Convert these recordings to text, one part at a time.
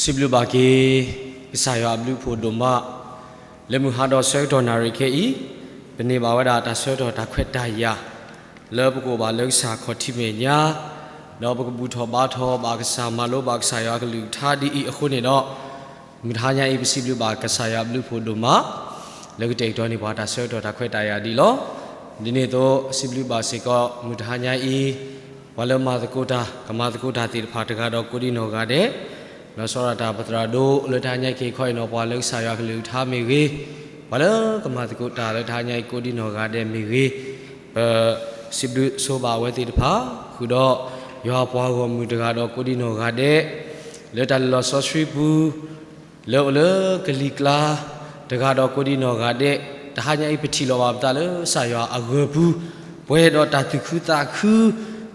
စံးဘျုးဘၣ်က့ၤ ကစၢ်ယွၤအဘျုးအဖှိၣ်ဒိၣ်မး, လၢမုၢ်ဟါဒီးဆၢကတီၢ်နၣ်ရံၣ်ခဲအံၤ, ပန့ၢ်ဘၣ်ဝဲဒၣ်တၢ်ဆၢကတီၢ်တၢ်ခွဲးတၢ်ယာ်, လၢပကအိၣ်ဘၣ်လၢကစၢ်ခီၣ်ထံးမဲာ်ညါ, ဒီးပကဘူၣ်ထီၣ်ဘါထီၣ်ဘၣ်ကစၢ် မၤလိဘၣ်ကစၢ်ယွၤအကလုၢ်ကထါဒ်အံၤအဃိန့ၣ်ဒီး, မုၢ်တဟါညါအံၤ ပစံးဘျုးဘၣ်ကစၢ်ယွၤအဘျုးအဖှိၣ်ဒိၣ်မး, လၢကတဲာ်ကတီၤန့ၢ်ပှၤတၢ်ဆၢကတီၢ်တၢ်ခွဲးတၢ်ယာ်ဒ်အံၤလီၤ. ဒ်န့ၣ်အသိး စံးဘျုးဘၣ်စ့ၢ်ကီး မုၢ်တဟါညါအံၤ ပှၤလၢမၤသကိးတၢ် ကမၤသကိးတၢ်သ့ၣ်တဖၣ်တဂၤဒီးကိးဒံနီၢ်ဂၤဒဲး, လီၤဆီဒၣ်တၢ်ပသရၣ်ဒိၣ်လၢတဟါညါအံၤက့ၤခီအံၤနီၤ ပှၤလၢကစၢ်ယွၤအကလုၢ်ကထါမ့ၢ်ဂ့ၤ, ပှၤလၢကမၤသကိးတၢ်လၢတဟါညါအံၤကိးဒံနီၢ်ဂၤဒဲးမ့ၢ်ဂ့ၤ, ပစံးဘျုးဆိဘၣ်အဝဲသ့ၣ်တဖၣ်, ဃုာ်ဒီးယွၤအပှၤဂီၢ်မုၢ်တဂၤဒီးကိးဒံနီၢ်ဂၤဒဲး, လၢတၢ်လၢလီၤစီဆှံပူၤ လၢအိၣ်လၢကလံၤကျါ တဂၤဒီးကိးဒံနီၢ်ဂၤဒဲး, တဟါညါအံၤပထံၣ်လိာ်ဘၣ်ပသးလၢကစၢ်ယွၤအဂၢၤပူၤ, ပှဲၤဒီးတၢ်သူၣ်ခုသးခု,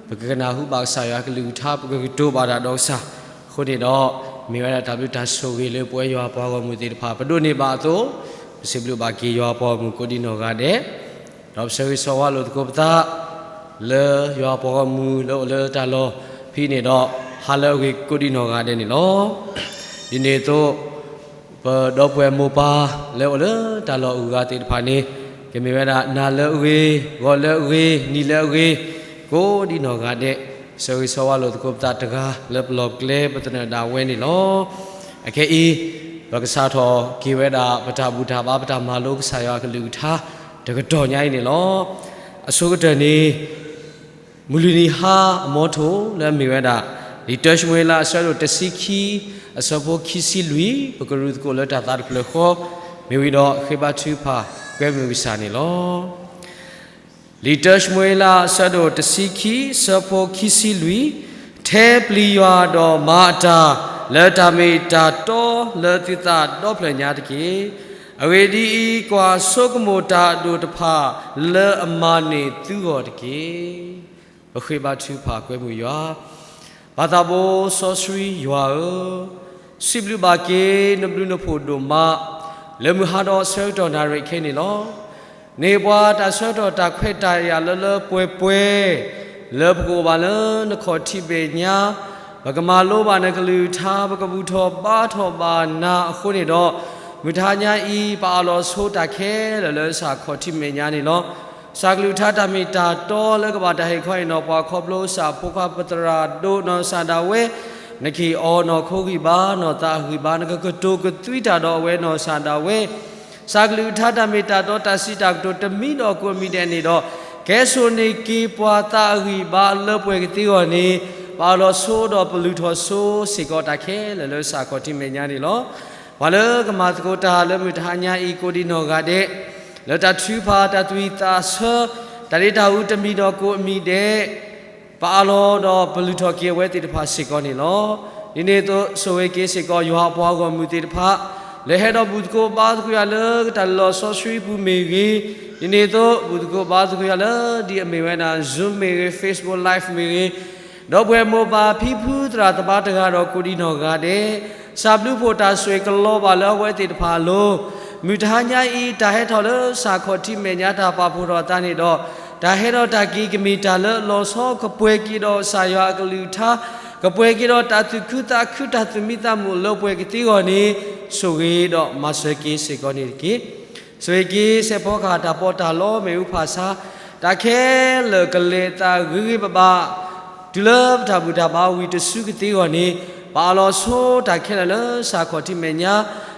ပကကနၢ်ဟူဘၣ်ကစၢ်ယွၤကလုၢ်ကထါ ပကကတိၤဘၣ်တၢ်ဒီးကစၢ်, အဃိန့ၣ်ဒီး မ့ၢ်ဝဲဒၣ်တၢ်ဘျုးတၢ်ဆိၣ်ဂ့ၤလၢပဝဲယွၤအပှၤဂီၢ်မုၢ်သ့ၣ်တဖၣ် ပဒိးန့ၢ်ဘၣ်အသိး, ပစံးဘျုးဘၣ်က့ၤယွၤအပှၤဂီၢ်မုၢ်ကိးဒံနီၢ်ဂၤဒဲး ဒီးပဆၢဂ့ၤဆၢဝါလိာ်သကိးပသး လၢယွၤအပှၤဂီၢ်မုၢ်လၢအိၣ်လၢတၢ်လီၢ်ဖဲန့ၣ်ဒီး ဟါလၢအဂ့ၤကိးဒံနီၢ်ဂၤဒဲးန့ၣ်လီၤ. ဒ်န့ၣ်အသိး ပဒီပုၢ်ဝဲၢ်မိၢ်ပၢ်လၢအိၣ်လၢတၢ်လီၢ်အဂၤသ့ၣ်တဖၣ်န့ၣ် ကမ့ၢ်ဝဲဒၣ်နၤလၢအဂ့ၤ, ဂီၤလၢအဂ့ၤ, နံၤလၢအဂ့ၤ, ကိးဒံနီၢ်ဂၤဒဲး, ဆၢဂ့ၤဆၢဝါလိာ်သကိးပသးတဂၤလၢပလီၢ်ကျဲပသနၢၣ်ဒၣ်ဝဲန့ၣ်လီၤ. အခဲအံၤ ပကစးထီၣ်က့ၤဝဲဒၣ် ပတၢ်ဘူၣ်တၢ်ဘါ ပတၢ်မၤလိကစၢ်ယွၤအကလုၢ်ကထါ တကတီၢ်ညါအံၤန့ၣ်လီၤ. အဆိကတၢၢ်န့ၣ် မုၢ်လွံၢ်နံၤဟါအမီထိၣ်လၢအမ့ၢ်ဝဲဒၣ် လံာ်တၢၡမူၤအ့လးအဆၢဒိၣ်တဆံခံ အဆၢဖိခံဆံလွံၢ် ပကရူၢ်သကိးလၢတၢ်သးတဖျၢၣ်ဃီ, မ့ၢ်ဝံၤဒီးဃ့ဘါထုကဖၣ်ကွဲမုာ်ကစၢ်န့ၣ်လီၤ. လံာ်တၢၡမူၤအ့လးအဆၢဒိၣ်တဆံခံ ဆၢဖိခံဆံလွံၢ်, ထဲပျံၤယွၤဒီးမၤအတၢ် လၢတၢ်မ့ၢ်တၢ်တီလၢသုသးဒီဖျၢၣ်ညါတက့ၢ်. အဂ့ၢ်ဒ်အံၤ, ကွၢ်ဆိကမိၣ်တၢ်အဒိၣ်တဖၣ်လၢအမၤန့ၢ်သုဂီၢ်တက့ၢ်. ပဃ့ဘါထုကဖၣ်ကွဲမုာ်ယွၤ, ပၢ်သးဘိစီဆှံယွၤဧၢ, စံးဘျုးဘၣ်က့ၤနဘျုးနဖှိၣ်ဒိၣ်မး, လၢမုၢ်ဟါဒီးဆၢကတီၢ်နၣ်ရံၣ်ခဲအံၤန့ၣ်လီၤ. န့ၢ်ပှၤတၢ်ဆၢကတီၢ်တၢ်ခွဲးတၢ်ယာ်လၢလၢပှဲၤပှဲၤ, လၢပကအိၣ်ဘၣ်လၢနခီၣ်ထံးမဲာ်ညါ, ပကမၤလိဘၣ်နကလုၢ်ကထါ, ပကဘူၣ်ထီၣ်ဘါထီၣ်ဘၣ်နၤအဃိန့ၣ်ဒီး, မုၢ်တဟါညါအံၤ ပအၢၣ်လီၤဆိတၢ်ခဲလၢာ်လၢကစၢ်ခီၣ်ထံးမဲာ်ညါန့ၣ်လီၤ. ကစၢ်ကလုၢ်ကထါတၢ်မ့ၢ်တၢ်တီလၢကဘၣ်တၢ်ဟ့ၣ်ခီအံၤနီၤ ပှၤခီဖျိကစၢ်ဖိခွါပသရၣ်ဒိၣ်နီၢ်ကစၢ်ဒၣ်ဝဲ, နကဟ့ၣ်အီၤနီၢ်ခိဂံၢ်ဘါ, နီၢ်သးဂံၢ်ဘါ, နကကတိၤကသွံတၢ်ဒီးအဝဲနီၢ်ကစၢ်ဒၣ်ဝဲ, ကစၢ်ကလုၢ်ကထါတၢ်မ့ၢ်တၢ်တီတၢ်စံးတၢ်ကတိၤတမံၤဒီးကိးမံၤဒဲးန့ၣ်ဒီး, ကဲစိာ်န့ၢ်က့ၤပှၤသးအဂံၢ်ဘါလၢပှဲၤကသ့အဂီၢ်န့ၣ်, ပအၢၣ်လီၤဆိဒီးပလုၢ်ထီၣ်ဆိစ့ၢ်ကီးတၢ်ခဲလၢာ်လၢကစၢ်ခီၣ်ထံးမဲာ်ညါန့ၣ်လီၤ. ပှၤလၢကမၤသကိးတၢ်လၢမုၢ်တဟါညါအံၤကိးဒံနီၢ်ဂၤဒဲး, လၢတၢ်ထုကဖၣ်တၢ်သွံၣ်သးဆၢ, တၢ်ဒ့တၢ်အူတမံၤဒီးကိးမံၤဒဲး, ပအၢၣ်လီၤဒီးပလုၢ်ထီၣ်က့ၤအဝဲသ့ၣ်တဖၣ်စ့ၢ်ကီးန့ၣ်လီၤ. ဒ်န့ၣ်အသိးဆိၣ်ဂ့ၤက့ၤစ့ၢ်ကီးယွၤအပှၤဂီၢ်မုၢ်သ့ၣ်တဖၣ်, လၢဟဲဒီးဘူၣ်သကိးဘါသကိးယွၤလၢတၢ်လၢလီၤစီဆှံပူၤမ့ၢ်ဂ့ၤ, ဒ်န့ၣ်အသိးဘူၣ်သကိးဘါသကိးယွၤလၢဒ်အမ့ၢ်ဝဲဒၣ် Zoom မ့ၢ်ဂ့ၤ, Facebook Live မ့ၢ်ဂ့ၤ, ဒီပုၢ်ဝဲၢ်မိၢ်ပၢ်ဖံဖုသရၣ်သမါတဂၤဒီးကိးဒံနီၢ်ဂၤဒဲး, ကစၢ်ဘျုးဖှိၣ်တၢ်ဆိၣ်ဂ့ၤကလီၤဘၣ်လၢအဝဲသ့ၣ်တဖၣ်အလိၤ, မုၢ်တဟါညါအံၤ တၢ်ဟဲထီၣ်လၢကစၢ်ခီၣ်ထံးမဲာ်ညါတၢ်ပာ်ဖှိၣ်ထီၣ်အသးန့ၣ်ဒီး, တၢ်ဟဲဒီးတၢ်က့ၤကမ့ၢ်တၢ်လၢလီၤဆီကပှဲၤက့ၤဒီးကစၢ်ယွၤအကလုၢ်ကထါ, ကပှဲၤက့ၤဒီးတၢ်သူၣ်ခုသးခုတၢ်သူၣ်မံသးမုာ်လၢပှဲၤကသ့အဂီၢ်န့ၣ်, ဆိၣ်ဂ့ၤဒီးမၤစၢၤက့ၤစ့ၢ်ကီးန့ၣ်တက့ၢ်. ဆိၣ်ဂ့ၤက့ၤစဲးဖီကဟၣ်တၢ်ပီးတၢ်လီမ့ၣ်အူဖးဆါ, တၢ်ခဲလၢာ်ကလဲၤအသးဂ့ၤဂ့ၤဘၣ်ဘၣ်, တုၤလၢပတၢ်ဘူၣ်တၢ်ဘါဝံၤတစုကသ့အဂီၢ်န့ၣ်, ပအၢၣ်လီၤဆိတၢ်ခဲလၢာ်လၢကစၢ်ခီၣ်ထံးမဲာ်ညါ,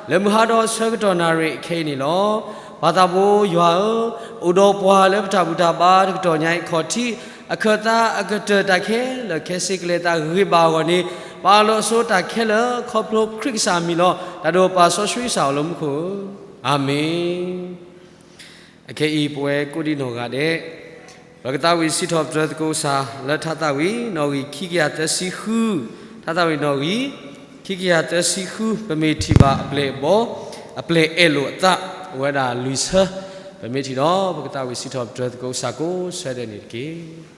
လၢမုၢ်ဟါဒီးဆၢကတီၢ်နၣ်ရံၣ်ခဲအံၤန့ၣ်လီၤ. ပၢ်သးဘိယွၤဧၢ, အိၣ်ဒီးပှၤလၢပတၢ်ဘူၣ်တၢ်ဘါတကတီၢ်ညါအံၤခီၣ်ထံး, အခၢၣ်သးအကတၢၢ်တၢ်ခဲလၢာ်ခဲဆ့ကလဲၤအသးဂ့ၤဘၣ်အဂီၢ်န့ၣ်, ပအၢၣ်လီၤဆိတၢ်ခဲလၢာ်ခီဖျိခရံာ်ကစၢ်အမံၤလီၤ. တၢ်ဒိၣ်ပၢ်စီဆှံကစၢ်အိၣ်လၢမူခိၣ်ဧၢ, အၤမ့ၣ်. အခဲအံၤပဝဲကိးဒံနီၢ်ဂၤဒဲး, ပကသးဝံၣ်စံးထီၣ်ပတြၢၤသကိးကစၢ်လၢထါသးဝံၣ်နီၣ်ဂံၢ်ခံကယၤသၢဆံဃု, ထါသးဝံၣ်နီၣ်ဂံၢ် ခံကယၤသၢဆံဃု, ပမ့ၢ်ထံၣ်ဘၣ်အပျဲၢ်အဘီၣ်, အပျဲၢ်အဲၣ်လိာ်အသး, အဝဲဒၣ်လွံၢ်ဆၢ, ပမ့ၢ်ထံၣ်ဒီး ပကသးဝံၣ်စံးထီၣ်ပတြၢၤသကိးကစၢ်ကိးဆၢဒဲးန့ၣ်တက့ၢ်.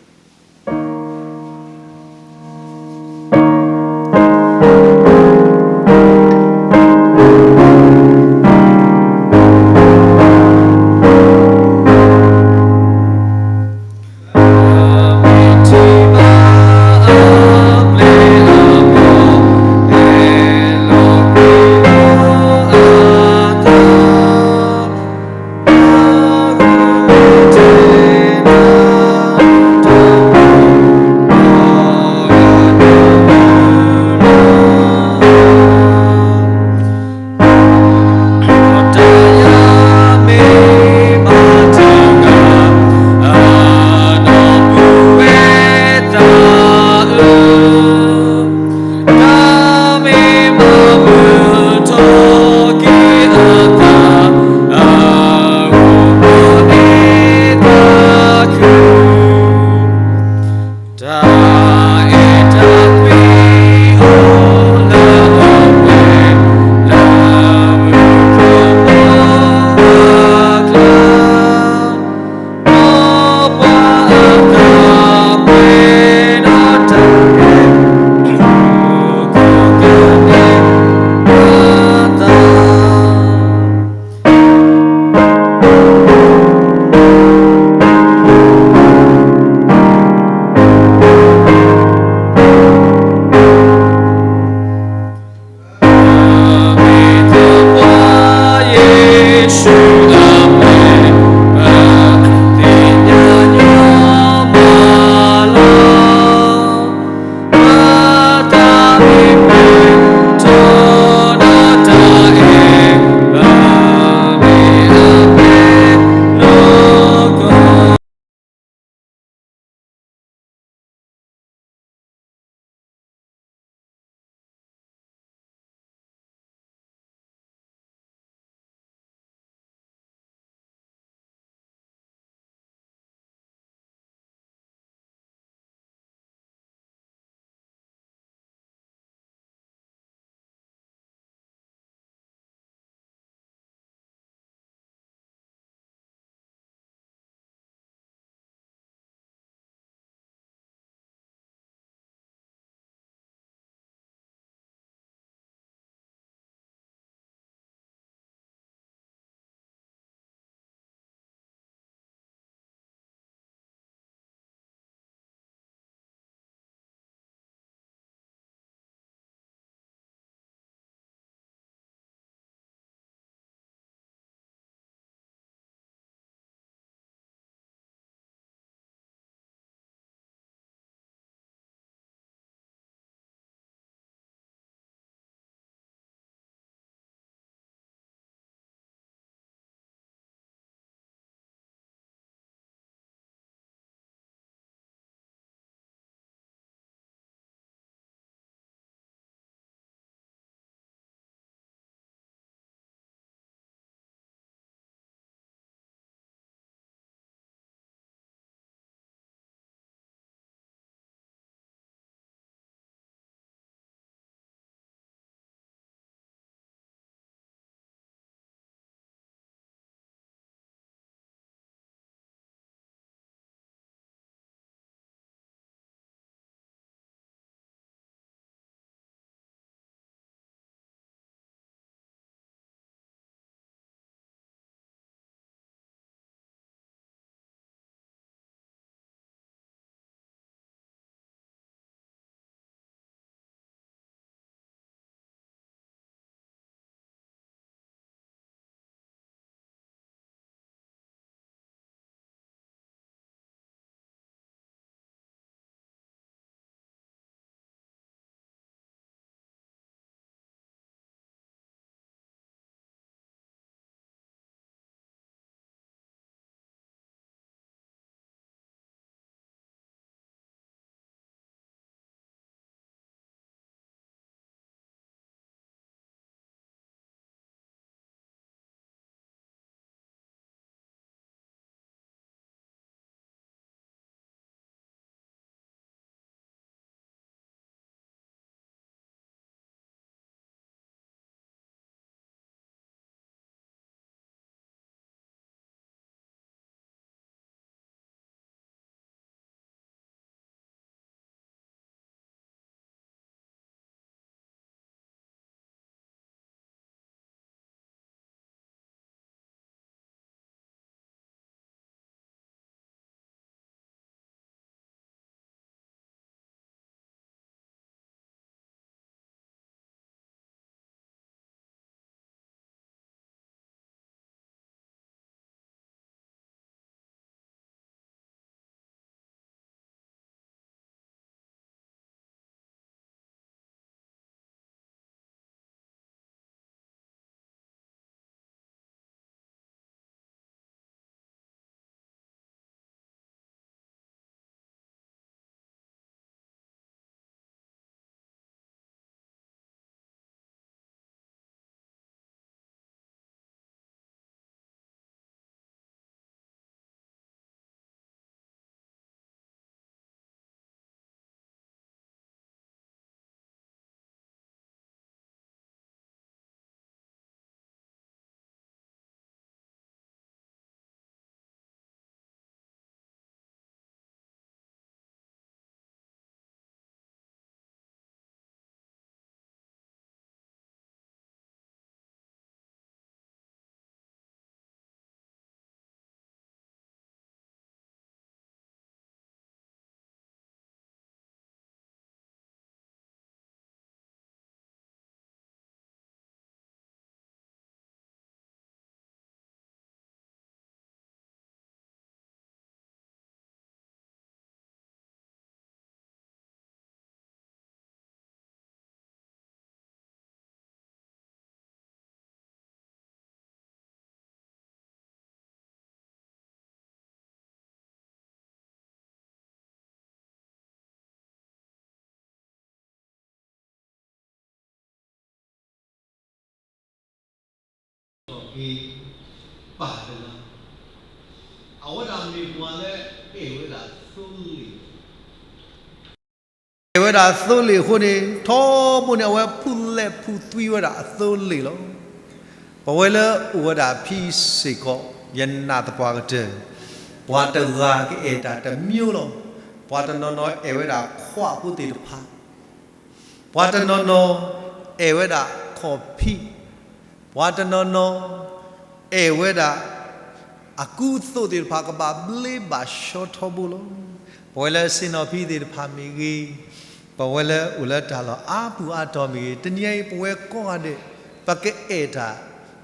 က့ၤပာ်တဂၤ, အဝဲဒၣ်မ့ၢ်ပှၤလၢအဲၣ်ဝဲဒၣ်သိလ့ၣ် အဲၣ်ဝဲဒၣ်သိလ့ၣ်အဃိန့ၣ် ထီဘိန့ၣ် အဝဲဖူလဲၣ်ဖူသွံဝဲဒၣ်အသိလ့ၣ်လီၤ. ပဝဲလၢအိၣ်ဝဲဒၣ်ဖဲစ့ၢ်ကီး ယနာ်သပှၢ်ကတၢၢ်, ပှၤတဂၤကအဲၣ်တၢ်တမျိုးလီၤ. ပှၤတနီၤနီၤအဲၣ်ဝဲဒၣ်ခွါဖိသ့ၣ်တဖၣ်, ပှၤတနီၤနီၤအဲၣ်ဝဲဒၣ်ခီၣ်ဖံး, ပှၤတနီၤနီၤအဲၣ်ဝဲဒၣ် အကူအသိးသ့ၣ်တဖၣ်ကဘၣ်ဘျ့ဘၣ်ဆှီထီဘိလီၤ. ပဝဲလၢဆ့ၣ်နီၤဖံသ့ၣ်တဖၣ်မ့ၢ်ဂ့ၤ, ပဝဲလၢအိၣ်လၢတၢ်လီၢ်အါပူၤအါတီၤမ့ၢ်ဂ့ၤ, တနံၤအံၤပဝဲကိးဂၤဒဲး ပကအဲၣ်တၢ်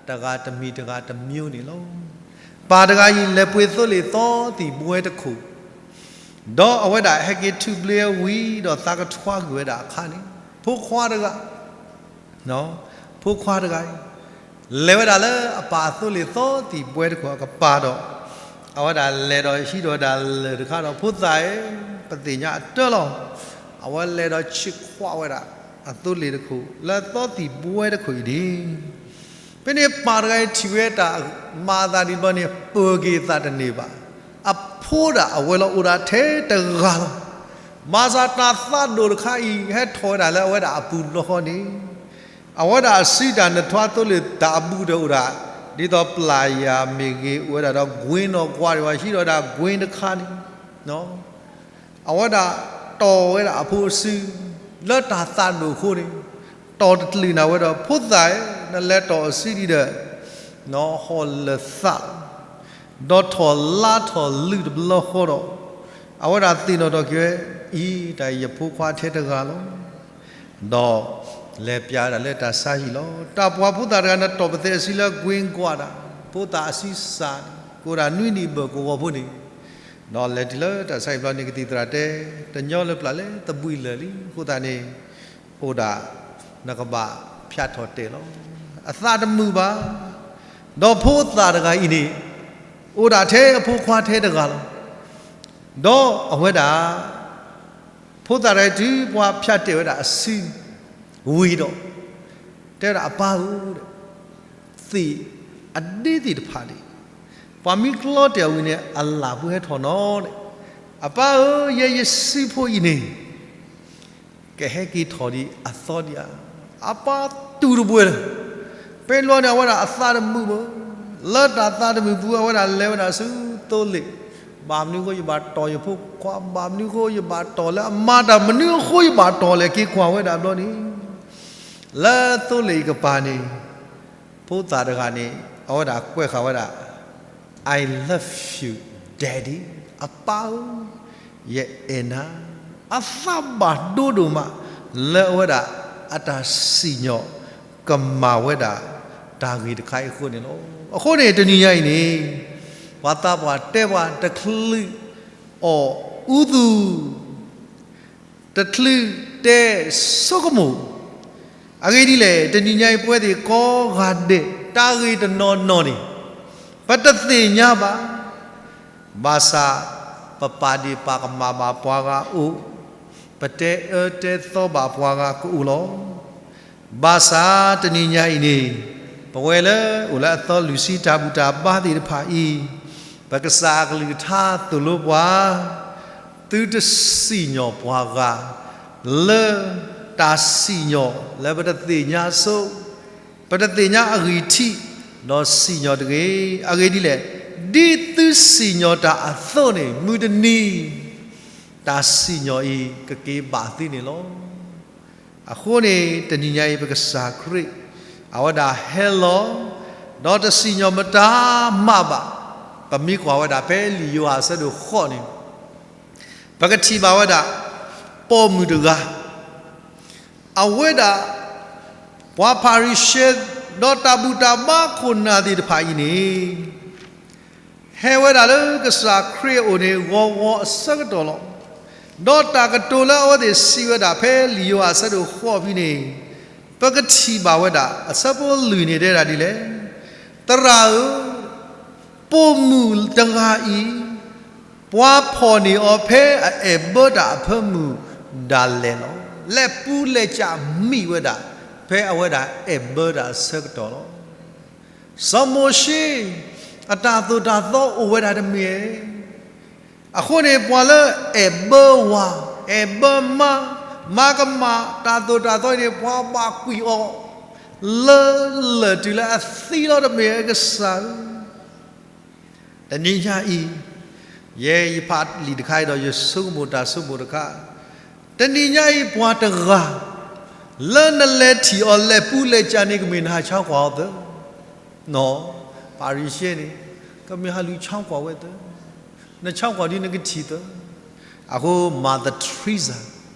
တဂၤတမံၤတဂၤတမျိုးန့ၣ်လီၤ. ပၢ်တဂၤအံၤ လဲၤပှ့ၤသိလ့ၣ်သီသံၣ်ဘှဲတခိၣ်, ဒီးအဝဲဒၣ်ဟဲက့ၤထူၣ်ဘျ့ဝံၤဒီးသးကထွါကွံာ်ဝဲဒၣ်အခါန့ၣ်, ဖိခွါတဂၤ ဖိခွါတဂၤအံၤ လဲၤဝဲဒၣ်လၢအပၢ်အသိလ့ၣ်သီသံၣ်ဘှဲတခိၣ်အကပၤဒီး, အဝဲဒၣ်လဲၤဒီးဟံးဒီးဝဲဒၣ်လၢၢ်တခါဒီး ဖိသၣ်ဧၢ, ပသ့ၣ်ညါအတၢ်လီၤ. အဝဲလဲၤဒီးဆံးခွါဝဲဒၣ် အသိလ့ၣ်တခိၣ် လၢသီသံၣ်ဘှဲတခိၣ်အံၤန့ၣ်, ဖဲန့ၣ်ပၢ်တဂၤအံၤထံၣ်ဝဲတၢ်မၤအသးဒ်ဘျီန့ၣ် ပၢၤက့ၤအသးတန့ၢ်ဘၣ်. အဖိဒၣ်အဝဲလီၤအိၣ်ဒၣ်ထဲတဂၤလီၤ. ဘၣ်ဆၣ်တၢ်သးဒိၣ်တခါအံၤ ဟဲထီၣ်ဝဲဒၣ်လၢအဝဲဒၣ်အပူၤတဘျီဃီန့ၣ်, အဝဲဒၣ်အစုတၢ်နထွါသိလ့ၣ်တၢ်အဘူးဒီးအိၣ်ဒၣ်, ဒ်သိးပျၢ်ယၤမ့ၢ်ဂ့ၤ အိၣ်ဝဲဒၣ်ဒီးကွ့နီၣ်ကွၢ်ဒံးဘၣ် ဟံးဒီးဝဲဒၣ်ကွ့တခါန့ၣ်, အဝဲဒၣ်တီၢ်ဝဲဒၣ်အဖိအစု လၢတၢ်သးဒိၣ်အဃိန့ၣ်, တီၢ်တတျုာ်နၤဝဲဒီး ဖိသၣ်ဧၢ, နလဲၤတီၢ်အစုဒံးဒီး နဟီၣ်လၢာ်သး ဒီးထီၣ်လါထီၣ်လုၢ်တဘျီဃီဒီး, အဝဲဒၣ်သ့ၣ်နီၣ်ထီၣ်က့ၤဝဲ အံၤတၢ်ယဖိခွါထဲတဂၤလီၤ. ဒီးလဲၤပျးဝဲဒၣ်လၢတၢ်ဆါဟံၣ်လီၤ. တၢ်ပှၤဖိသၣ်တဂၤ နတီၢ်ပသဲးအစုလၢကွ့ကွၢ်ဒၣ်, ဖိသၣ်အစုစၢ်န့ၣ် ကအိၣ်ဒၣ်နွံနံၣ်ဘၢၣ်ကဝီၤဖိန့ၣ်, ဒီးလဲၤတုၤလၢတၢ်ဆါဟံၣ်ဘျီန့ၣ် ကသံၣ်သရၣ်တဲ တညီလၢပျၢ်လၢသဘှံးလၢာ်လံ, အဃိသတးန့ၣ် အိၣ်ဒၣ် နကဘၣ်ဖၠးထီၣ်တဲာ်လီၤ. အသးတမုာ်ဘၣ်. ဒီးဖိသၣ်တဂၤအံၤန့ၣ် အိၣ်ဒၣ်ထဲအဖိခွါထဲတဂၤလီၤ. ဒီးအဝဲဒၣ် ဖိသၣ်တဂၤအံၤ တုၤပှၤဖၠးတဲာ်ဝဲဒၣ်အစုဝံၤဒီး တဲဝဲဒၣ်အပၢ်ဧၢ, သ့ၣ်အဒ့သ့ၣ်တဖၣ်န့ၣ် ပှၤမ့ၢ်ကျီတဲာ်အီၤဝံၤန့ၣ် အလၢ်ဖိဟဲထီၣ်နီၤန့ၣ်, အပၢ်ဧၢ, ယဲယစုဖိအံၤန့ၣ် ကဟဲက့ၤထီၣ်ဒံးအသီဒံးဧါ. အပၢ်တူၢ်တဘှဲလၢၤ. ဖဲန့ၣ်န့ၣ် အဝဲဒၣ်အသးတမုာ်ဘၣ်. လၢတၢ်သးတမုာ်ပူၤ အဝဲဒၣ်လဲၤဝဲဒၣ်ဆူသိလ့ၣ်, ဘၣ်မနုၤအဃိယဘၣ်တီၢ်ယဖိခွါ, ဘၣ်မနုၤအဃိယဘၣ်တီၢ်လၢအမၤတၢ်, မနုၤအဃိယဘၣ်တီၢ်လဲၣ် က့ၤကွၢ်ဝဲဒၣ်ဘျီန့ၣ်, လၢသိလ့ၣ်အကပၤန့ၣ် ဖိသၣ်တဂၤန့ၣ် အဝဲဒၣ်ကွဲးဃာ်ဝဲဒၣ် I love you, Daddy, အပၢ်ဧၢ, ယအဲၣ်နၤ. အသးဘၣ်ဒိဒိၣ်မး လၢအဝဲဒၣ်အတၢ်စံၣ်ညီၣ်ကမၤဝဲဒၣ်တၢ်ဂ့ၢ်တခါအံၤအဃိန့ၣ်လီၤ. အဃိန့ၣ် တနံၤညါအံၤန့ၣ် ပှၤသးပှၢ်တဲပှၤ တချုးအီၣ်အူသူၣ် တချုးတဲဆိကမိၣ်. အဂ့ၢ်ဒ်လဲၣ်, တနံၤညါအံၤ ပဝဲသ့ၣ်ကိးဂၤဒဲး တၢ်ဂ့ၢ်တနီၤနီၤန့ၣ် ပတသ့ၣ်ညါဘၣ်. ဘၣ်ဆၣ် ပပာ်ဒ့ၣ်ပာ်ကမၣ်ဘၣ်ပှၤဂၤအိၣ်, ပတဲအၢတဲသီဘၣ်ပှၤဂၤကအိၣ်လီၤ. ဘၣ်ဆၣ်တနံၤညါအံၤန့ၣ် ပဝဲလၢအိၣ်လၢအသီလွံၢ်ဆံတၢ်ဘူၣ်တၢ်ဘါသ့ၣ်တဖၣ်အံၤ, ပကစၢ်အကလုၢ်ကထါသိၣ်လိပှၤ, သုတစံၣ်ညီၣ်ပှၤဂၤ လၢတၢ်စံၣ်ညီၣ်လၢပတသ့ၣ်ညါဆိ, ပတသ့ၣ်ညါအဂံၢ်ထံး, ဒီးစံၣ်ညီၣ်တဂ့ၤ. အဂ့ၢ်ဒ်လဲၣ်, ဒ်သုစံၣ်ညီၣ်တၢ်အသိးန့ၣ် မုၢ်တနံၤ တၢ်စံၣ်ညီၣ်အံၤကက့ၤဘၣ်သုန့ၣ်လီၤ. အဃိန့ၣ် တနံၤညါအံၤ ပကစၢ်ခရံာ် အဝဲဒၣ်ဟဲလီၤ, ဒီးတစံၣ်ညီၣ်မတၤမးဘၣ်. ပမ့ၢ်ကွၢ်ဝဲဒၣ်ဖဲလံာ်ယိၤဟၣ်အဆၢဒိၣ်ဃိးန့ၣ် ပကထံၣ်ဘၣ်ဝဲဒၣ် ပိာ်မုၣ်တဂၤ အဝဲဒၣ် ပှၤဖၤရံၤၡဲ ဒီးတၢ်ဘူၣ်တၢ်ဘါခိၣ်နၢ်သ့ၣ်တဖၣ်အံၤန့ၣ် ဟဲဝဲဒၣ်လၢကစၢ်ခရံာ်အအိၣ်န့ၣ် ဂီၤဂီၤအဆၢကတီၢ်လီၤ. ဒီးတၢ်ကတိၤလၢအဝဲသ့ၣ်စံးဝဲဒၣ်ဖဲလံာ်ယိၤဟၣ်အဆၢဒိၣ်ဃိးဖဲန့ၣ် ပကထံၣ်ဘၣ်ဝဲဒၣ် အဆၢဖိလွံၢ်န့ၣ်တဲဒၣ်ဒ်လဲၣ်, သရၣ်ဧၢ, ပိာ်မုၣ်တဂၤအံၤ ပှၤဖီၣ်န့ၢ်အီၤဖဲအအဲၣ်ဘၢတၢ်အဖၢမုၢ်ဒၣ်လဲာ်လီၤ. လဲၤပူၤလဲၤကးမံဝဲဒၣ် ဖဲအဝဲဒၣ်အဲၣ်ဘၢတၢ်အဆၢကတီၢ်လီၤ. စီၤမိၤၡ့ အတၢ်သိၣ်တၢ်သီအိၣ်ဝဲဒၣ်တမ့ၢ်ဧါ. အဃိန့ၣ် ပှၤလၢအဲၣ်ဘၢဝၤ, အဲၣ်ဘၢမါ, မၤကမၣ်တၢ်သိၣ်တၢ်သီအံၤန့ၣ် ပှၤဘၣ်ကွံာ်အီၤ လၢလၢၢ်တုၤလၢအသံလီၤတမ့ၢ်ဧါ ကစၢ်ဧၢ. တနံၤညါအံၤ ယဲယဖးလံာ်တခါအံၤဒီး ယဆိကမိၣ်တၢ်ဆိကမိၣ်တခါ, တနံၤညါအံၤ ပှၤတဂၤ လၢနလဲၤထံၣ်အီၤလဲၤပူၤလဲၤကၢန့ၣ် ကမ့ၢ်နဟးဆါကွၢ်အီၤသၢ, နီၢ်, ဖၤရံၤၡဲန့ၣ် ကမ့ၢ်ဟးလူၤဆါကွၢ်ဝဲသၢ, နဆါကွၢ်ဒ်နကထံၣ်သၢ. အဃိ Mother Teresa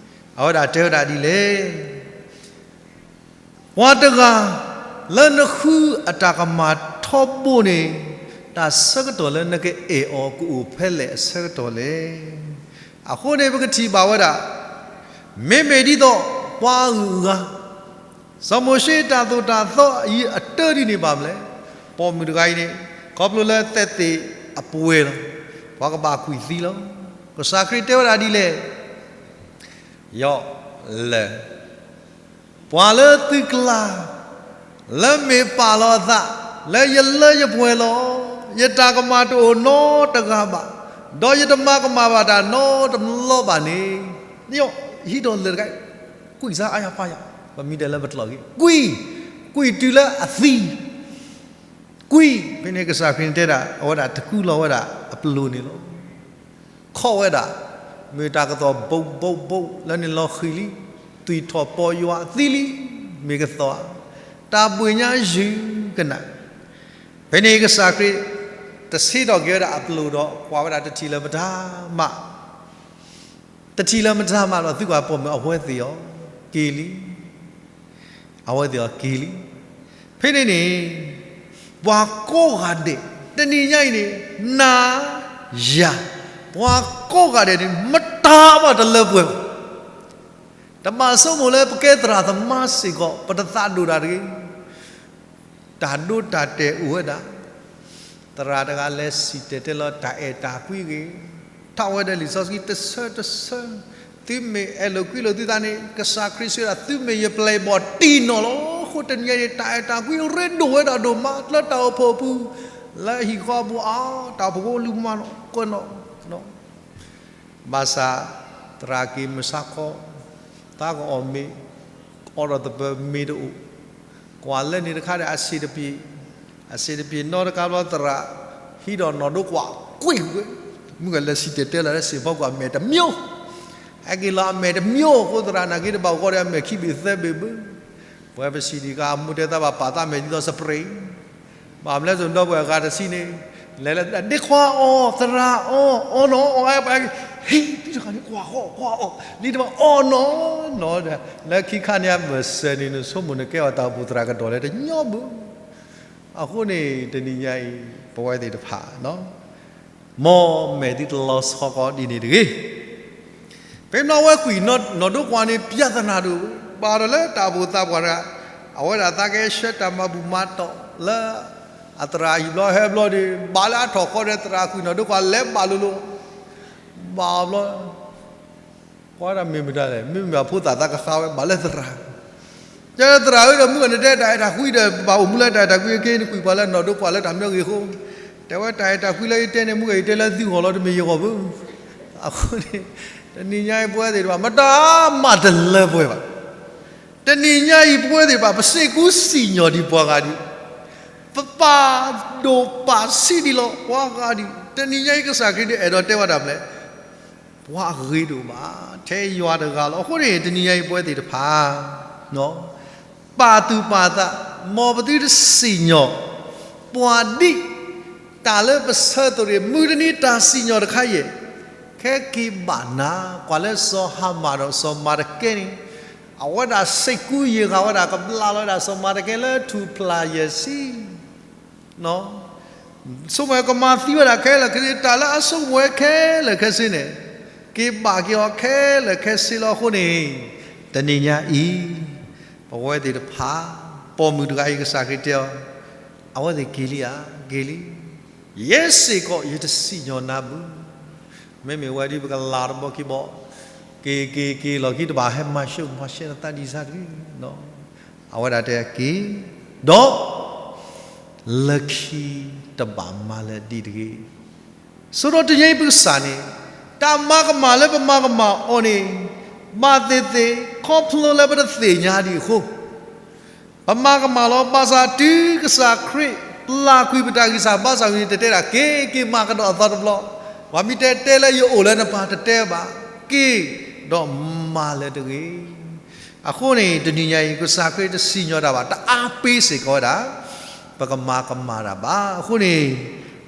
အဝဲဒၣ်တဲဝဲဒၣ်ဒ်လဲၣ် ပှၤတဂၤ လၢနဃုအတၢ်ကမၣ်ထီဘိန့ၣ် တၢ်ဆၢကတီၢ်လၢနကအဲၣ်အီၤကအိၣ်ဖဲလဲၣ်အဆၢကတီၢ်လဲၣ်. အဃိန့ၣ် ပကထံၣ်ဘၣ်ဝဲဒၣ် မ့မ့ၢ်ဒ်သိးပှၤအဂုၤအဂၤ စီၤမိၤၡ့တၢ်သိၣ်တၢ်သီအံၤအတၢ်ဒ်န့ၣ်ဘၣ်မလဲၣ်. ပိာ်မုၣ်တဂၤအံၤန့ၣ် ခီဖျိလၢသက်သေအပှဲၤလီၤ. ပှၤကဘၣ်ကွံာ်သံလီၤ. ကစၢ်ခရံာ်တဲဝဲဒၣ်ဒ်လဲၣ် ယီၢ်လၢ ပှၤလၢသုကျါ လၢမ့ၢ်ပာ်လီၤအသး လၢယလၢယပှဲၤလီၤ. ယတၢ်ကမၣ်တအိၣ်နီတဂၤဘၣ်, ဒီးယတမၤကမၣ်ဘၣ်တၢ်နီတဘျီဘၣ်န့ၣ်, ယီၢ်ဟံးဒီးလၢာ်တခါ, ကွံာ်စါအါယၤပၢ်ယၤ, ပမ့ၢ်တဲလၢပတလီၢ်ဂ့ၤ, ကွံာ်, ကွံာ်တုၤလၢအသံ ကွံာ်, ဖဲန့ၣ်ကစၢ်ခရံာ်န့ၣ်တဲဒၣ် အဝဲဒၣ်တကူလီၤဝဲဒၣ်အပျိၢ်န့ၣ်လီၤ. ခီၣ်ဝဲဒၣ်, မ့ၢ်တၢ်ကသီၣ်ဘိးဘိးဘိး လၢန့ၣ်လီၤဃံၤလံ, သွံၣ်ထီၣ်ပီယွၤသံလံ, မ့ၢ်ကသီၣ်ဧါ, တၢ်ဘှံးညါယုၢ်ကနၣ်. ဖဲန့ၣ်ကစၢ်ခရံာ် တဆ့ထီၣ်က့ၤဝဲဒၣ်အပျိၢ်ဒီး ကွၢ်ဝဲဒၣ်တထံၣ်လၢမတၤမး တထံၣ်လၢမတၤမးဒီး သုကွၢ်ပိာ်မုၣ်အဝဲသ့ၣ်အီၤက့ၤလံ. အဝဲသ့ၣ်အီၤက့ၤလံ. ဖဲန့ၣ်န့ၣ် ပှၤကိးဂၤဒဲး တနံၤညါအံၤန့ၣ် နၤယၤ ပှၤကိးဂၤဒဲးန့ၣ် မတၤဘၣ်တလၢပှဲၤဘၣ်. တဘၣ်ဆိကမိၣ်လၢပကဲသရၣ်သမါစ့ၢ်ကီး ပတသးဒိၣ်တၢ်တဂ့ၤ. တၢ်ဒိတၢ်တဲာ်အိၣ်ဝဲဒၣ်. သရၣ်တဂၤလဲၤစံၣ်တဲၤတဲလီၤတၢ်အဲၣ်တၢ်ကွံဂ့ၤ, ထီၣ်ဝဲဒၣ်လံာ်စီဆှံတဆၢတဆၢ, သုမ့ၢ်အဲၣ်လိာ်ကွံလိာ်သုသးန့ၣ် ကစၢ်ခရံာ်စံးဝဲဒၣ် သုမ့ၢ်ယပျဲၢ်ဘီၣ်တံၢ်နီၢ်လီၤ. အဃိတနံၤအံၤန့ၣ် တၢ်အဲၣ်တၢ်ကွံရ့ဒိၣ်ဝဲဒၣ်ဒိၣ်မး လၢတၢ်အိၣ်ဖှိၣ်အပူၤ, လၢဟံၣ်ဃီအပူၤအါ, တၢ်အိၣ်ဖှိၣ်ဖိလူၤမၤနီၢ်ကီၢ်နီၢ် ဘၣ်ဆၣ် သရၣ်က့ၤမုၢ်ဆါခီ, သးကအီၣ်မ့ၤ, အီၣ်ဒီးသပၢၤမ့ၤတအိၣ်, ကွၢ်လၢန့ၣ်တခါဒီးအဆံးတပျ့ၤ, အဆံးတပျ့ၤနီတခါဘျီသရၣ်, ဟံးဒီးနီၢ်ဒိကွၢ်ကွံာ်ဝဲ, မုၢ်ဂၤလဲၤစံၣ်တဲၤတဲလီၤလၢစ့ၢ်ဖီကွၢ်အမဲာ်တမျိး, ဟဲက့ၤလီၤအမဲာ်တမျိးအဃိသရၣ်နာ်က့တဘၣ်အိၣ်ဃီဒီးအမဲာ်ခံဘ့ၣ်သၢဘ့ၣ်ဘၣ်, ပဝဲပစံးဒံးကါအမူတဲသးဘၣ်ပာ်သးမဲာ်ဒ်သိးစပရ့ၤ ဘၣ်မနုၤလဲၣ် စီၤဒီပုၢ်ဝဲၢ်အဂၤတဆံန့ၣ်, လဲၤလၢဒ့ခွါအီၣ် သရၣ်အီၣ် အီၣ်နီၢ်အီၣ်အါပှၤ, ဟ့ၣ် ပံတဂၤန့ၣ် ကွၢ်ဃီ ကွၢ်အီၣ် လံတဘၣ်အီၣ်နီၢ်နီၢ်ဒီး, လၢခံခါန့ၣ်အဘၢၣ်စၢၤန့ၣ် နဆိကမိၣ်နကဲအီၤတၢ်အိၣ်ဖှိၣ်သရၣ်ကတီၢ်လၢတညီဘၣ်. အဃိန့ၣ် တနံၤညါအံၤ ပဝဲသ့ၣ်တဖၣ် မ်မဲာ်သုတလီၤဆီဃီဒ်န့ၣ်တဂ့ၤ. ဖဲမ့ၢ်ဝဲကွံာ်နီၢ်ဒိကွၢ်န့ၣ် ပြဿနာတအိၣ်ဘၣ်ဒီးလၢတၢ်အိၣ်ဖှိၣ်သးပှၢ်တဂၤ, အဝဲဒၣ်သးကဟဲဆှၢတၢ်မၤဘူၣ်မၤတီၢ်လၢ အသရၣ်အဟံၣ်ဘျီဟဲဘျီဒီး ဘၣ်လၢအထီၣ်ဃီဒီးသရၣ်ကွံာ်နီၢ်ဒိကွၢ်လဲၤဘၣ်လိၤလိၤ, ဘၣ်အီၤဘျီ ကွၢ်ဒၣ်မ့ၢ်မတၤလဲၣ် မ့မ့ၢ်အဖိသၣ်သးကဃါဝဲ ဘၣ်လၢသရၣ်, ကဲသရၣ်ဧၢဒီး မုၢ်ဂၤနတဲတၢ်အဲၣ်တၢ်ကွံဒီး ပဘၣ်အိၣ်မူလၢတၢ်အဲၣ်တၢ်ကွံအက့ နကွံာ်ပှၤလၢနီၢ်ဒိကွၢ်လၢတၢ်မ့ၢ်ဂ့ၤအဃိ, တဲဝဲတၢ်အဲၣ်တၢ်ကွံလၢယတဲန့ၣ် မုၢ်ဂၤယတဲလၢသုဂီၢ်လီၤ တမ့ၢ်ယဂီၢ်ဘၣ်. အဃိန့ၣ် တနံၤညါအံၤပဝဲသ့ၣ်တဖၣ် မတၤမးတလၢပှဲၤဘၣ်. တနံၤညါအံၤပဝဲသ့ၣ်တဖၣ် ပစံးကူစံၣ်ညီၣ်ဒံးပှၤဂၤဒံး, ပပာ်ဒိၣ်ပာ်ဆံးဒံးလီၤပှၤဂၤဒံး, တနံၤညါအံၤကစၢ်ခရံာ်ဒုးအဲၣ်ဒိးတဲဝဲဒၣ်မလဲၣ် ပှၤအဂ့ၤဒိၣ်မး ထဲယွၤတဂၤလီၤ. အဃိန့ၣ် တနံၤညါအံၤပဝဲသ့ၣ်တဖၣ် ပာ်သူၣ်ပာ်သး, မ်ပသုတစံၣ်ညီၣ် ပှၤဒ်တၢ်လၢပဆၢသိၣ်တဂ့ၤ, မုၢ်တနံၤတၢ်စံၣ်ညီၣ်တခါယဲၢ်, ခဲက့ၤဘၣ်နၤ, ကွၢ်လၢစီၤဟၤမၣ်ဒီးစီၤမၤတကဲန့ၣ်, အဝဲဒၣ်စ့ၢ်ကူယံာ်ဃာ်ဝဲဒၣ် ကဘျးလီၤဝဲဒၣ်စီၤမၤတကဲလၢထူၣ်ဖျါယဲၢ်ဆံ ဆိကမိၣ်ကမၤသံဝဲဒၣ်ခဲလၢာ်ခဲဆ့ တၢ်လၢအဆိကမိၣ်ဝဲခဲလၢာ်ခဲဆ့န့ၣ်, က့ၤဘၣ်က့ၤအီၤခဲလၢာ်ခဲဆ့လီၤ. အဃိန့ၣ် တနံၤညါအံၤ ပဝဲသ့ၣ်တဖၣ် ပိာ်မုၣ်တဂၤအံၤကစၢ်ခရံာ်တဲအီၤ, အဝဲသ့ၣ်က့ၤလံဧါ, က့ၤလံ, ယဲစ့ၢ်ကီးယတစံၣ်ညီၣ်နၤဘၣ်. မ့မ့ၢ်ဝဲဒ်ပကလၤတဘီခံဘီ, က့ၤက့ၤက့ၤလီၢ်ခံတဘၣ်ဟဲမၤရှုးမၤရှဲနသးဒံးစၢ်တဂ့ၤ. အဝဲဒၣ်တဲက့ၤ, ဒီး လၢခံတဘၣ်မၤလၢၤဒံးတဂ့ၤ. ဆိဒီးတနံၤအံၤပကစၢ်န့ၣ်, တၢ်မၤကမၣ်လၢပမၤကမၣ်အီၤန့ၣ်, ဘၣ်သ့ၣ်သ့ၣ် ခီဖျိလၢပတသ့ၣ်ညါဒံးအဃိ, ပမၤကမၣ်လီၤ. ဘၣ်ဆၣ်တုၤကစၢ်ခရံာ်ပျၢ်ကွံာ်ပတၢ်ဂံၢ်စၢ်ဘါစၢ်ဝံၤန့ၣ် တတဲဒၣ်က့ၤက့ၤမၤကဒီးအသီတဘျီ, ပှၤမ့ၢ်တဲတဲလၢယအိၣ်လၢနပၤတတဲဘၣ်, က့ၤဒီးမၤလၢၤတဂ့ၤ. အဃိန့ၣ် တနံၤညါအံၤ ကစၢ်ခရံာ်တစံၣ်ညီၣ်တၢ်ဘၣ်, တအါပ့ၤစ့ၢ်ကီးဝဲဒၣ် ပကမၤကမၣ်တၢ်ဘၣ်. အဃိန့ၣ်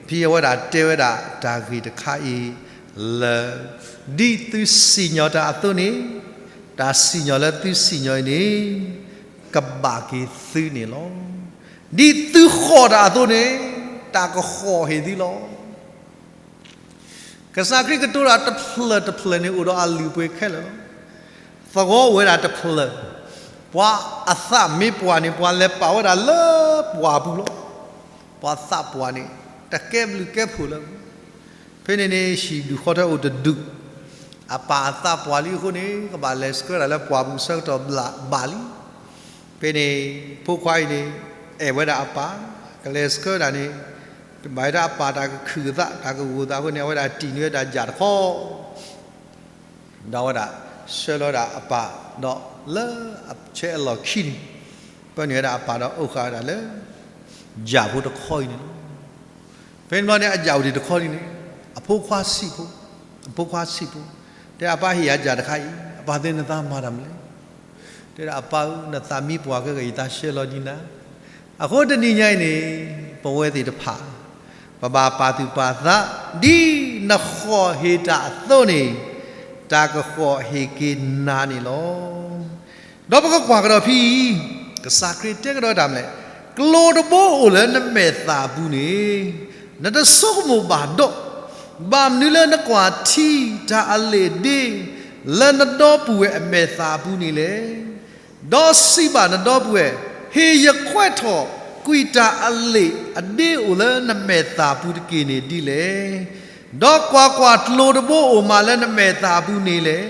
ဖဲအဝဲဒၣ်တဲဝဲဒၣ်တၢ်ဂ့ၢ်တခါအံၤလၢ ဒ်သုစံၣ်ညီၣ်တၢ်အသိးန့ၣ်, တၢ်စံၣ်ညီၣ်လၢသုစံၣ်ညီၣ်အံၤန့ၣ် ကဘၣ်က့ၤသုန့ၣ်လီၤ. ဒ်သုဃီၣ်တၢ်အသိးန့ၣ် တၢ်ကဃီၣ်ဟ့ၣ်သုလီၤ. ကစၢ်ခရံာ်ကတိၤတၢ်တဖျၢၣ်တဖျၢၣ်န့ၣ် အိၣ်ဒီးအလုၢ်အပှ့ၤခဲလၢာ်လီၤ. သဝီအိၣ်ဝဲဒၣ်တဖျၢၣ်, ပှၤအသးမ့ၢ်ပှၢ်န့ၣ် ပှၤလဲၤပာ်ဝဲဒၣ်လၢပှၢ်ပူၤလီၤ. ပှၤသးပှၢ်န့ၣ် တကဲဘျုးကဲဖှိၣ်လၢၤ. ဖဲန့ၣ်န့ၣ် ဟံၣ်ဒူၣ်ဃီထၢအိၣ်တဒူၣ်, အပၢ်အသးပှၢ်လံအဃိန့ၣ် ကဘၣ်လဲၤဆှၢတၢ်လၢပှၢ်ပူၤဆၢကတီၢ်ဘၣ်လံ. ဖဲန့ၣ် ဖိခွါအံၤန့ၣ် အဲၣ်ဝဲဒၣ်အပၢ်, ကလဲၤဆှၢတၢ်န့ၣ် ဘၣ်ဝဲဒၣ်အပၢ်တၢ်ကခုၣ်အသး တၢ်ကဂိၢ်သးအဃိန့ၣ် အဝဲဒၣ်တံၢ်န့ၢ်ဝဲဒၣ်ယၣ်တခီ ဒီးအဝဲဒၣ်ဆှၢလီၤဝဲဒၣ်အပၢ်, ဒီးလၢအဆဲးအလီၢ်ခံန့ၣ် ပၢနုာ်ဝဲဒၣ်အပၢ်ဒီးအိၣ်ဃာ်ဝဲဒၣ်လၢ ယၣ်ဖိတခီအံၤန့ၣ်လီၤ. ဖဲန့ၣ်ဘျီန့ၣ် အယၣ်အိၣ်ဒံးတခီဒံးန့ၣ် အဖိခွါဆံးဖိ, အဖိခွါဆံးဖိ တဲအပၢ်ဟ့ၣ်ယၤယၣ်တခါအံၤ အပၢ်သ့ၣ်နသးမၤတၢ်မနုၤလဲၣ်. တဲဒၣ်အပၢ်ဧၢ နသးမ့ၢ်ပှၢ်ခဲဂ့ၤ ယသးဆှၢလီၤဒံးနၤ. အဃိတနံၤညါအံၤန့ၣ် ပဝဲသ့ၣ်တဖၣ် ပဘၣ်ပာ်သူၣ်ပာ်သး ဒ်နဃီၣ်ဟ့ၣ်တၢ်အသိးန့ၣ် တၢ်ကဃီၣ်ဟ့ၣ်က့ၤနၤန့ၣ်လီၤ. ဒီးပကကွၢ်ကဒီးဖဲအံၤ ကစၢ်ခရံာ်တဲကဒီးတၢ်မနုၤလဲၣ်, ကျိၤတဘိအိၣ်လၢနမဲာ်သၣ်အပူၤန့ၣ် နတဆိကမိၣ်ဘၣ်ဒီး, ဘၣ်မနုၤလၢနကွၢ်ထံတၢ်အလံာ်အဒ့ လၢနဒီပုၢ်ဝဲၢ်အမဲာ်သၣ်အပူၤန့ၣ်လဲၣ်. ဒီးစံးဘၣ်နဒီပုၢ်ဝဲၢ်, ဟ့ၣ်ယခွဲးထီၣ်ကွံာ်တၢ်အလံာ်အဒ့အိၣ်လၢနမဲာ်သၣ်အပူၤတက့ၢ်န့ၣ်ဒ်လဲၣ်. ဒီးကွၢ်ကွၢ်, ကျိၤတဘိအိၣ်မးလၢနမဲာ်သၣ်အပူၤန့ၣ်လဲၣ်.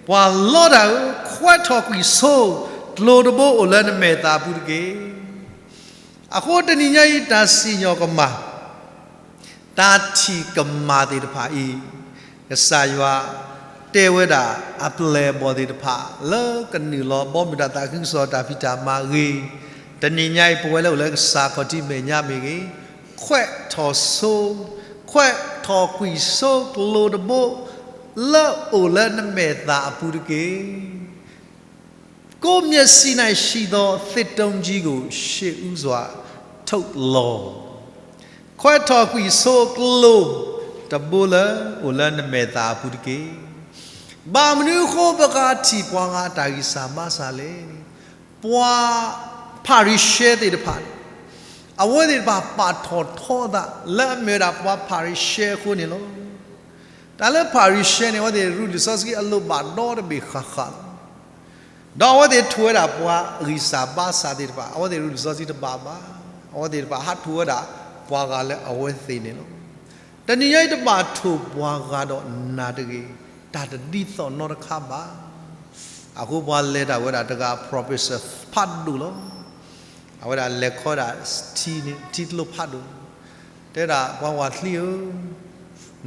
ပှၤလီတၢ်ဧၢ, ခွဲးထီၣ်ကွံာ်ဆိ, ကျိၤတဘိအိၣ်လၢနမဲာ်သၣ်အပူၤတက့ၢ်. အဃိတနံၤညါအံၤ တၢ်စံၣ်ညီၣ်ကမၣ် တၢ်ထံၣ်ကမၣ်သ့ၣ်တဖၣ်အံၤ, ကစၢ်ယွၤတဲဝဲဒၣ်အပျဲၢ်အဘီၣ်သ့ၣ်တဖၣ် လၢကနုာ်လီၤဘီမုၢ်တၢ်သးခုကစီၣ်တၢ်ဖံးတၢ်မၤအဂ့ၢ်, တနံၤညါအံၤ ပဝဲလၢအိၣ်လၢကစၢ်ခီၣ်ထံးမဲာ်ညါမ့ၢ်ဂ့ၤ, ခွဲးထီၣ်ဆိ, ခွဲးထီၣ်ကွံာ်ဆိ ကျိၤတဘိ လၢအိၣ်လၢနမဲာ်သၣ်အပူၤတက့ၢ်. ကိုယ်မျက်စိ၌ရှိသော သစ်တုံးကြီးကို ရှေ့ဦးစွာ ထုတ်လော့. ခွဲးထီၣ်ကွံာ်ဆိကျိၤတဘိလၢအိၣ်လၢနမဲာ်သၣ်အပူၤတက့ၢ်. ဘၣ်မနုၤအဃိ ပကထံၣ်ပှၤဂၤအတၢ်ဂံၢ်စၢ်ဘါစၢ်လဲၣ်. ပှၤဖၤရံၤၡဲသ့ၣ်တဖၣ်န့ၣ် အဝဲသ့ၣ်တဖၣ်ပာ်ထီၣ်ထီအသး လၢအမ့ၢ်ဝဲဒၣ်ပှၤဖၤရံၤၡဲအဃိန့ၣ်လီၤ. တၢ်လၢဖၤရံၤၡဲန့ၣ် အဝဲသ့ၣ်ရူလံာ်စီဆှံအလိၣ်ဘၣ်ဒီတဘ့ၣ်ဃၣ်ဃၣ်လီၤ. ဒီးအဝဲသ့ၣ်ထိၣ်ဝဲဒၣ်ပှၤဂံၢ်စၢ်ဘါစၢ်သ့ၣ်တဖၣ် အဝဲသ့ၣ်ရူလံာ်စီဆှံတဘၣ်ဘၣ်. အဝဲသ့ၣ်တဖၣ်ဟးထိၣ်ဝဲဒၣ်ပှၤဂၤလၢအဝဲသ့ၣ်န့ၣ်လီၤ. တနံၤညါအံၤတဘၣ်ထိၣ်ပှၤဂၤဒီးနၤတဂ့ၤ, တၢ်တဒ်သိးနီတခါဘၣ်. အဃိပှၤလဲၤတၢ်ဝဲဒၣ်တဂၤ professor ဖးဒိၣ်လီၤ. အဝဲဒၣ်လဲၤခီဒၣ်ထံန့ၣ် ထံကျိဖးဒိၣ်, တဲဒၣ်ပှၤဝၤချံဧၢ,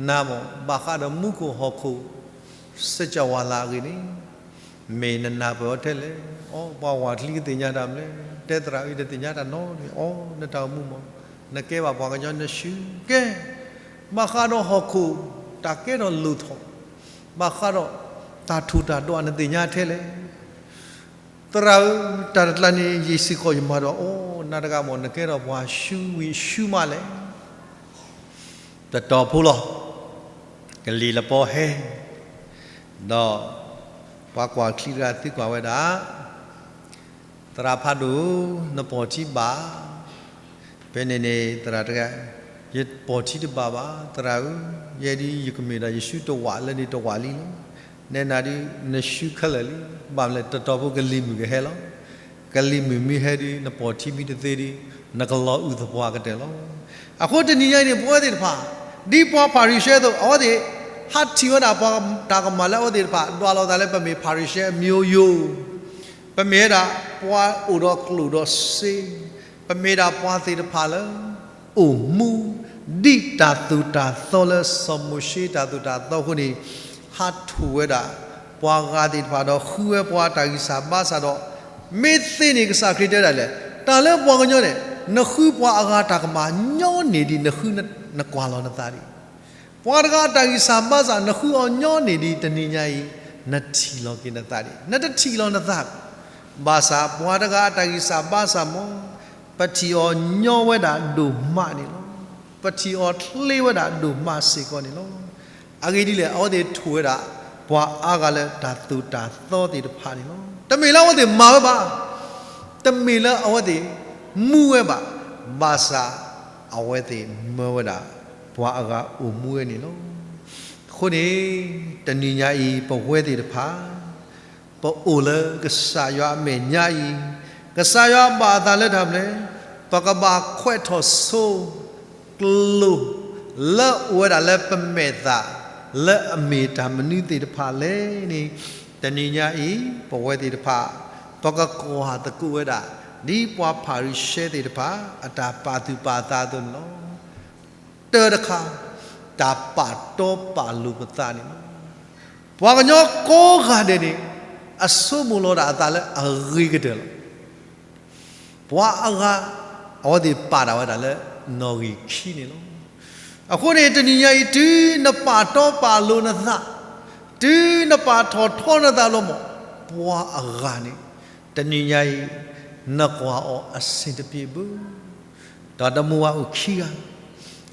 နၤမ့ၢ် ဘၣ်ဃးဒီးမူခိၣ်ဟီၣ်ခိၣ် စၢကဝၤလၤအဂ့ၢ်န့ၣ် မ့ၢ်နနၢ်ပၢၢ်အီၤထဲလဲၣ်. အိ ပှၤဝၤချံကသ့ၣ်ညါတၢ်မနုၤလဲၣ်. တဲသရၣ်အံၤတသ့ၣ်ညါတၢ်နီတမံၤ. အိ နတၢ်အိၣ်မူမ့ၢ် နကဲဘၣ်ပှၤကညီနစုကဲ, ဘၣ်ဃးဒီးဟီၣ်ခိၣ်တၢ်ကဲထီၣ်လိၣ်ထီၣ်, ဘၣ်ဃးဒီးတၢ်ထူးတၢ်တီၤနသ့ၣ်ညါထဲလဲၣ်. သရၣ်ဧၢ, တၢ်တကျါန့ၣ် ယစ့ၢ်ကီးယမၤဒီး အိ နၤတဂၤမ့ၢ် နကဲထီၣ်ပှၤဆူဝံၤဆူမးလဲၣ်. တတီၤဖိလီၤ. ကလံၤလပီဟဲ, ဒီးပှၤကွၢ်ချံတဂၤသံကွၢ်ဝဲဒၣ်, သရၣ်ဖးဒိၣ်ဧၢ, နပိာ်ထံဘၣ်. ဖဲန့ၣ်န့ၣ် သရၣ်တဲ, ယပိာ်ထံတဘၣ်ဘၣ် သရၣ်ဧၢ, ယဲဒၣ်ယကမ့ၢ်ဒီးယစုတဝးလၢန့ၣ်တဝးလံလီၤ. နဲနၤဒုး နစုခဲလၢာ်လံ. ဘၣ်မနုၤလဲၣ် တတီၤဖိကလံၤမုၢ်ကဟဲလီၤ. ကလံၤမုၢ်မ့ၢ်ဟဲဒုး နပိာ်ထံမ့ၢ်တသ့ဒုး နကလီၤအုၣ်သပှၢ်ကတၢၢ်လီၤ. အဃိတနံၤညါအံၤန့ၣ် ပဝဲသ့ၣ်တဖၣ် ဒ်ပှၤဖၤရံၤၡဲအသိး အဝဲသ့ၣ်ဟးထံၣ်ဝဲဒၣ်ပှၤတၢ်ကမၣ်လၢအဝဲသ့ၣ်တဖၣ် ဒွးလိာ်သးလၢပမ့ၢ်ဖၤရံၤၡဲအမျိုးရိုး, ပမ့ၢ်ဝဲဒၣ်ပှၤအိၣ်ဒီးကျိၣ်ဒီးစ့, ပမ့ၢ်ဒၣ်ပှၤသ့ၣ်တဖၣ်လၢ အိၣ်မူ ဒ်တၢ်သိၣ်တၢ်သီလၢစီၤမိၤၡ့တၢ်သိၣ်တၢ်သီအဃိန့ၣ်, ဟးထီၣ်ဝဲဒၣ် ပှၤဂၤသ့ၣ်တဖၣ်ဒီးဃုဝဲပှၤတၢ်ဂံၢ်စၢ်ဘါစၢ်ဒီး, မ့ၢ်သ့န့ၣ်ကစၢ်ခရံာ်တဲဒၣ်လဲာ်, တၢ်လၢပှၤကညီန့ၣ် နဃုပှၤအဂၤတၢ်ကမၣ်ညီနုၢ်ဒံး နဃုနကွၢ်လီၤနသးဒံး ပှၤတဂၤအတၢ်ဂံၢ်စၢ်ဘါစၢ် နဃုအီၤညီနုၢ်ဒံး တနံၤညါအံၤ နထံၣ်လီၤက့ၤနသးဒံး, နတထံၣ်လီၤနသး, ဘၣ်ဆၣ်ပှၤတဂၤအတၢ်ဂံၢ်စၢ်ဘါစၢ်မ့ၢ် ပထံၣ်အီၤညီဝဲဒၣ်ဒိၣ်မးန့ၣ်လီၤ. ပထံၣ်အီၤချ့ဝဲဒၣ်ဒိၣ်မးစ့ၢ်ကီးန့ၣ်လီၤ. အဂ့ၢ်ဒ်လဲၣ်, အဝဲသ့ၣ်ထီၣ်ဝဲဒၣ် ပှၤအါဂၤလၢတၢ်သိၣ်တၢ်သီသ့ၣ်တဖၣ်န့ၣ်လီၤ. တမ့ၢ်လၢအဝဲသ့ၣ်မၤဝဲဘၣ်, တမ့ၢ်လၢအဝဲသ့ၣ်မူဝဲဘၣ်, ဘၣ်ဆၣ်အဝဲသ့ၣ်မၢဝဲဒၣ် ပှၤအဂၤအိၣ်မူဝဲန့ၣ်လီၤ. အဃိန့ၣ် တနံၤညါအံၤ ပဝဲသ့ၣ်တဖၣ် ပအိၣ်လၢကစၢ်ယွၤအမဲာ်ညါအံၤ, ကစၢ်ယွၤဘၣ်အသးလၢတၢ်မနုၤလဲၣ်, ပကဘၣ်ခွဲးထီၣ်ဆိ ကျိၤ လၢအအိၣ်ဝဲဒၣ်လၢပမဲာ်သး လၢအမ့ၢ်တၢ်မနုၤသ့ၣ်တဖၣ်လဲၣ်န့ၣ်, တနံၤညါအံၤ ပဝဲသ့ၣ်တဖၣ် ပကကွၢ်သကိးဝဲဒၣ် ဒ်ပှၤဖၤရံၤၡဲသ့ၣ်တဖၣ် အတၢ်ပာ်သူၣ်ပာ်သးအသိးန့ၣ်လီၤ. တၢတခါ, တၢ်ပာ်တီပာ်လိၤပသးန့ၣ်လီၤ. ပှၤကညီကိးဂၤဒဲးန့ၣ် အဆိကမိၣ်လီၤဒၣ်အသးလၢအဂ့ၤကတၢၢ်လီၤ. ပှၤအဂၤ အဝဲသ့ၣ်ပာ်ဒၣ်ဝဲဒၣ်လၢနီၣ်ဂံၢ်ခံန့ၣ်လီၤ. အဃိန့ၣ် တနံၤညါအံၤ တုၤနပာ်တီပာ်လိၤနသး, တုၤနပာ်ထီၣ်ထီနသးလီၤမး, ပှၤအဂၤန့ၣ် တနံၤညါအံၤ နကွၢ်အီၤအဆင်တပြေဘၣ်. ဒီးတမူဝါအိၣ်ခံဂၤ,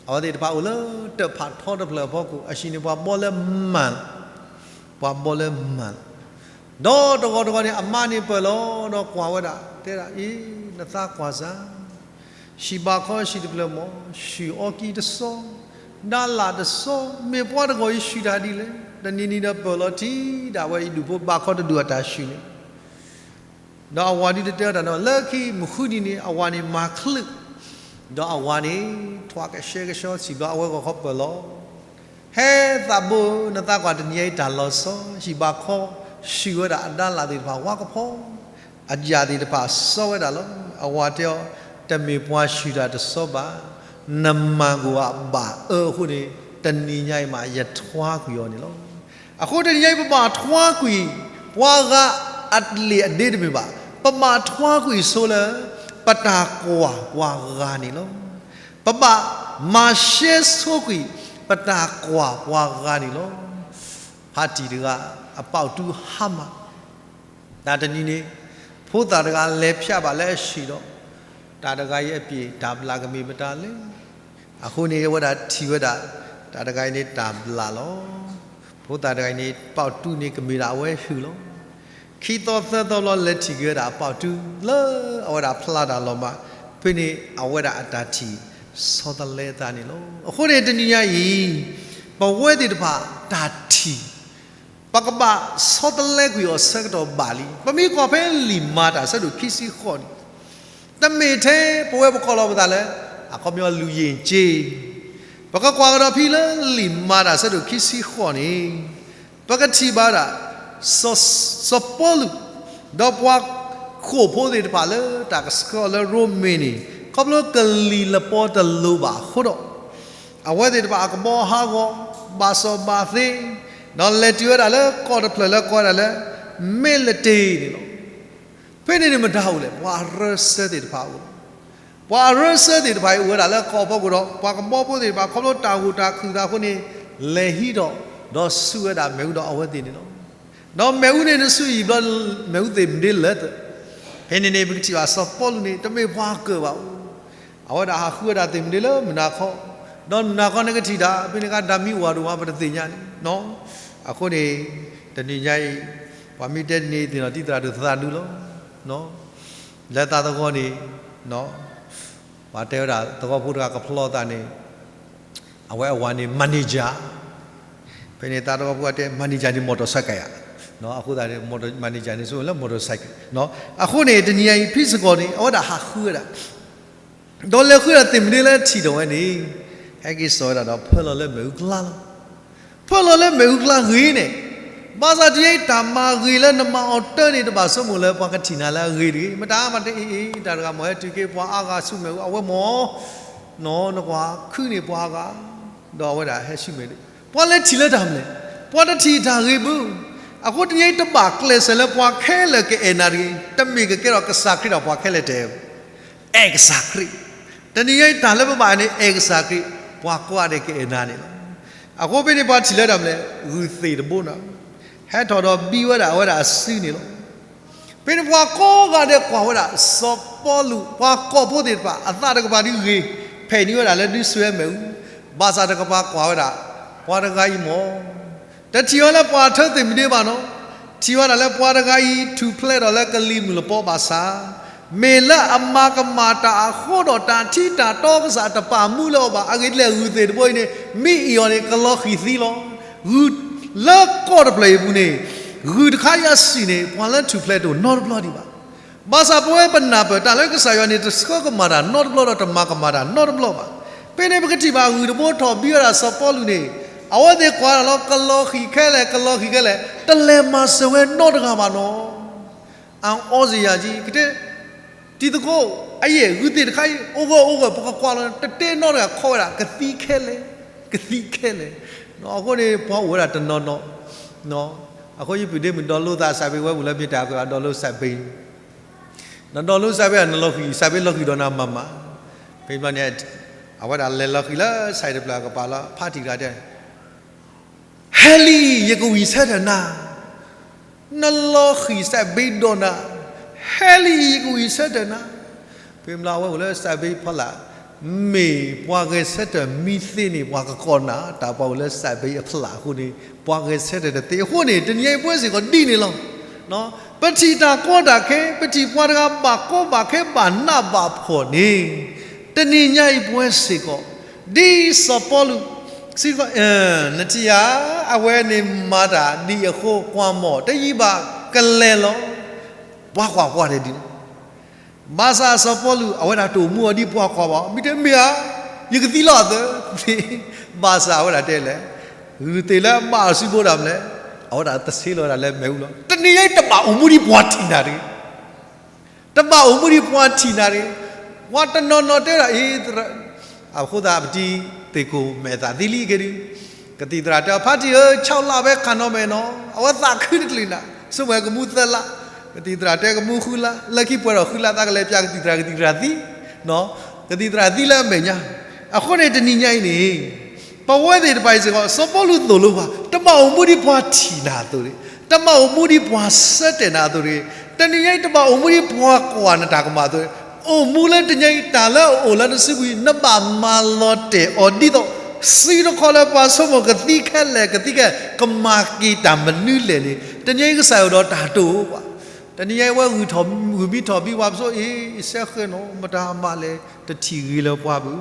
အဝဲသ့ၣ်တဖၣ်အိၣ်လၢတၢ်ဖးထီတဖျၢၣ်အဖီခိၣ်, အဟံၣ်န့ၣ်ပှၤဘီလၢမၢ်, ပှၤဘီလၢမၢ်, ဒီးတဂီၤတဂီၤန့ၣ် အမါန့ၣ်ပၢၢ်လီၤဒီးကွၢ်ဝဲဒၣ်, တဲဒၣ်အံၤ, နသးကွၢ်စၢ်, ဟံၣ်ဘးခီဟံၣ်တဖျၢၣ်မး, ဟံၣ်အီကံတစီ, ဒါလၣ်တစီ, မ့ၢ်ပှၤတဂီၤအံၤဟံၣ်တၢ်ဒ်လဲၣ်, တနံၤနံၤဒီးပၢၢ်လီၤထံဒၣ်ဝဲ ယဒူၣ်ဖိဘးခီတဒူၣ်အတၢ်ဆူၣ်န့ၣ် ဒီးအဝၤဒုးတတဲအီၤတၢ်နီတမံၤ, လၢခံမုၢ်ဃုနံၤန့ၣ် အဝၤန့ၣ်မၤချုး, ဒီးအဝၤန့ၣ် ထွါကဆှဲကဆှီဆံးဘျီ အဝဲဂီၤခီပၢၢ်လီၤ. ဟဲသးဘိဧၢ, နသးကွၢ်တနံၤညါအံၤတၢ်လီၤဆီ, ဟံၣ်ဘးခီ ဟံၣ်ဝဲဒၣ်အဒါလၣ်သ့ၣ်တဖၣ်ဝါကဖီ, အယၣ်သ့ၣ်တဖၣ်စီဝဲဒၣ်လီၤ. အဝၤတဲအီၤ, တမ့ၢ်ပှၤဟံၣ်တၢ်တစီဘၣ်, နမၤကွၢ်ဘၣ်အၢအဃိန့ၣ် တနံၤညါအံၤမး ယထွါကွံာ်အီၤန့ၣ်လီၤ. အဃိတနံၤညါအံၤ ပဘၣ်ထွါကွံာ် ပှၤဂၤအလံာ်အဒ့တမ့ၢ်ဘၣ်, ပဘၣ်ထွါကွံာ်ဆိလၢ ပတၢ်ကွၢ်ပှၤဂၤန့ၣ်လီၤ. ပဘၣ်မၤရှဲဆိကွံာ် ပတၢ်ကွၢ်ပှၤဂၤန့ၣ်လီၤ. ဖါတံၢ်တဂၤ အပာ်အီၤတူၢ်ဟါမၢ် တၢ်တနံၤန့ၣ် ဖိသၣ်တဂၤလဲၤဖျးဘၣ်လၢအဟံၣ်ဒီး တၢ်တဂၤအံၤအပျ့ၢ်တၢ်ဘျၣ်ကမ့ၢ်မတၤလဲၣ်. အဃိန့ၣ် အဝဲဒၣ်ထံၣ်ဝဲဒၣ် တၢ်တဂၤအံၤန့ၣ်တၢ်ဘျၣ်လီၤ. ဖိသၣ်တဂၤအံၤန့ၣ် ပာ်အီၤတူၢ်န့ၣ်ကမ့ၢ်ဒၣ်အဝဲဟုၣ်လီၤ. ခံသီသၢသီဘျီလဲၤထံၣ်က့ၤဝဲဒၣ်အပာ်အီၤတူၢ်လၢအဝဲဒၣ်ဖျါတၢ်လီၤမၢ်, ဖဲန့ၣ်အဝဲဒၣ်အတၢ်ထံၣ်ဆီတလဲအသးန့ၣ်လီၤ. အဃိန့ၣ်တနံၤညါအံၤ ပဝဲသ့ၣ်တဖၣ်တၢ်ထံၣ် ပကဘၣ်ဆီတလဲကွံာ်အီၤဆၢကတီၢ်ဘၣ်လံ. ပမ့ၢ်ကွၢ်ဖဲလံာ်မၤတၢ်ဆၢဒိၣ်ခံဆံဃိးန့ၣ်, တမ့ၢ်ထဲပဝဲပကိးလီၤပသးလၢ အခီပညီလူယ့ၣ်က့, ပကကွၢ်ကဒီးဖဲလၢလံာ်မၤတၢ်ဆၢဒိၣ်ခံဆံဃိးန့ၣ်, ပကထံၣ်ဘၣ်ဝဲဒၣ် စီၤ စီၤပီလူး ဒီးပှၤဃိာ်ဖိသ့ၣ်တဖၣ်လၢတၢ်ကဆှၢအီၤလၢရိမ့ၤန့ၣ် ခီဖျိကလံၤလပီတလိၤဘၣ်အဃိဒီး အဝဲသ့ၣ်တဖၣ်အကဘီဟးဂီၤ ဘၣ်စီၣ်ဘၣ်သ့, ဒီးလဲၤတုၤဝဲဒၣ်လၢကီၢ်တဖျၢၣ်လၢကိးဝဲဒၣ်လၢ မ့ၢ်လတ့ၤန့ၣ်လီၤ. ဖဲန့ၣ်န့ၣ်မတၤအိၣ်လဲၣ်, ပှၤအရၢစၢၤသ့ၣ်တဖၣ်အိၣ်လီၤ. ပှၤအရၢစၢၤသ့ၣ်တဖၣ်အံၤအိၣ်ဝဲဒၣ်လၢကီၢ်ဖီခိၣ်ဒီး ပှၤကဘီဖိသ့ၣ်တဖၣ် ခီဖျိတၢ်ဂိၢ်တၢ်ခုၣ်သးအဃိန့ၣ် လဲၤဟံးဒီး ဒီးဆူၣ်ဝဲဒၣ်မ့ၣ်အူဒီးအဝဲသ့ၣ်န့ၣ်လီၤ. ဒီးမ့ၣ်အူန့ၣ် နဆူၣ်အံၤဘျီ မ့ၣ်အူသ့ၣ်မနုၤလၢာ်သ့, ဖဲန့ၣ်န့ၣ် ပကထံၣ်ဘၣ်စီၤပီလူးန့ၣ် တမ့ၢ်ပှၤကၢၢ်ဘၣ်အိၣ်, အဝဲဒၣ်ဟးဃုဝဲဒၣ်သ့ၣ်မနုၤလၢမုၢ်နၤခီ, ဒီးမုၢ်နၤခီနကထံၣ်တၢ် ဖဲန့ၣ်ကဒါမံဝၤဒိၣ်မး ပတသ့ၣ်ညါန့ၣ်, အဃိန့ၣ် တနံၤညါအံၤ ပှၤမ့ၢ်တဲဒ်န့ၣ်သ့ၣ်နီၣ် တံၢ်သရၣ်ဒိၣ်သရၣ်ဒူလီၤ. လၢသးသဂီၢ်န့ၣ် ပှၤတဲဝဲဒၣ် သဝီဖိတဂၤကဖျီသးန့ၣ် အဝဲအဝၤန့ၣ် manager, ဖဲန့ၣ်သးသဂီၢ်ဖိတဲ manager န့ၣ် မော်တော်ဆိုင်ကယ် ဧါ, အဃိသတးန့ၣ် manager န့ၣ် ဆိလၢ မော်တော်ဆိုင်ကယ်, အဃိန့ၣ် တနံၤညါအံၤ ဖဲစ့ၢ်ကီးန့ၣ် အဝဲဒၣ်ဟးဃုဝဲဒၣ် ဒီးလဲၤဃုဒၣ်သ့ၣ်မနုၤလၢထံၣ်ဒီးဝဲန့ၣ်, ဟဲက့ၤစိာ်ဝဲဒၣ်ဒီး ဖၢလီၤလၢမ့ၣ်အူကျါလီၤ. ဖၢလီၤလၢမ့ၣ်အူကျါဂ့ၤန့ၣ်, ဘၣ်ဆၣ်တယဲအံၤတၢ်မၤဂ့ၤလၢနမၤအီၤတၢ်န့ၣ် တဘၣ်ဆိကမိၣ်လၢပှၤကထံၣ်နၤလၢအဂ့ၤတဂ့ၤ. မတၤမၤတအ့ၣ်အ့ၣ် တၢ်တဂၤမ့ၢ်ဟဲတုၤက့ၤ ပှၤအါဂၤဆူမဲာ်အူအဝဲမ့ၢ် နီၢ် နကွၢ်ခုန့ၣ်ပှၤအါဂၤ ဒီးအဝဲဒၣ်ဟဲဆူမဲာ်ဒၣ် ပှၤလဲၤထံၣ်လၢတၢ်မနုၤလဲၣ်, ပှၤတထံၣ်တၢ်ဂ့ၤဘၣ်. အဃိတနံၤအံၤတဘၣ်ကျဲးစၢးလၢပှၤခဲလၢာ်ကအဲၣ်နၤတဂ့ၤ. တမ့ၢ်ကကဲထီၣ်ကစၢ်ခရံာ်ဒီးပှၤခဲလၢာ်တအဲၣ်ဘၣ် အဲၣ်ကစၢ်ခရံာ်. တနံၤအံၤတၢ်လၢပဘၣ်န့ၣ် အဲၣ်ကစၢ်ခရံာ်, ပှၤကိးဂၤဒဲးကအဲၣ်နၤန့ၣ်လီၤ. အဃိဖဲန့ၣ်ပှၤထံၣ်လၢတၢ်မနုၤလဲၣ်, ဂုၢ်သ့ၣ်တဘိနၤ. ဟဲထီၣ်ဒီးဘံဝဲဒၣ်အဝဲဒၣ်အစုန့ၣ်လီၤ. ဖဲန့ၣ်ပှၤကိးဂၤဒဲးကွၢ်ဝဲဒၣ် စီၤပီလူး, ပှၤကီၢ်ဖိသ့ၣ်တဖၣ် အသးတကပၤဒုးဂ့ၤ, ဖဲးန့ၢ်ဝဲဒၣ်လၢဒုးစွဲမ့ၣ်အူ, ဘၣ်ဆၣ်တကပၤကွၢ်ဝဲဒၣ် ပှၤတဂၤအံၤမ့ၢ် တထံၣ်ဝဲလၢပှၤထၢသ့ၣ်မုၢ်ဒ့ဘၣ်နီၤ, ထံၣ်ဝဲဒၣ်လၢပှၤတဂၤအံၤထူၣ်ဖျဲးဒီးလၢကလံၤမုၢ်လပီဘၣ်ဆၣ်, မ့ၢ်လၢအမၤကမၣ်တၢ်အဃိဒီးတၢ်ထံတၢ်တီကစၢ်တပာ်မူလၢအီၤဘၣ်. အဂ့ၢ်ဒ်လဲၣ် ဂုၢ်သ့ၣ်တဘိအံၤန့ၣ် မ့ၢ်အ့ၣ်အီၤန့ၣ် ကလီၤဃံၤသံလီၤ. ဂုၢ်လၢကီၢ်တဖျၢၣ်အံၤအပူၤန့ၣ် ဂုၢ်တခါအံၤအစုန့ၣ် ပှၤလၢထူၣ်ဖျဲးတအိၣ်နီတဘျီဒံးဘၣ်. ဘၣ်ဆၣ်ပဝဲပနၢ်ပၢၢ်တၢ်လၢကစၢ်ယွၤန့ၣ် တဆှၢကမၣ်တၢ်နီတဘျီဒီးတမၤကမၣ်တၢ်နီတဘျီဘၣ်. ဖဲန့ၣ်ပကထံၣ်ဘၣ်ဂုၢ်တဘိထီၣ်ဘံဝဲဒၣ်စီၤပီလူးန့ၣ် အဝဲသ့ၣ်ကွၢ်လီၤ ကလီၤဃံၤခဲလၢာ် ကလီၤဃံၤခဲလၢာ် တလဲၤမၤစၢၤဝဲနီတဂၤဘၣ်နီၤ. အအီစယၤကံ ကတဲ တံၤသကိး အယဲၢ်ဂုၢ်သ့ၣ်တခါအံၤ အိၣ်ဂၢၢ်အိၣ်ဂၢၢ် ပကကွၢ်လီၤ တတဲနီတဂၤခီဝဲဒၣ် ကသံခဲလၢာ် ကသံခဲလၢာ်. အဃိန့ၣ် ပှၤအိၣ်ဝဲဒၣ်တနီၤနီၤ အဃိယပုၢ်ဒ့မုၣ် download သး စးဘ့ဝဲပူၤလၢမ့ၢ်တၢ်က download စးဘ့ န download စးဘ့ နလီၤဃံၤ စးဘ့လီၤဃံၤဒီးနၤမၤမၤ ဖဲဘျီန့ၣ် အဝဲဒၣ်လဲၤလီၤဃံၤလၢ site တဖျၢၣ်အကပၤလီၤ ဖါတံၢ်တဂၤတဲ ဟဲလံအံၤ ယကဝံၢ်ဆၢထၢၣ်နၤ, နလီၤဃံၤစးဘ့ဒီးနၤ, ဟဲလံအံၤ ယကဝံၢ်ဆၢထၢၣ်နၤ. ဖဲဘျီအဝဲအိၣ်လၢစးဘ့ဖီလာ် မ့ၢ်ပှၤဂဲၤဆၢထၢၣ်မံသ့န့ၣ် ပှၤကကိးနၤ တၢ်ပှၤအိၣ်လၢစးဘ့အဖီလာ်အဃိန့ၣ် ပှၤဂဲၤဆၢထၢၣ်တသ့အဃိန့ၣ် တနံၤညါအံၤပဝဲစ့ၢ်ကီးဒ်န့ၣ်လီၤ. ပထံၣ်တၢ်ကီတၢ်ခဲ ပထံၣ်ပှၤတဂၤဘၣ်ကီဘၣ်ခဲဘၣ်နးဘၣ်ဖှီၣ်န့ၣ် တနံၤညါအံၤပဝဲစ့ၢ်ကီး ဒ်စီၤပီလူး စံး နထံၣ်ဧါ အဝဲန့ၣ်မၤတၢ်ဒ်အဃိကွၢ်မီၢ် တယံာ်ဘၣ်ကလဲၤလီၤ. ပှၤကွၢ်ကွၢ်ဒဲးဒ် ဘၣ်ဆၣ်စီၤပီလူး အဝဲဒၣ်တအိၣ်မူအီၤဒ်ပှၤကွၢ်ဘၣ် မ့ၢ်တဲမ့ၢ်ဧါ ယကသံလီၤအသး ဘၣ်ဆၣ်အဝဲဒၣ်တဲလဲၣ် ဂုၢ်သ့ၣ်လၢအဘၣ်အီၤစုဘိဒၣ်မလဲၣ် အဝဲဒၣ်တဆ့လီၤဝဲဒၣ်လၢမ့ၣ်အူလီၤ. တနံၤညါအံၤတဘၣ်အိၣ်မူဒ်ပှၤထံၣ်နၤတဂ့ၤ တဘၣ်အိၣ်မူဒ်ပှၤထံၣ်နၤတဂ့ၤ. ပှၤတနီၤနီၤတဲဝဲဒၣ်အံၤ အဃိသတးပတံၤသ့ၣ်ကိၣ်မဲာ်သးသံလံက့ၤဒုး ကသံၣ်သရၣ်တဲ ဖါတံၢ်ဧၢ ဆီလၢ်ဖဲခးနီၤမဲာ်နီၤ အဝဲသးခုတကလုာ်နၤ ဆိကမိၣ်ကမူသၢလါ ကသံၣ်သရၣ်တဲကမူဃုလါ လၢခံပှဲၤထီၣ်ဃုလါ သးကလဲၤပျၢ်ကသံၣ်သရၣ် ကသံၣ်သရၣ်သံ ကသံၣ်သရၣ်သံလၢအမဲာ်ညါ. အဃိန့ၣ်တနံၤညါအံၤန့ၣ် ပဝဲသ့ၣ်တဖၣ်အံၤစ့ၢ်ကီး စီၤပီလူးသိၣ်လိပှၤ တဘၣ်အိၣ်မူဒ်ပှၤထံၣ်နၤအသိးတဂ့ၤ, တဘၣ်အိၣ်မူဒ်ပှၤဆၢတဲာ်နၤအသိးတဂ့ၤ, တနံၤညါအံၤတဘၣ်အိၣ်မူဒ်ပှၤကွၢ်နတၢ်ကမၣ်အသိးတဂ့ၤ. အိၣ်မူလၢတနံၤညါအံၤ တၢ်လၢအအိၣ်လၢနစုပူၤအံၤ နဘၣ်မၤလီၤတဲာ်အီၤဒ်သိး စုတခီလၢပှၤဆိကမိၣ်ကသံခဲလၢာ်ကသံခဲလၢာ် ကမၤက့ၤတၢ်မနုၤလဲၣ်န့ၣ် တနံၤညါအံၤကစၢ်ယွၤဒီးတၢ်တိာ်ပှၤ တနံၤညါအံၤဝဲဂုၢ်ထီၣ် ဂုၢ်မံထီၣ်ဘံပှၤပစိအ့ၣ် စဲဃဲနီၤ မတၤမၤလဲၣ် တထံၣ်ဂ့ၤလၢပှၤဘၣ်.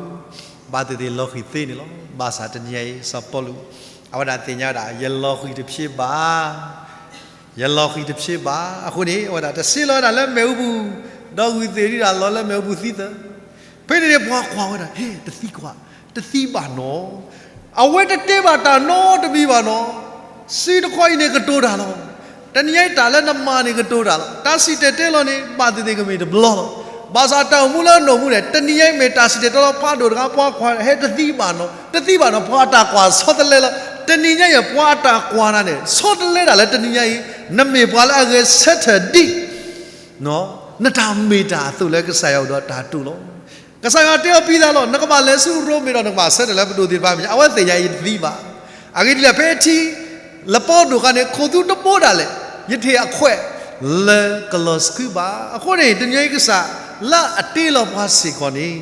ဘၣ်သ့ၣ်သ့ၣ်လီၤဃံၤသ့န့ၣ်လီၤ. ဘၣ်ဆၣ်တနံၤညါအံၤ စီၤပီလူး အဝဲဒၣ်သ့ၣ်ညါဝဲဒၣ် ယလီၤဃံၤတဖျ့ဘၣ်, ယလီၤဃံၤတဖျ့ဘၣ်. အဃိန့ၣ် အဝဲဒၣ်တဆ့လီၤဝဲဒၣ်လၢမ့ၣ်အူပူၤ, ဒီးဂုၢ်သ့ၣ်ဒုးဒၣ်လီၤလၢမ့ၣ်အူပူၤသံသၢ. ဖဲန့ၣ်န့ၣ်ပှၤကွၢ်ဝဲဒၣ် ဟ့ၣ် တသံကွၢ်, တသံဘၣ်နီၤ အဝဲတတဲဘၣ်တၢ်နီတမံၤဘၣ်နီၤ. စုတခီအံၤန့ၣ်ကတိၤတၢ်လီၤ. တနံၤညါအံၤတၢ်လၢနမၤန့ၣ်ကတိၤတၢ်လီၤ. တၢ်စံၣ်တဲၤတဲလီၤန့ၣ် ဘၣ်သ့ၣ်သ့ၣ်ကမ့ၢ်တဘျီလီၤ. ဘၣ်ဆၣ်တၢ်အိၣ်မူလၢနအိၣ်မူန့ၣ် တနံၤညါအံၤမ့ၢ်တၢ်စံၣ်တဲၤတဲလီၤ ဖးဒိၣ်တဂၤ ပှၤကွၢ် ဟဲတသံဘၣ်နီၤ, တသံဘၣ်နီၤ ပှၤအတၢ်ကွၢ်ဆီတလဲလီၤ. တနံၤညါအံၤပှၤအတၢ်ကွၢ်နၤန့ၣ် ဆီတလဲဒၣ်လၢတနံၤညါအံၤ နမ့ၢ်ပှၤလၢအဂဲၤဆၢထၢၣ်ဒ် နတၢ်မ့ၢ်တၢ်အသိးလၢကစၢ်ယွၤအိၣ်ဒီးတၢ်တိာ်လီၤ. ကစၢ်ယွၤတဲအီၤပံသးလီၤ. နကဘၣ်လဲၤဆူရိမ့ၤဒီး နကဘၣ်ဆၢထၢၣ်လၢပဒိၣ်သ့ၣ်တဖၣ်မဲာ်ညါ, အဝဲသ့ၣ်ညါအံၤယတသံဘၣ်. အဂ့ၢ်ဒ်လဲၣ် ဖဲထံလပီဒိၣ်ဃာ်န့ၣ် ခိၣ်သူတဘိဒၣ်လဲာ် ယထံၣ်အခွဲးလၢကလီၤဆှုဘၣ်. အဃိန့ၣ် တနံၤညါအံၤကစၢ်လၢအတ့လီၤပှၤစ့ၢ်ကီးန့ၣ်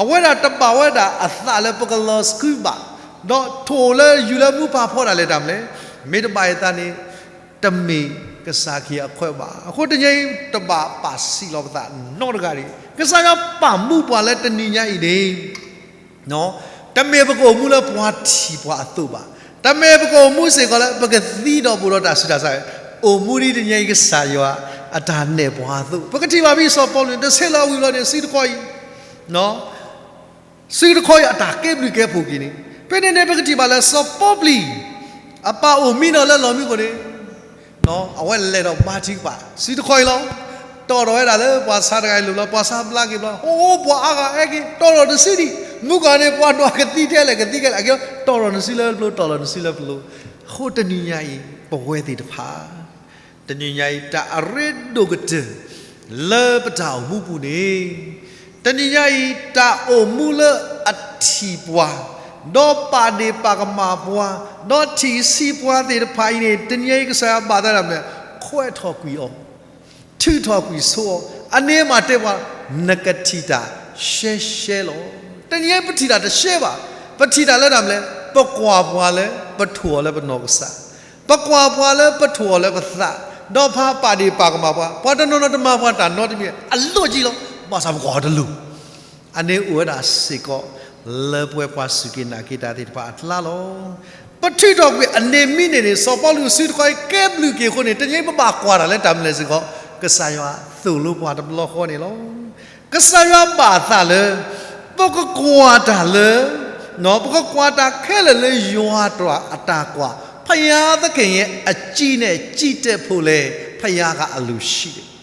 အဝဲဒၣ်တဘၣ်ဝဲဒၣ်အသးလၢပကလီၤဆှုဘၣ်, ဒီးထိၣ်လၢယူၤလၢမူပာ်ဖှိၣ်ဒၣ်လဲာ်တၢ်မနုၤလဲၣ်, မ့ၢ်တဘၣ်အသးန့ၣ် တမ့ၢ်ကစၢ်ခရံာ်အခွဲးဘၣ်. အဃိတနံၤညါအံၤ တဘၣ်ပာ်စံးလီၤပသးနီတဂၤတဂ့ၤ. ကစၢ်ယွၤပာ်မူပှၤလၢတနံၤညါအံၤန့ၣ် တမ့ၢ်ပကအိၣ်မူလၢပှၤထံၣ်ပှၤအသိးဘၣ်. တမ့ၢ်ပကအိၣ်မူစ့ၢ်ကီးလၢပကသံဒီးဘူးဒီးတၢ်ဆူးတၢ်ဆါ, အိၣ်မူဒ်တနံၤညါအံၤကစၢ်ယွၤအတၢ်နဲၣ်ပှၤအသိး. ပကထံၣ်ဘၣ်ဖဲစီၤပီလူးန့ၣ် တဆ့လီၤဝံၤဘျီန့ၣ် စုတခီအံၤ စုတခီအံၤအတၢ်ကဲဘျုးကဲဖှိၣ်က့ၤန့ၣ်, ဖဲန့ၣ်န့ၣ် ပကထံၣ်ဘၣ်လၢစီၤပီပျံၤ အပၢ်အိၣ်မံနီၤလၢလီၢ်မံခိၣ်န့ၣ်, အဝဲလဲၤဒီးဘါထုကဖၣ်စုတခီအံၤလီၤ. တီၢ်ထီၣ်ဝဲဒၣ်လၢပှၤဆါတဂၤအံၤလိၤလီၤ, ပှၤဆါဘျါက့ၤဘျီ, အိၣ် ပှၤအါဂၤအဲၣ်က့ၤ, တီၢ်ထီၣ်တစုဒံး, မုၢ်ကီၢ်န့ၣ် ပှၤဒွးကသံထဲလဲၣ်ကသံခဲလၢာ်, အကဲ တီၢ်ထီၣ်နစုလၢပျိ, တီၢ်ထီၣ်နစုလၢပျိ. အဃိတနံၤညါအံၤ ပဝဲသ့ၣ်တဖၣ် တနံၤညါအံၤ တၢ်အရ့ဒိၣ်ကတၢၢ် လၢပတၢ်အိၣ်မူပူၤန့ၣ်, တနံၤညါအံၤ တၢ်အိၣ်မူလၢအထံၣ်ပှၤ, ဒီးပာ်ဒ့ၣ်ပာ်ကမၣ်ပှၤ, ဒီးထံၣ်ဆံးပှၤသ့ၣ်တဖၣ်အံၤန့ၣ် တနံၤညါအံၤကစၢ်ယွၤဘၣ်သးဒ်လဲၣ်, ခွဲးထီၣ်ကွံာ်အီၤ, ထုးထီၣ်ကွံာ်ဆိအီၤ, အန့ၣ်မၤတဲပှၤ, နကထံၣ်တၢ်ရှဲရှဲလီၤ. တနံၤညါအံၤပထံၣ်တၢ်တရှဲဘၣ်, ပထံၣ်တၢ်လၢတၢ်မနုၤလဲၣ်, ပကွၢ်ပှၤလၢပထိၣ်အီၤလၢပနီၢ်ကစၢ် ပကွၢ်ပှၤလၢပထိၣ်အီၤလၢပသး, ဒီးပာ်ဒ့ၣ်ပာ်ကမၣ်ပှၤ, ပှၤတနီၤနီၤတမၤပှၤတၢ်နီတမံၤ, အလီၢ်ကံလီၤ, ဘၣ်ဆၣ်ပကွၢ်အီၤတလိၤ. အန့ၣ်အိၣ်ဝဲဒၣ်စ့ၢ်ကီး လၢပဝဲပှၤစူၢ်က့ၤနာ်က့ၤတၢ်သ့ၣ်တဖၣ်အကျါလီၤ. ပထုးထီၣ်ကွံာ်အန့ၣ်မံၤန့ၣ်န့ၣ် စီၤပီလူးစုတခီအံၤ ကဲဘျုးက့ၤအဃိန့ၣ် တနံၤအံၤပဘၣ်ကွၢ်တၢ်လၢတၢ်မနုၤလဲၣ်စ့ၢ်ကီး, ကစၢ်ယွၤသိၣ်လိပှၤတဘျီဃီန့ၣ်လီၤ. ကစၢ်ယွၤဘၣ်သးလၢ ပကကွၢ်တၢ်လၢ ပကကွၢ်တၢ်ခဲလၢာ်လၢယွၤတၢ်အတၢ်ကွၢ်, ဘုရားသခင်ရဲ့အကြည့်နဲ့ ကြည့်တတ်ဖို့လဲ ဘုရားကအလိုရှိတယ်.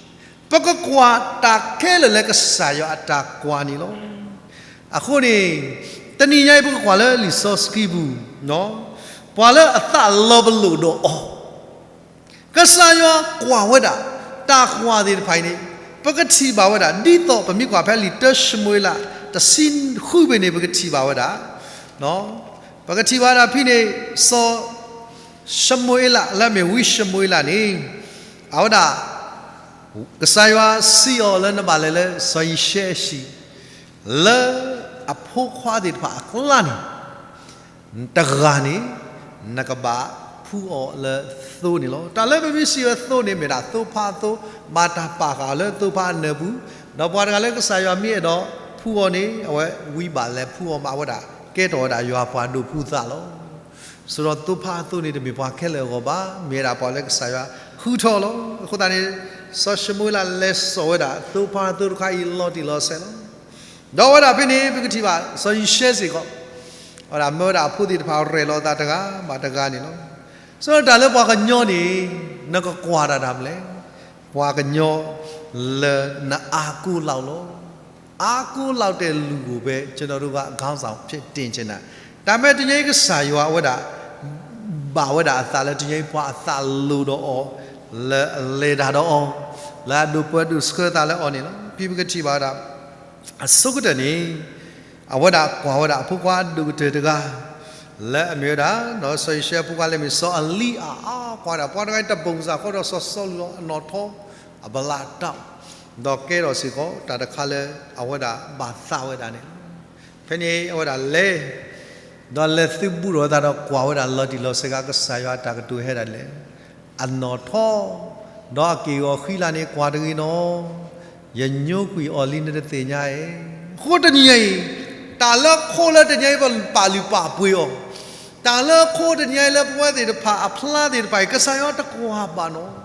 ပကကွၢ်တၢ်ခဲလၢာ်လၢကစၢ်ယွၤအတၢ်ကွၢ်န့ၣ်လီၤ. အဃိန့ၣ် တနံၤညါအံၤပကကွၢ်လၢလံာ်စီဆှံပူၤ, ပှၤလၢအသးလီၤပလိာ်ဒီးအီၤ ကစၢ်ယွၤကွၢ်ဝဲဒၣ် တၢ်ကွၢ်သ့ၣ်တဖၣ်အံၤန့ၣ် ပကထံၣ်ဘၣ်ဝဲဒၣ် ဒ်သိးပမ့ၢ်ကွၢ်ဖဲလံာ်တၢၡမူၤအ့လး တဆံဃုဘ့ၣ်န့ၣ် ပကထံၣ်ဘၣ်ဝဲဒၣ်, ပကထံၣ်ဘၣ်ဝဲဒၣ်ဖဲန့ၣ် စီၤၡမူၤအ့လး လၢအမ့ၢ်ဝံၡမူၤအ့လးန့ၣ် အဝဲဒၣ် ကစၢ်ယွၤစံးအီၤလၢနဘၣ်လဲၤလၢစီၤယံၤၡဲအဟံၣ် လၢအဖိခွါသ့ၣ်တဖၣ်အကျါန့ၣ် တဂၤန့ၣ် နကဘၣ်ဖှူအီၤလၢသိန့ၣ်လီၤ. တၢ်လၢပမ့ၢ်စံးဝဲသိန့ၣ် မ့ၢ်ဒၣ်သိဖါအသိ, ဘၣ်တၢ်ပာ်ဃာ်အီၤလၢသိဖါအနၢၤပူၤ, ဒီးပှၤတဂၤလၢကစၢ်ယွၤမ့ၢ်အဲၣ်ဒိးဖှူအီၤန့ၣ် အဝဲဝံဘၣ်လဲၤဖှူအီၤမး အဝဲဒၣ်ကဲထီၣ်ဝဲဒၣ်ယွၤပှၤဒိးဖှူသးလီၤ. ဆိုတော့ သိဖါအသိန့ၣ် တမ့ၢ်ပှၤခဲလၢာ်အဂီၢ်ဘၣ်, မ့ၢ်ဝဲဒၣ်ပှၤလၢကစၢ်ယွၤဃုထၢလီၤ. အဃိသတးန့ၣ် စီၤၡမူၤအ့လးလဲၤစိာ်ဝဲဒၣ် သိဖါအသိတခါအံၤလီၤတံၢ်လီၤဆဲးလီၤ. ဒီးဝဲဒၣ်ဖဲန့ၣ် ပကထံၣ်ဘၣ် စီၤယံၤၡဲစ့ၢ်ကီး အဝဲဒၣ်မၢဝဲဒၣ်အဖိသ့ၣ်တဖၣ်ရဲၣ်လီၤအသးတဂၤဘၣ်တဂၤန့ၣ်လီၤ. ဆိုတော့ တၢ်လၢပှၤကညီန့ၣ် နကကွၢ်တၢ်တၢ်မနုၤလဲၣ်, ပှၤကညီလၢနအါကိးလီၤလီၤ. အါကိးလီၤတဲာ်လူၤအိၣ်ဖဲ ကျွန်တော်တို့က ခေါင်းဆောင်ဖြစ်တင်ချင်တာ, တၢ်မ့ၢ်တနံၤအံၤကစၢ်ယွၤအဝဲဒၣ် ဘၣ်ဝဲဒၣ်အသးလၢတနံၤအံၤပှၤအသးလိၤဒီးအီၤ, လၢအလဲၤတၢ်ဒီးအီၤ, လၢအဒိးပၢဒိးဆှၢသးလၢအီၤန့ၣ်လီၤ. ဖဲပကထံၣ်ဘၣ်ဝဲဒၣ် အဆိကတၢၢ်န့ၣ် အဝဲဒၣ်ကွၢ်ဝဲဒၣ်အဖိခွါဒိၣ်ကတၢၢ်တဂၤ လၢအမ့ၢ်ဝဲဒၣ် စီၤယံၤၡဲအဖိခွါလၢမ့ၢ်စီၤအလံအၤအါ, ကွၢ်ဝဲဒၣ်ပှၤတဂၤအံၤ တဘိၣ်စၢ်ဃီဒီးစီၤစီလူးလီၤ, အနီၣ်ထီ အဘျးတၢ်, ဒီးကဲထီၣ်စ့ၢ်ကီးတၢ်တခါလၢအဝဲဒၣ်ဘၣ်သးဝဲဒၣ်န့ၣ်လီၤ. ဖဲန့ၣ်အဝဲဒၣ်လဲၤ ဒီးလဲၤသုးဘူးထီၣ်အသးဒီးကွၢ်ဝဲဒၣ်လီၤတံၢ်လီၤဆဲးက့ၤ ကစၢ်ယွၤအတၢ်ကတိၤဟဲဒၣ်လဲာ် အနီၣ်ထီ, ဒီးအက့ၢ်အဂီၤဃံလၤန့ၣ် ကွၢ်တဂ့ၤနီၤ, ယညိကွံာ်အီၤလံနတသ့ၣ်ညါဧါ. အဃိတနံၤညါအံၤ တၢ်လၢအခိၣ်လၢတနံၤအံၤပပာ်လုၢ်ပာ်ပှ့ၤအီၤ, တၢ်လၢအခိၣ်တနံၤအံၤလၢပဝဲသ့ၣ်တဖၣ်အဖျါသ့ၣ်တဖၣ်အံၤ ကစၢ်ယွၤတကွၢ်ဘၣ်နီၤ.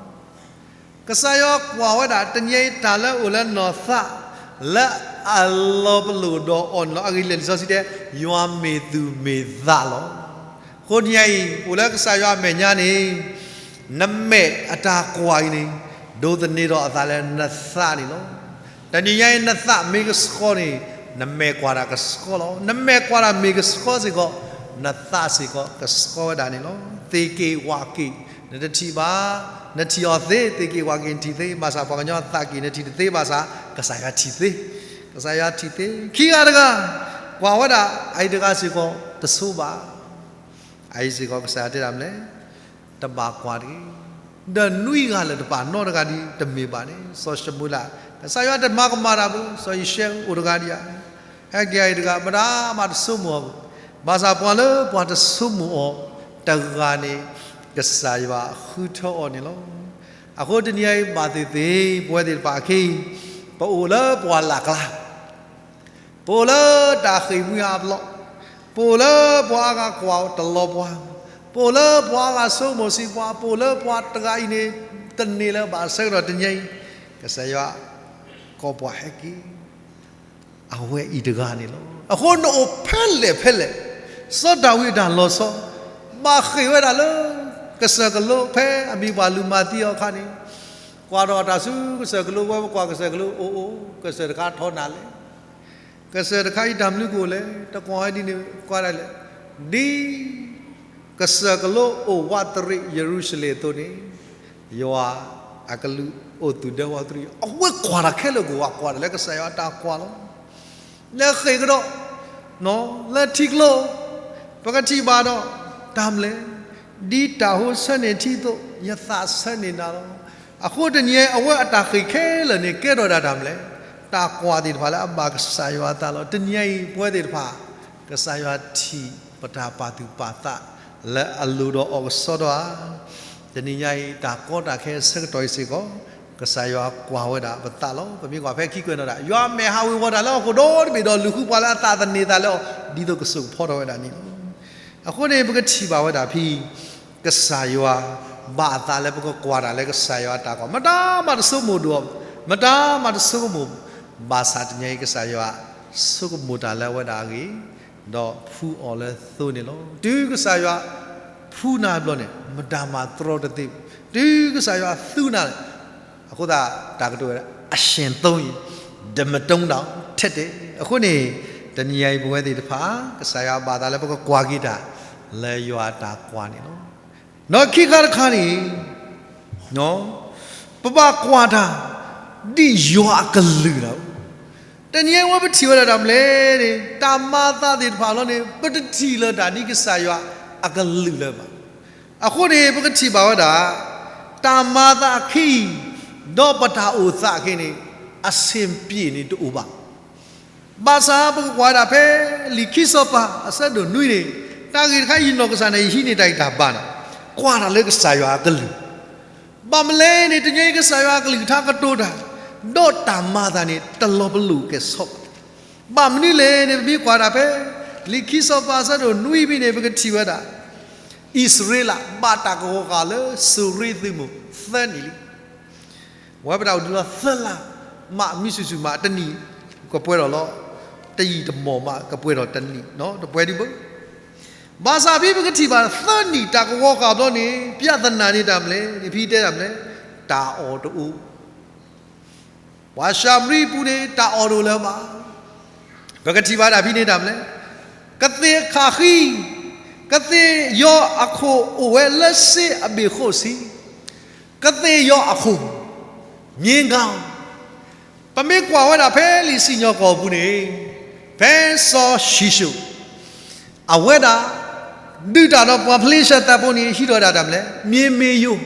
ကစၢ်ယွၤကွၢ်ဝဲဒၣ် တနံၤအံၤတၢ်လၢအအိၣ်လၢနီၢ်သး လၢအလီၤပလိာ်ဒီးအီၤန့ၣ်လီၤ. အဂ့ၢ်လဲၣ် လံာ်စီဆှံတဲ ယွၤမ့ၢ်သူၣ်မ့ၢ်သးလီၤ. အဃိတနံၤအံၤ အိၣ်လၢကစၢ်ယွၤအမဲာ်ညါန့ၣ် နမဲာ်အတၢ်ကွၢ်အံၤန့ၣ် ဒိးသန့ၤထီၣ်အသးလၢနသးန့ၣ်လီၤ. တနံၤညါအံၤ နသးမ့ၢ်ကဆှီန့ၣ် နမဲာ်ကွၢ်တၢ်ကဆှီလီၤ. နမဲာ်ကွၢ်တၢ်မ့ၢ်ကဆှီစ့ၢ်ကီး နသးစ့ၢ်ကီးကဆှီဝဲဒၣ်န့ၣ်လီၤ. သ့ၣ်က့ၣ်ဝၣ်က့ၣ် နတထံၣ်ဘၣ်, နထံၣ်အီၤသ့, သ့ၣ်က့ၣ်ဝၣ်က့ၣ်နထံၣ်သ့, ဘၣ်ဆၣ်ပှၤကညီအသးက့ၣ်နထံၣ်တသ့ဘၣ်ဆၣ် ကစၢ်ယွၤထံၣ်သ့, ကစၢ်ယွၤထံၣ်သ့. ခံဂၤတဂၤ ကွၢ်ဝဲဒၣ် အအံၤတဂၤစ့ၢ်ကီး တဆိဘၣ်. အအံၤစ့ၢ်ကီး ကစၢ်ယွၤတဲဒၣ်မနုၤလဲၣ်, တဘၣ်ကွၢ်တဂ့ၤ. ဒီးနွံဂၤလၢာ်တဖၣ်နီတဂၤဒံးတမ့ၢ်ဘၣ်န့ၣ် စီၤၡမူၤအ့လး, ကစၢ်ယွၤတမၤကမၣ်တၢ်ဘၣ်, စီၤယံၤၡဲအိၣ်တဂၤဒံးဧါ, ဟဲက့ၤအံၤတဂၤ မတၤမးတဆိကမိၣ်အီၤဘၣ်. ဘၣ်ဆၣ်ပှၤလၢပှၤတဆိကမိၣ်အီၤတဂၤန့ၣ် ကစၢ်ယွၤဃုထၢအီၤန့ၣ်လီၤ. အဃိတနံၤအံၤ ဘၣ်သ့ၣ်သ့ၣ် ပဝဲသ့ၣ်တဖၣ်အခံ ပအိၣ်လၢပှၢ်လၢ်ကျါ ပအိၣ်လၢတၢ်ဃ့ၢ်မှံဟးဖျိး, ပအိၣ်လၢပှၤအါဂၤကွၢ်တလီၤပှၤ, ပအိၣ်လၢပှၤအါဂၤဆိကမိၣ်စံးပှၤ, ပအိၣ်လၢပှၤတဂၤအံၤန့ၣ် တန့ၢ်လၢၤဘၣ်ဆၢကတီၢ်တနံၤအံၤ, ကစၢ်ယွၤကိးပှၤဟဲက့ၤ အဝဲအံၤတဂၤန့ၣ်လီၤ. အဃိနအိၣ်ဖဲလဲၣ်ဖဲလဲၣ်, စီၤဒၤဝံးအတၢ်လီၤဆီ ဘၣ်ဃ့ၢ်ဝဲဒၣ်လၢ ကစၢၢ်ကလိဖဲအမံၤပှၤလူၤမၤသံအီၤအခါန့ၣ်, ကွၢ်ထီၣ်အတၢ်ဆူကစၢၢ်ကလိဝဲ ပကွၢ်ကစၢၢ်ကလိအိၣ်အိၣ် ကစၢၢ်တခါထီၣ်နၤလဲၣ်. ကစၢၢ်တခါအံၤတၢ်မနုၤကအိၣ်လဲၣ် တကွၢ်ဝဲဒ်န့ၣ် ကွၢ်ဒၣ်လဲၣ်, ဒ်ကစၢၢ်ကလိအိၣ်ဝးတရံးယရူၤၡလ့ၣ်အသိးန့ၣ်, ယွၤအကလူးအိၣ်သူၣ်ဒဲဝးတရံး, အဝဲကွၢ်တၢ်ခဲလၢာ်ကအိၣ် ကွၢ်တၢ်လၢကစၢ်ယွၤအတၢ်ကွၢ်လီၤ. လၢဃ့ၢ်ကဒီး, လၢထံကျိ, ပကထံၣ်ဘၣ်ဒီး တၢ်မနုၤလဲၣ်, ဒ်တၢ်ဟိဆၢန့ၢ်ထံအသိး ယသးဆၢန့ၢ်နၤလီၤ. အဃိတနံၤအံၤ အဝဲအတၢ်ဃ့ၢ်ခဲလၢာ်န့ၣ် ကဲထီၣ်ဒၣ်တၢ်မနုၤလဲၣ်, တၢ်ကွၢ်သ့ၣ်တဖၣ်လၢအဘၣ်ကစၢ်ယွၤအသးလီၤ. တနံၤအံၤ ပဝဲသ့ၣ်တဖၣ် ကစၢ်ယွၤထံၣ်ပတၢ်ပာ်သူၣ်ပာ်သးလၢအလိၤဒီးအီၣ်ကစီဒီဧါ. တနံၤညါအံၤ တၢ်ကီတၢ်ခဲအဆၢကတီၢ်အံၤစ့ၢ်ကီး ကစၢ်ယွၤကွၢ်ဝဲဒၣ်ပသးလီၤ. ပမ့ၢ်ကွၢ်ဖဲခံကွဲးနီၣ်ဒၣ် ယွၤမဲာ်ဟးဝ့ၤဝီၤတၢ်လၢဟီၣ်ခိၣ်ဒီတဘ့ၣ်ဒီး လူၤဃုပှၤလၢအသးသန့ၤသးလၢအီၤ ဒ်သိးကစိာ်ကဖီထီၣ်ဝဲဒၣ်န့ၣ်လီၤ. အဃိန့ၣ် ပကထံၣ်ဘၣ်ဝဲဒၣ်ဖဲ ကစၢ်ယွၤဘၣ်အသးလၢပကကွၢ်တၢ်လၢကစၢ်ယွၤအတၢ်ကွၢ်, မတၤမၤတဆိကမိၣ်ဒိၣ်, မတၤမၤတဆိကမိၣ်, ဘၣ်ဆၣ်တနံၤအံၤ ကစၢ်ယွၤဆိကမိၣ်တၢ်လၢအဝဲဒၣ်အဂ့ၢ်, ဒီးဖှူအီၤလၢသိန့ၣ်လီၤ. တုၤကစၢ်ယွၤဖှူနၤဘျီန့ၣ် မတၤမၤတြီတသ့, တုၤကစၢ်ယွၤသူနၤန့ၣ်, အဃိသတး တၢ်ကတိၤဝဲဒၣ် အရှင်သုံး အံၤ ဒီးမတုံးတၢ်ထဲတဲာ်. အဃိန့ၣ် တနံၤအံၤပဝဲသ့ၣ်တဖၣ် ကစၢ်ယွၤဘၣ်သးလၢပကကွၢ်က့ၤတၢ် လၢယွၤအတၢ်ကွၢ်န့ၣ်လီၤ. ဒီးခံခါတခါန့ၣ် ပဘၣ်ကွၢ်တၢ် ဒ်ယွၤအကလုၢ်လီၤ. တနံၤအံၤဝဲပထံၣ်ဝဲဒၣ်တၢ်မနုၤလဲၣ်န့ၣ် တၢ်မၤသးသ့ၣ်တဖၣ်လီၤန့ၣ် ပတထံၣ်လၢၤတၢ်ဒ်ကစၢ်ယွၤအကလုၢ်လၢၤဘၣ်. အဃိန့ၣ် ပကထံၣ်ဘၣ်ဝဲဒၣ် တၢ်မၤသးအခံအံၤ ဒီးပတၢ်အိၣ်သးအခံန့ၣ် အဆင်ပြေန့ၣ်တအိၣ်ဘၣ်. ဘၣ်ဆၣ်ပကကွၢ်ဒၣ်ဖဲ လံာ်ခံစီၤပၤအဆၢဒိၣ်နွံန့ၣ် တၢ်ဂ့ၢ်တခါ ယနီၢ်ကစၢ်န့ၣ် ယဟံးန့ၢ်တၢ်ဂံၢ်တၢ်ဘါန့ၣ် ကွၢ်တၢ်လၢကစၢ်ယွၤအကလုၢ် ဘၣ်မနုၤလဲၣ်န့ၣ် တနံၤအံၤကစၢ်ယွၤအကလုၢ်ကထါကတိၤတၢ် ဒီးတၢ်မၤသးန့ၣ် တလီၤပလိာ်ကဲၤဆီဘၣ်. ဘၣ်မနုၤလဲၣ်န့ၣ် ပမ့ၢ်ကွၢ်ဒၣ်ဖဲ လံာ်ခံစီၤပၤအဆၢဒိၣ်နွံဖဲန့ၣ် ပကထံၣ်ဝဲဒၣ် အံၣ်စရ့လးဘၣ်တၢ်ကဝီၤဃာ်လၢစိၤရ့သုးမုၢ်သၢနံၣ်လံ. ဝဲပတၢ်အိၣ်ဒုးလီၤသၢလါ မးမံဆူၣ်ဆူၣ်မး တနံၣ်ကပှဲၤထီၣ်လီၤ. တယံာ်တမီၢ်မး ကပှဲၤထီၣ်တနံၣ် တပှဲၤဒံးဘၣ်. ဘၣ်ဆၣ်ဖဲပကထံၣ်ဘၣ်သၢနံၣ်တၢ်ကဝီၤဃာ်ဘျီန့ၣ် ပြဿနာန့ၣ်တၢ်မနုၤလဲၣ်န့ၣ် ဖဲတဲတၢ်မနုၤလဲၣ် တၢ်အီၣ်တအိၣ် ပှၤၡၤမရံပူၤန့ၣ် တၢ်အီၣ်တအိၣ်လၢၤဘၣ်. ပကထံၣ်ဘၣ်ဒၣ်ဖဲန့ၣ်တၢ်မနုၤလဲၣ် ကသ့ၣ်ခးဃံ ကသ့ၣ်ယီၤအခိၣ်အိၣ်ဝဲလၢစ့အဘ့ၣ်ဃိၣ်ဆံ ကသ့ၣ်ယီၤအခိၣ် မြင်းခေါင်း ပမ့ၢ်ကွၢ်ဝဲဒၣ်ဖဲလံာ်စံၣ်ညီၣ်ကွီၢ်ပူၤန့ၣ် ဖဲစီၤၡံၣ်ၡိၣ် အဝဲဒၣ် ဒုးတၢ်ဒီးပှၤဖလ့ၡသးဖိန့ၣ် ဟံးထီၣ်ဝဲဒၣ်တၢ်မနုၤလဲၣ် မ့ၢ်မ့ၢ်ယိၤ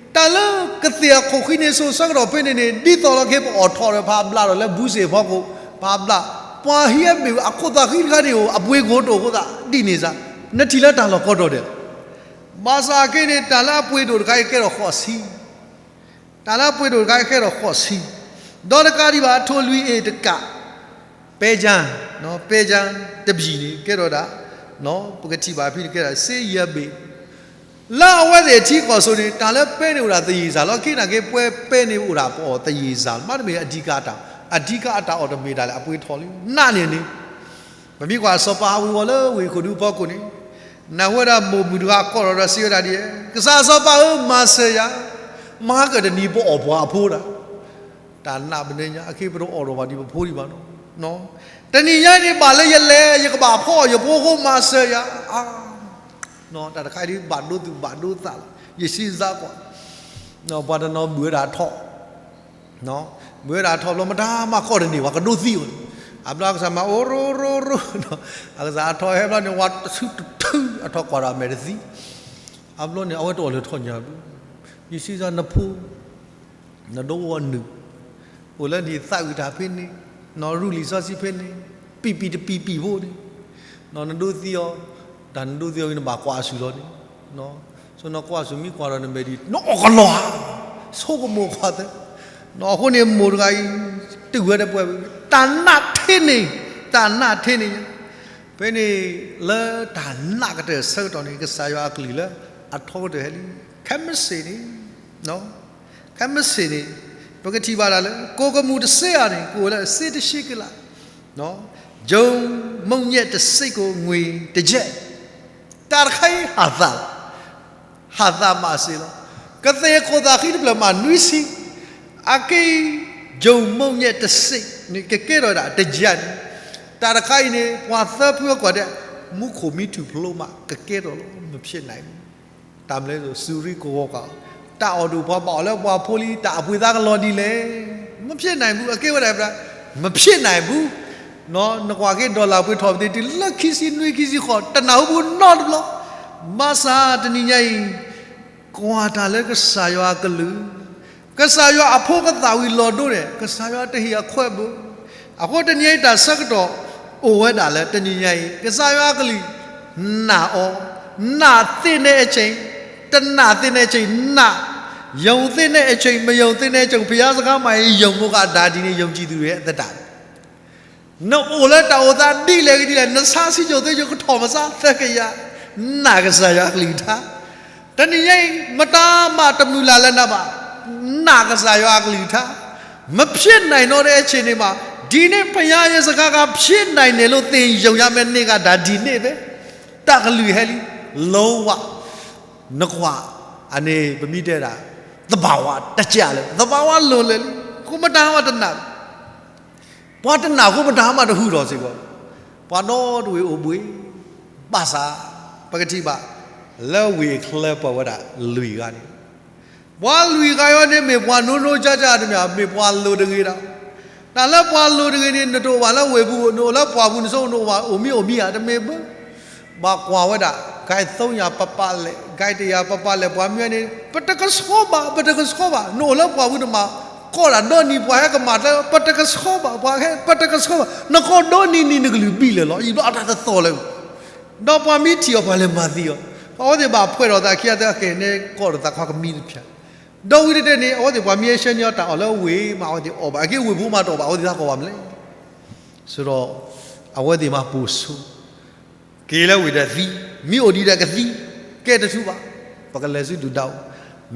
တၢ်လၢကသ့ၣ်အခိၣ်ဃံန့ၣ် စိၤဆၢကတီၢ်ဖဲန့ၣ်န့ၣ် ဒ်သိးလီၤက့ၤပအိးထီၣ်ဒီးဖးဘျးဒီးလၢဘူစ့ၣ်ဖီခိၣ် ဖးဘျး ပှၤဟံးအဘ့ၣ်အခိၣ်သးဃံတခါန့ၣ်အိၣ် အပှ့ၤကအိၣ်တအိၣ်အဃိသတး ဒ်န့ၣ်စ့ၢ် နထံၣ်လၢတၢ်လီၢ်ကီတၢ်ဒဲးလီၤ. ဘၣ်ဆၣ်က့န့ၣ် တၢ်လၢအပှ့ၤဒိၣ်တခါအံၤကဲထီၣ်ဃိးဆံ တၢ်လၢအပှ့ၤဒိၣ်တခါအံၤကဲထီၣ်ဃိးဆံ ဒီးတကးဒံးဘၣ် ထိၣ်လွံၢ်အ့ၣ်တကး ပဲကၠၢ် ပဲကၠၢ်တဘံၣ်န့ၣ် ကဲထီၣ်ဒၣ် ပကထံၣ်ဘၣ်ဖဲန့ၣ်ကဲဒၣ် စ့ယဲၢ်ဘ့ၣ် လၢအဝဲသ့ၣ်ထံကီၢ်ဆိးန့ၣ် တၢ်လၢပဲန့ၣ်အိၣ်ဒၣ်သယံၤစၢ်လီၤ. ခဲအံၤန့ၣ်က့ ပှဲၤပဲန့ၣ်အိၣ်ဒၣ်ပအီၣ်သယံၤစၢ်လီၤ. မ့တမ့ၢ်အဓိကတၢ် အဓိကအတၢ်အီၣ်တမ့ၢ်ဒၣ်လဲာ် အပှ့ၤထီၣ်လံ နးန့ၣ်န့ၣ် ပမ့ၢ်ကွၢ်စီၤပၤဟးဝ့ၤဝီၤလၢဝ့ၢ်ခိၣ်ဒူဖီခိၣ်န့ၣ် နၢ်ဟူဝဲဒၣ်မိၢ်မုၣ်တဂၤကိးထီၣ်ဒီးစံးဝဲဒၣ်ဒ်အံၤ, ကစၢ်စီၤပၤဧၢ မၤစၢၤယၤ, မၤကတနံၤပအီၣ်ပှၤအဖိဒၣ်, တၢ်နးပနဲညါ အခဲပတအီၣ်ဒီးဘၣ်ဒံးပဖိဒံးဘၣ်နီၤ, တနံၤညါန့ၣ်ဘၣ်လၢယလဲၤ ယကဘၣ်ဖီအီၣ်ယဖိအဃိ မၤစၢၤယၤ, တၢ်တခါအံၤဒ်ဘၣ်ဒိသူၣ် ဘၣ်ဒိသးလီၤ, ယစံးစၢ်ကွၢ်, ပှၤတနီၤဘုးဝဲဒၣ်ထီၣ် ဘုးဝဲဒၣ်ထီၣ်ဘျီ မတၤမၤကီၢ်တန့ၢ် ပှၤကဒိသံအီၤ, အဘျီကစၢ်မၤအိၣ်ရိရိရိ, အကစၢ်အထီၣ်ဟဲဘျီန့ၣ် ဝၤတထုတထု အထီၣ်ကွၢ်ဒီးအမဲာ်တသံ, အဘျီန့ၣ် အဝဲတအီၣ်လၢထီၣ်ညါဘျီ, ယစံးစၢ်နဖိ, နဒိအီၤနုာ်, အိၣ်လၢနဟံၣ်သးအုးတၢ်ဖဲန့ၣ်, နရူၢ်လံာ်စီဆှံဖဲန့ၣ်, ပံာ်ပံာ်တပံာ်ပံာ်ဖိန့ၣ်, နဒိသံအီၤ, တၢ်နဒိသံအီၤဂ့ၤ နဘၣ်ကွၢ်အစုလီၤန့ၣ် ဆိနကွၢ်ဆူၣ်မ့ၢ်ကွၢ်ဒီးနမဲာ်ဒံး နအီၣ်ကလီၤဧါ, ဆိကမိၣ်ကွၢ်သၢ, အဃိန့ၣ်မိၢ်တဂၤအံၤ တုၤဝဲတပှဲၤ, တၢ်နးထဲန့ၣ်, တၢ်နးထဲန့ၣ်, ဖဲန့ၣ်လၢတၢ်နးကတၢၢ်အဆၢကတီၢ်န့ၣ် ကစၢ်ယွၤအကလုၢ်လၢအထီကတၢၢ်ဟဲလံ, ခဲမုၢ်ဆ့ၣ်န့ၣ် ခဲမုၢ်ဆ့ၣ်န့ၣ် ပကထံၣ်ဘၣ်ဒၣ်လၢ ကိၣ်ကမူၣ်တစ့ဧါန့ၣ် ကအိၣ်လၢစ့တဆံကလး, ကမူၣ်ညဲၣ်တစ့ကိၣ် ငွေတယဲၢ်, တၢ်တခါအံၤဟးသးလီၤ, ဟးသးမၤစ့လီၤ. ကသ့ၣ်ခိၣ်သးဃံတဖျၢၣ်မးနွံဆံ, အက့ၢ် ယုံမုံညဲတစ့န့ၣ် ကကဲထီၣ်ဝဲဒၣ်တယၢ်န့ၣ်, တၢ်တခါအံၤန့ၣ် ပှၤသၢဖုအကွၢ်ဒဲး မူခိၣ်မံထူၣ်ဖျိးမး ကကဲထီၣ်လီၤ မဖျဲးနၢ် တၢ်မလဲၣ် စူၤရံကဝီၤကီး, တၢ်အီၣ်ဒိၣ်ပှၤဘၣ်အီၣ်လၢပှၤဖိလံ တၢ်အပှ့ၤသးကလီၤဒ်လဲၣ်, မဖျဲးနၢ်ဘူး အကဲဝဲဒၣ် မဖျဲးနၢ်ဘူး, နကွၢ်က့ၤ dollar ပှ့ၤထီၣ်ပသ့ၣ်တုၤလၢခံဆံနွံခံဆံဃိး တနၢ်ဟူဘူးနီတဘျီ, ဘၣ်ဆၣ်တနံၤညါအံၤ ကွၢ်တၢ်လၢကစၢ်ယွၤအကလုၢ်, ကစၢ်ယွၤအဖိကသၣ်ဝံၤလီၤဒိန့ၣ် ကစၢ်ယွၤတဟ့ၣ်အခွဲးဘၣ်, အဃိတနံၤအံၤတၢ်ဆၢကတီၢ် အိၣ်ဝဲဒၣ်လၢတနံၤညါအံၤ ကစၢ်ယွၤအကလုၢ် နာ်အီၤ, နာ်သ့န့ၣ်အဆ့ၣ်, တနာ်သ့န့ၣ်အဆ့ၣ် နာ်, ယုံသ့န့ၣ်အဆ့ၣ် မယုံသ့န့ၣ်အဆ့ၣ် ဘုရားစကားမှာ ယုံဖို့ကဒါဒ်န့ၣ် ယုံကြည်သူတွေရဲ့အသက်တာ နအိၣ်လၢတၢ်အိၣ်သးဒ်လဲၣ်ဂ့ၤဒ်လဲၣ် နဆါဆံးစိၤသ့ယိၤကထီၣ်မစါသၢကယၤ, နာ်ကစၢ်ယွၤအကလုၢ်ကထါ, တနံၤညါအံၤ မတၤမးတမုၢ်လၢ်လၢနၤဘၣ်, နာ်ကစၢ်ယွၤအကလုၢ်ကထါ, မဖျဲးနၢ်နီတအဲဆ့ၣ်န့ၣ်ဘၣ်, ဒ်န့ၣ် ဘုရားရဲ့စကားက ဖြစ်နိုင်တယ်လို့ သင်ယုံရမယ် န့ၢ်ကဒါဒ်န့ၣ်ဖဲ တၢ်ကလုၢ်ဟဲလံ, လုံးဝ, နကွၢ်, အန့ၣ် ပမ့ၢ်တဲဒၣ် သဘာဝတကျလၢၤ, သဘာဝလိၤလၢာ်လံ, ဃိမတၤမးတနာ် ပှၤတနာ်ဃိမတၤမးတဟူထီၣ်စ့ၢ်ကီး, ပှၤဒီတဝ့ၢ်အိၣ်ဘှံး, ဘၣ်ဆၣ်, ပကထံၣ်ဘၣ်, လၢဝ့ၢ်ချၢပၢၤဝဲဒၣ်လွံၢ်ဂၤန့ၣ်, ပှၤလွံၢ်ဂၤအံၤန့ၣ် မ့ၢ်ပှၤနိနိကၢ်ကၢ်တမ့ၢ် မ့ၢ်ပှၤလိၤတဂ့ၤဒီး, တၢ်လၢပှၤလိၤတဂ့ၤန့ၣ် နတအိၣ်ဘၣ်လၢဝ့ၢ်ပူၤ နအိၣ်လၢပှၢ်ပူၤ နဆိကမိၣ်အိၣ်ဘၣ် အိၣ်မံအိၣ်မံဧါ တမ့ၢ်ဘၣ် ဘၣ်ကွၢ်ဝဲဒၣ် ကဲသိယၤပပာ်လဲၣ် ကဲတယၤပပာ်လဲၣ် ပှၤမံၤန့ၣ် ပတကဆှီဘၣ် ပတကဆှီဘၣ် နအိၣ်လၢပှၢ်ပူၤတမး ကီၢ်ဒၣ်ဒီနံၤ ပှၤဟဲကမၤတၢ် ပတကဆှီဘၣ် ပှၤဟဲ ပတကဆှီဘၣ် နကီၢ်ဒီနံၤနံၤ နကလုၢ်ဘံၣ်လၢာ်လီၤ ယံာ်ဘျီအတၢ်တသီၣ်လၢာ် ဒီးပှၤမ့ၢ်ထံၣ်အီၤ ပှၤလဲၤမၤသံအီၤ အဝဲသ့ၣ်ဘၣ်ဖှဲးထီၣ်သးခံဂၤသၢဂၤ ကဲနဲကီၢ်ဒီးသးခွါကမံတဖၣ် ဒီးဝံၤတတဲန့ၣ် အဝဲသ့ၣ်ပှၤမ့ၢ်ဟဲဆှၢန့ၢ်အီၤတၢ်အီၣ်လၢဝ့ၢ်မး အဝဲသ့ၣ်အီၣ်ဘၣ် အက့ၢ်ဝ့ၢ်ဖိမးတအီၣ်ဘၣ် အဝဲသ့ၣ်သးကီၢ်ဘၣ်မလဲၣ် ဆိုတော့ အဝဲသ့ၣ်မးပိာ်ဆိ က့ၤလၢဝ့ၢ်ဒီးသံ, မ့ၢ်အိၣ်ဒံးဒီးကသံ, ကဲတထူဘၣ်, ပကလဲၤဆူဒုၣ်ဒါအိၣ်,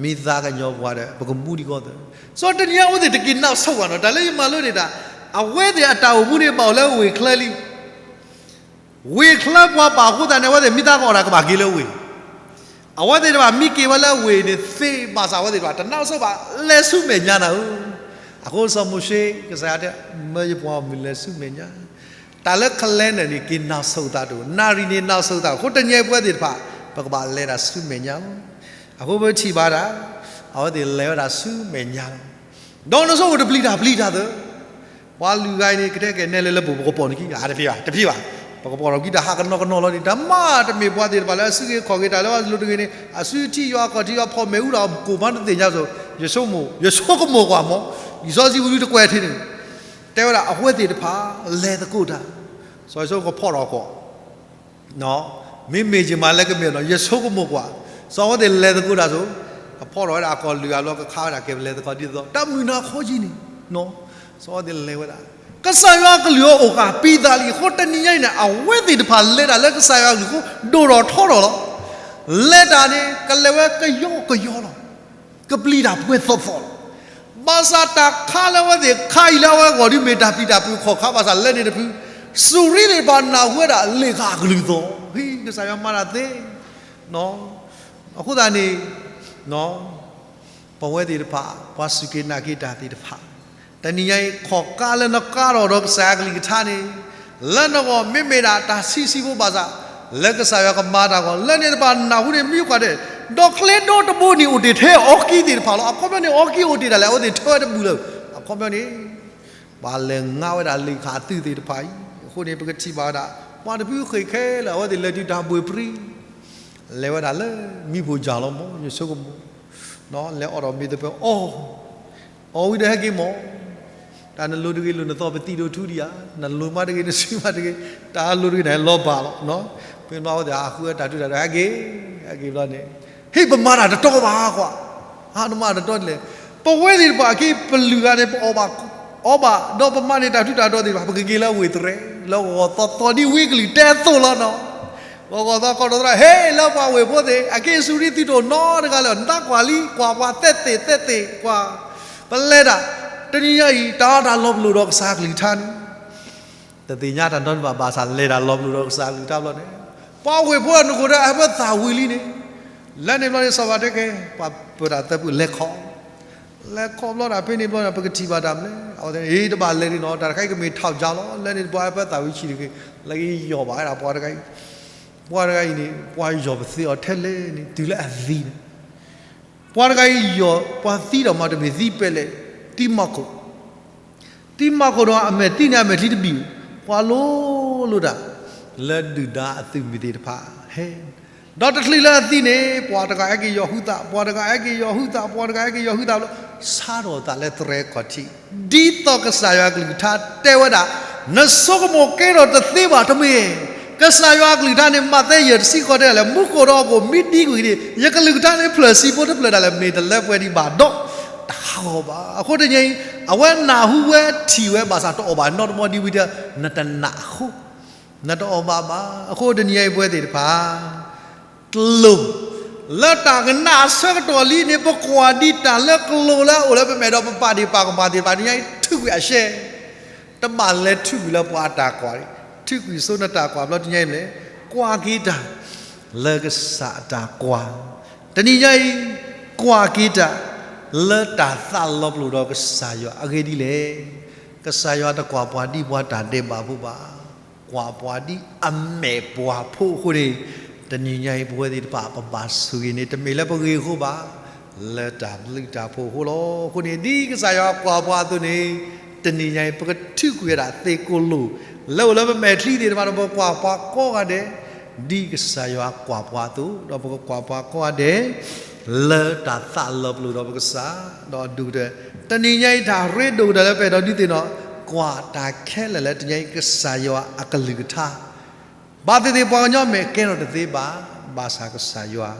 မ့ၢ်သးကညီၤပှၤဒီး ပကမူဒံးကီၢ်သၢ, စီၤတနံၤညါအဝဲသ့ၣ် တက့ၤနၢ်ဆိၣ်ဘၣ်နီၤ, တၢ်လၢယမၤလိန့ၣ်တၢ်, အဝဲသ့ၣ်အတၢ်အိၣ်မူန့ၣ် ဘၣ်အိၣ်လၢဝ့ၢ်ချၢလံ ဝ့ၢ်ချၢပှၤပာ်ဃိသတးန့ၣ် အဝဲသ့ၣ်မ့ၢ်သးကအီၣ်တၢ်ကဘၣ်က့ၤလၢဝ့ၢ်, အဝဲသ့ၣ်တဖၣ်မ့ၢ်က့ၤဝဲလၢဝ့ၢ်န့ၣ် သ့ဘၣ်ဆၣ်အဝဲသ့ၣ်တဖၣ် တနၢ်ဆိၣ်ဘၣ် လဲၤဆူမဲာ်ညါနၤဧၢ, အဃိစီၤမိၤၡ့ ကစၢ်ယွၤတဲ မၢယပှၤဂီၢ်မုၢ်လဲၤဆူမဲာ်ညါ, တၢ်လၢခဲလၢာ်န့ၣ် က့ၤနၢ်ဆိၣ်သးတအိၣ်, နၣ်ရံၣ်န့ၣ်နၢ်ဆိၣ်သး, အဃိတနံၤအံၤပဝဲသ့ၣ်တဖၣ် ပကဘၣ်လဲၤဒၣ်ဆူမဲာ်ညါလီၤ, အဃိပထံၣ်ဘၣ်ဒၣ်, အဝဲသ့ၣ်လဲၤဝဲဒၣ်ဆူမဲာ်ညါလီၤ, ဒီးနဆိၣ်အိၣ်တပျံၤတၢ်ပျံၤတၢ်သၢ ပှၤလွံၢ်ဂၤအံၤန့ၣ် ကတဲကဲနဲလဲၣ်လၢပူၤ ပကပိာ်နခံ အတဖံးဘၣ် တဖံးဘၣ်, ပကပိာ်ထီၣ်ခံတၢ်ဟးကနီၤကနီၤလီၤန့ၣ် တၢ်မၤတမ့ၢ်ပှၤသ့ၣ်တဖၣ်လၢအစုဂ့ၤခီၣ်ဂ့ၤ တၢ်လၢအလိၤတဂ့ၤန့ၣ် အစုထံၣ်ယွၤခီၣ်ထံးယွၤ ဖီၣ်မဲာ်အူဒီးကိၢ်မးတသ့ၣ်ညါစိၤ ယဆိကမိၣ် ယဆိကမိၣ်ကွၢ်မး လံာ်စီဆှံပူၤတကွဲးထံန့ၣ် တဲဝဲဒၣ်အဝဲသ့ၣ်တဖၣ် လဲၤသကိးတၢ်, စီၤယိၤၡူကဖီၣ်ထီၣ်ကီး မ့မ့ၢ်ယမၤလၢကမ့ၢ်နီၤ ယဆိကမိၣ်ကွၢ်, စီၤအဝဲသ့ၣ်လဲၤသကိးတၢ်စိၤ, အဖီၣ်ထီၣ်ဝဲဒၣ်အကီၢ်လွံၢ်ဂၤဘျီ ကခးဝဲဒၣ်ကဲပလဲၤသကိးဒ်သိး တၢ်မုၢ်နၤခီကံန့ၣ်, စီၤအဝဲသ့ၣ်လဲၤဝဲဒၣ်, ကစၢ်ယွၤအကလုၢ်အအိၣ်ဃာ်ပံးသးလံအဃိ တနံၤညါအံၤန့ၣ် အဝဲသ့ၣ်တဖၣ်လဲၤတၢ်လၢကစၢ်ယွၤအကလုၢ်အဃိ ဒိၣ်ထီၣ်ထီထီၣ်လီၤ, လဲၤတၢ်န့ၣ် ကလဲၤဝဲကယီကယီလီၤ. ကပျံၤတၢ်ပှဲၤသီသီလီၤ. ဘၣ်ဆၣ်တၢ်ခးလၢအဝဲသ့ၣ်ခးအံၤလၢအဝဲအဂီၢ်ဒ်မ့ၢ်တၢ်ပျံၤတၢ်ဖုးခီၣ်ခါဘၣ်ဆၣ်လၢန့ၣ်တဖု, စူၤရံသ့ၣ်တဖၣ်နၢ်ဟူဝဲဒၣ်လ့ၣ်ဃာ်အကလုၢ်သီ, ဟံၣ်ကစၢ်ယွၤမၤတၢ်သ့, အဃိသတးန့ၣ် ပဝဲသ့ၣ်တဖၣ် ပှၤစူၢ်က့ၤနာ်က့ၤတၢ်သ့ၣ်တဖၣ်, တနံၤညါအံၤ ခီၣ်ကါလၢနကါထီၣ်ဒီးကစၢ်ယွၤကလုၢ်ကထါန့ၣ်, လၢနဂီၢ်မ့မ့ၢ်ဒၣ်တၢ်ဆံးဆံးဖိဘၣ်ဆၣ်, လၢကစၢ်ယွၤကမၤတၢ်ဂီၢ် လၢန့ၣ်တဖၣ်နၢ်ဟူန့ၣ်မံၤဃာ်ဒဲး, ဒီးချ့ဒိတဘိန့ၣ်အိၣ်တ့ၢ်ထဲအီကံသ့ၣ်တဖၣ်လီၤ. အခီပညီန့ၣ် အီကံအိၣ်တ့ၢ်ဒၣ်လဲာ် အဝဲသ့ၣ်ထၢဝဲတဘူၣ်လၢၤ, အခီပညီန့ၣ် ပှၤလဲၤငါဝဲဒၣ်လ့ၣ်ခၣ်အသုးသ့ၣ်တဖၣ်အံၤ, အဃိန့ၣ် ပကထံၣ်ဘၣ်ဝဲဒၣ် ပှၤတဖုဃ့ၢ်ခဲလၢာ် အဝဲသ့ၣ်လဲၤတုၤတၢ်ဘှ့ၣ်ပြံ, လဲၤဝဲဒၣ်လၢမံဖိစၢ်လီၤမး ယဆိကမိၣ်, လဲၤအီၣ်ဒီးမ့ၢ်သပၢၤအီၣ် အီၣ်ဝံၤဒီးဟဲက့ၤမး, တၢ်နလိၤတဂ့ၤလိၤနသီပသံၣ်ဒိၣ်ထူဒံးဧါ, နလိၤမးတဂ့ၤ နစုမးတဂ့ၤ, တၢ်လိၤတဂ့ၤန့ၣ် လီၤဘၣ်လီၤ, ဖဲမးအဝဲသ့ၣ်ဟးဃုအတၢ်ထူးတၢ်တီၤ ဟဲက့ၤ, ဟဲက့ၤဘျီန့ၣ်, ဟ့ၣ်ပမၤတၢ်တတီဘၣ်ကွၢ်, ဟးနမၤတတီဒ်လဲၣ်, ပဝဲသ့ၣ်တဖၣ်အက့ၢ်ပလုၢ်ဂၤန့ၣ် ပအီၣ်ဘၣ်, အီၣ်ဘၣ် ဒီးပမၤန့ၢ်တၢ်ထူးတၢ်တီၤသ့ၣ်တဖၣ် ပကက့ၤလၢဝ့ၢ်တြဲၤ လၢဂီၤဂီၤသီသီဒ်ဝံကလုၢ်တဲအသိးလီၤနီၤ ဂီၤဂီၤသီခီဒီးသရၣ် ဟ့ၣ်လၢပှၤဝ့ၢ်ဖိသ့ၣ် အက့ၢ်စူၤရံသုတအိၣ်နီတဂၤလၢၤ နတၢ်ကွၢ်လံ ကွၢ်ပှၤသဲသ့ၣ်သဲသ့ၣ်ကွၢ်, ပလဲၤတၢ်, တနံၤညါအံၤ တၢ်အီၣ်တၢ်လီၤပလိာ်ဒီးကစၢ်ကလုၢ်ကထါန့ၣ်, တသ့ၣ်ညါတၢ်နီတမံၤဘၣ်ဘၣ်ဆၣ် လဲၤတၢ်လီၤပလိာ်ဒီးကစၢ်ကလုၢ်ကထါဘျီန့ၣ်, ပှၤဝ့ၢ်ဖိအနၢ်ခိၣ်ဒီး အဝဲသးဝံၤလံန့ၣ်, လဲၤန့ၣ်ဘျီန့ၣ် စီၤပၤတဲကဲ ပှၤပၢၤတၢ်သၢဖုလဲၤခီ, လဲၤခီဘျီတၢ်ဖဲန့ၣ်ဘျီန့ၣ် ပကထံၣ်ဘၣ်တၢ်မနုၤလဲၣ်, အဝဲတဲ အ့ တဘၣ်လဲၤန့ၣ်နီၤ, တၢ်တခါအံၤကမ့ၢ်ထီၣ်ကၠါလီၤ, လဲၤန့ၣ်ပှၤအပၢသၣ်ဝံၤဆံးတဂ့ၤ, လဲၤက့ၤယီၢ်ဘၣ်ဝဲဒၣ်ပှၤတဂၤအံၤ, ပှၤတဂၤအံၤန့ၣ် ပှၤယီၢ်ပသ့အီၤထဲလဲၣ်န့ၣ် တုၤလၢအသံန့ၣ် ပှၤတဂၤအံၤယီၢ် ပှၤသံဒီးမၤတမ့ၢ်သံပဲလဲၣ်, သံမီၢ်ခိၣ်, သံမီၢ်ခိၣ်ဒီးအမဲာ်သံန့ၣ် အမဲာ်ချံတဘံၣ်, ပှၤလိၤလိၤတၢ် လၢဒုၣ်ဒါအသုးမုၢ်သ့ၣ်တဖၣ်ဟဲ, ဒီးတချုးလၢအသံန့ၣ် ပှၤတဂၤဟဲက့ၤယီၢ်ဟုသး, ပှၤတဂၤဟဲက့ၤယီၢ်ဟုသး, ပှၤတဂၤဟဲက့ၤယီၢ်ဟုသးဘျီ, ဆါထီၣ်သးလၢသရဲခီၣ်ထံး, ဒ်သိးကစၢ်ယွၤအကလုၢ်ကထါတဲဝဲဒၣ်, နဆိကမိၣ်ကဲထီၣ်တသ့ဘၣ်တမ့ၢ် ကစၢ်ယွၤအကလုၢ်ကထါန့ၣ် မးသဲယဲၢ်တဆံဃိးတဲဒၣ်လဲာ်, မူခိၣ်ဒီးဟီၣ်ခိၣ်မ့ၢ်ဒံကွံာ်န့ၣ် ယကလုၢ်ကထါန့ၣ်ဖျၢၣ်ဆံးဖိတဖျၢၣ်ဒၣ်လဲာ် မ့ၢ်တလၢပှဲၤဒံးဘၣ်ဒီး တဟးဂီၤဘၣ်. အဃိတနံၤအံၤ အဝဲနၢ်ဟူဝဲထံၣ်ဝဲဘၣ်ဆၣ်တအီၣ်ဘၣ်နီတမံၤဒံးဝံၤဒီး နတနာ်အဃိ နတအီၣ်ဘၣ်ဘၣ်. အဃိတနံၤအံၤပဝဲသ့ၣ်တဖၣ် တလိၣ် လၢတၢ်ကနၣ်အဆၢကတီၢ်လံန့ၣ် ပကွၢ်ဒံးတၢ်လၢကျိၤလၢအအိၣ်လၢပမဲာ်ဒီးပပာ်ဒံးပာ်ကမၣ်သ့ၣ်တဖၣ် တနံၤအံၤထုးကွံာ်အရှဲ တဘၣ်လဲၤထုးကွံာ်လၢပှၤအတၢ်ကွၢ်, ထုးကွံာ်ဆိနတၢ်ကွၢ်ဘျီတနံၤအံၤလဲၣ်, ကွၢ်က့ၤတၢ် လၢကစၢ်အတၢ်ကွၢ်, တနံၤညါအံၤ ကွၢ်က့ၤတၢ် လၢတၢ်သးလီၤပလိာ်ဒီးကစၢ်ယွၤအဂ့ၢ်ဒ်လဲၣ်. ကစၢ်ယွၤတကွၢ်ပှၤဒ်ပှၤတၢ်ဒဲးဘးဖိဘၣ်, ကွၢ်ပှၤဒ်အမဲာ်ပှၤဖိအဃိန့ၣ်, တနံၤညါအံၤပဝဲသ့ၣ်တဖၣ် ပဘၣ်ဆိၣ်ဂ့ၤန့ၣ် တမ့ၢ်လၢပဂ့ၢ်အဃိဘၣ်, လၢတၢ်ဘျုးတၢ်ဖှိၣ်အဃိလီၤ. အဃိန့ၣ် ဒ်ကစၢ်ယွၤကွၢ်ပှၤအသိးန့ၣ်, တနံၤညါအံၤ ပကထုးကွံာ်ဝဲဒၣ်သ့ၣ်ကိၣ်လိၣ် လၢအိၣ်လၢပမဲာ်ချံသ့ၣ်တဖၣ်ဒီး ပကကွၢ်ပှၤကိးဂၤဒဲး ဒ်ကစၢ်ယွၤကွၢ်ပှၤအသိး, ဒီးပကကွၢ်ပှၤကိးဂၤဒဲး လၢတၢ်သးလီၤပလိာ်ဒီးပကစၢ်, ဒီးဒူၣ်ကတၢၢ်, တနံၤညါအံၤတၢ်ရ့ဒိၣ်ကတၢၢ်လၢပအဲၣ်ဒိးဒုးသ့ၣ်နီၣ်, ကွၢ်တၢ်ခဲလၢာ်လၢတနံၤညါအံၤ ကစၢ်ယွၤအကလုၢ်ကထါ ဘၣ်သ့ၣ်သ့ၣ်ပှၤကညီမဲာ်ကဲထီၣ်တသ့ဘၣ်, ဘၣ်ဆၣ်ကစၢ်ယွၤ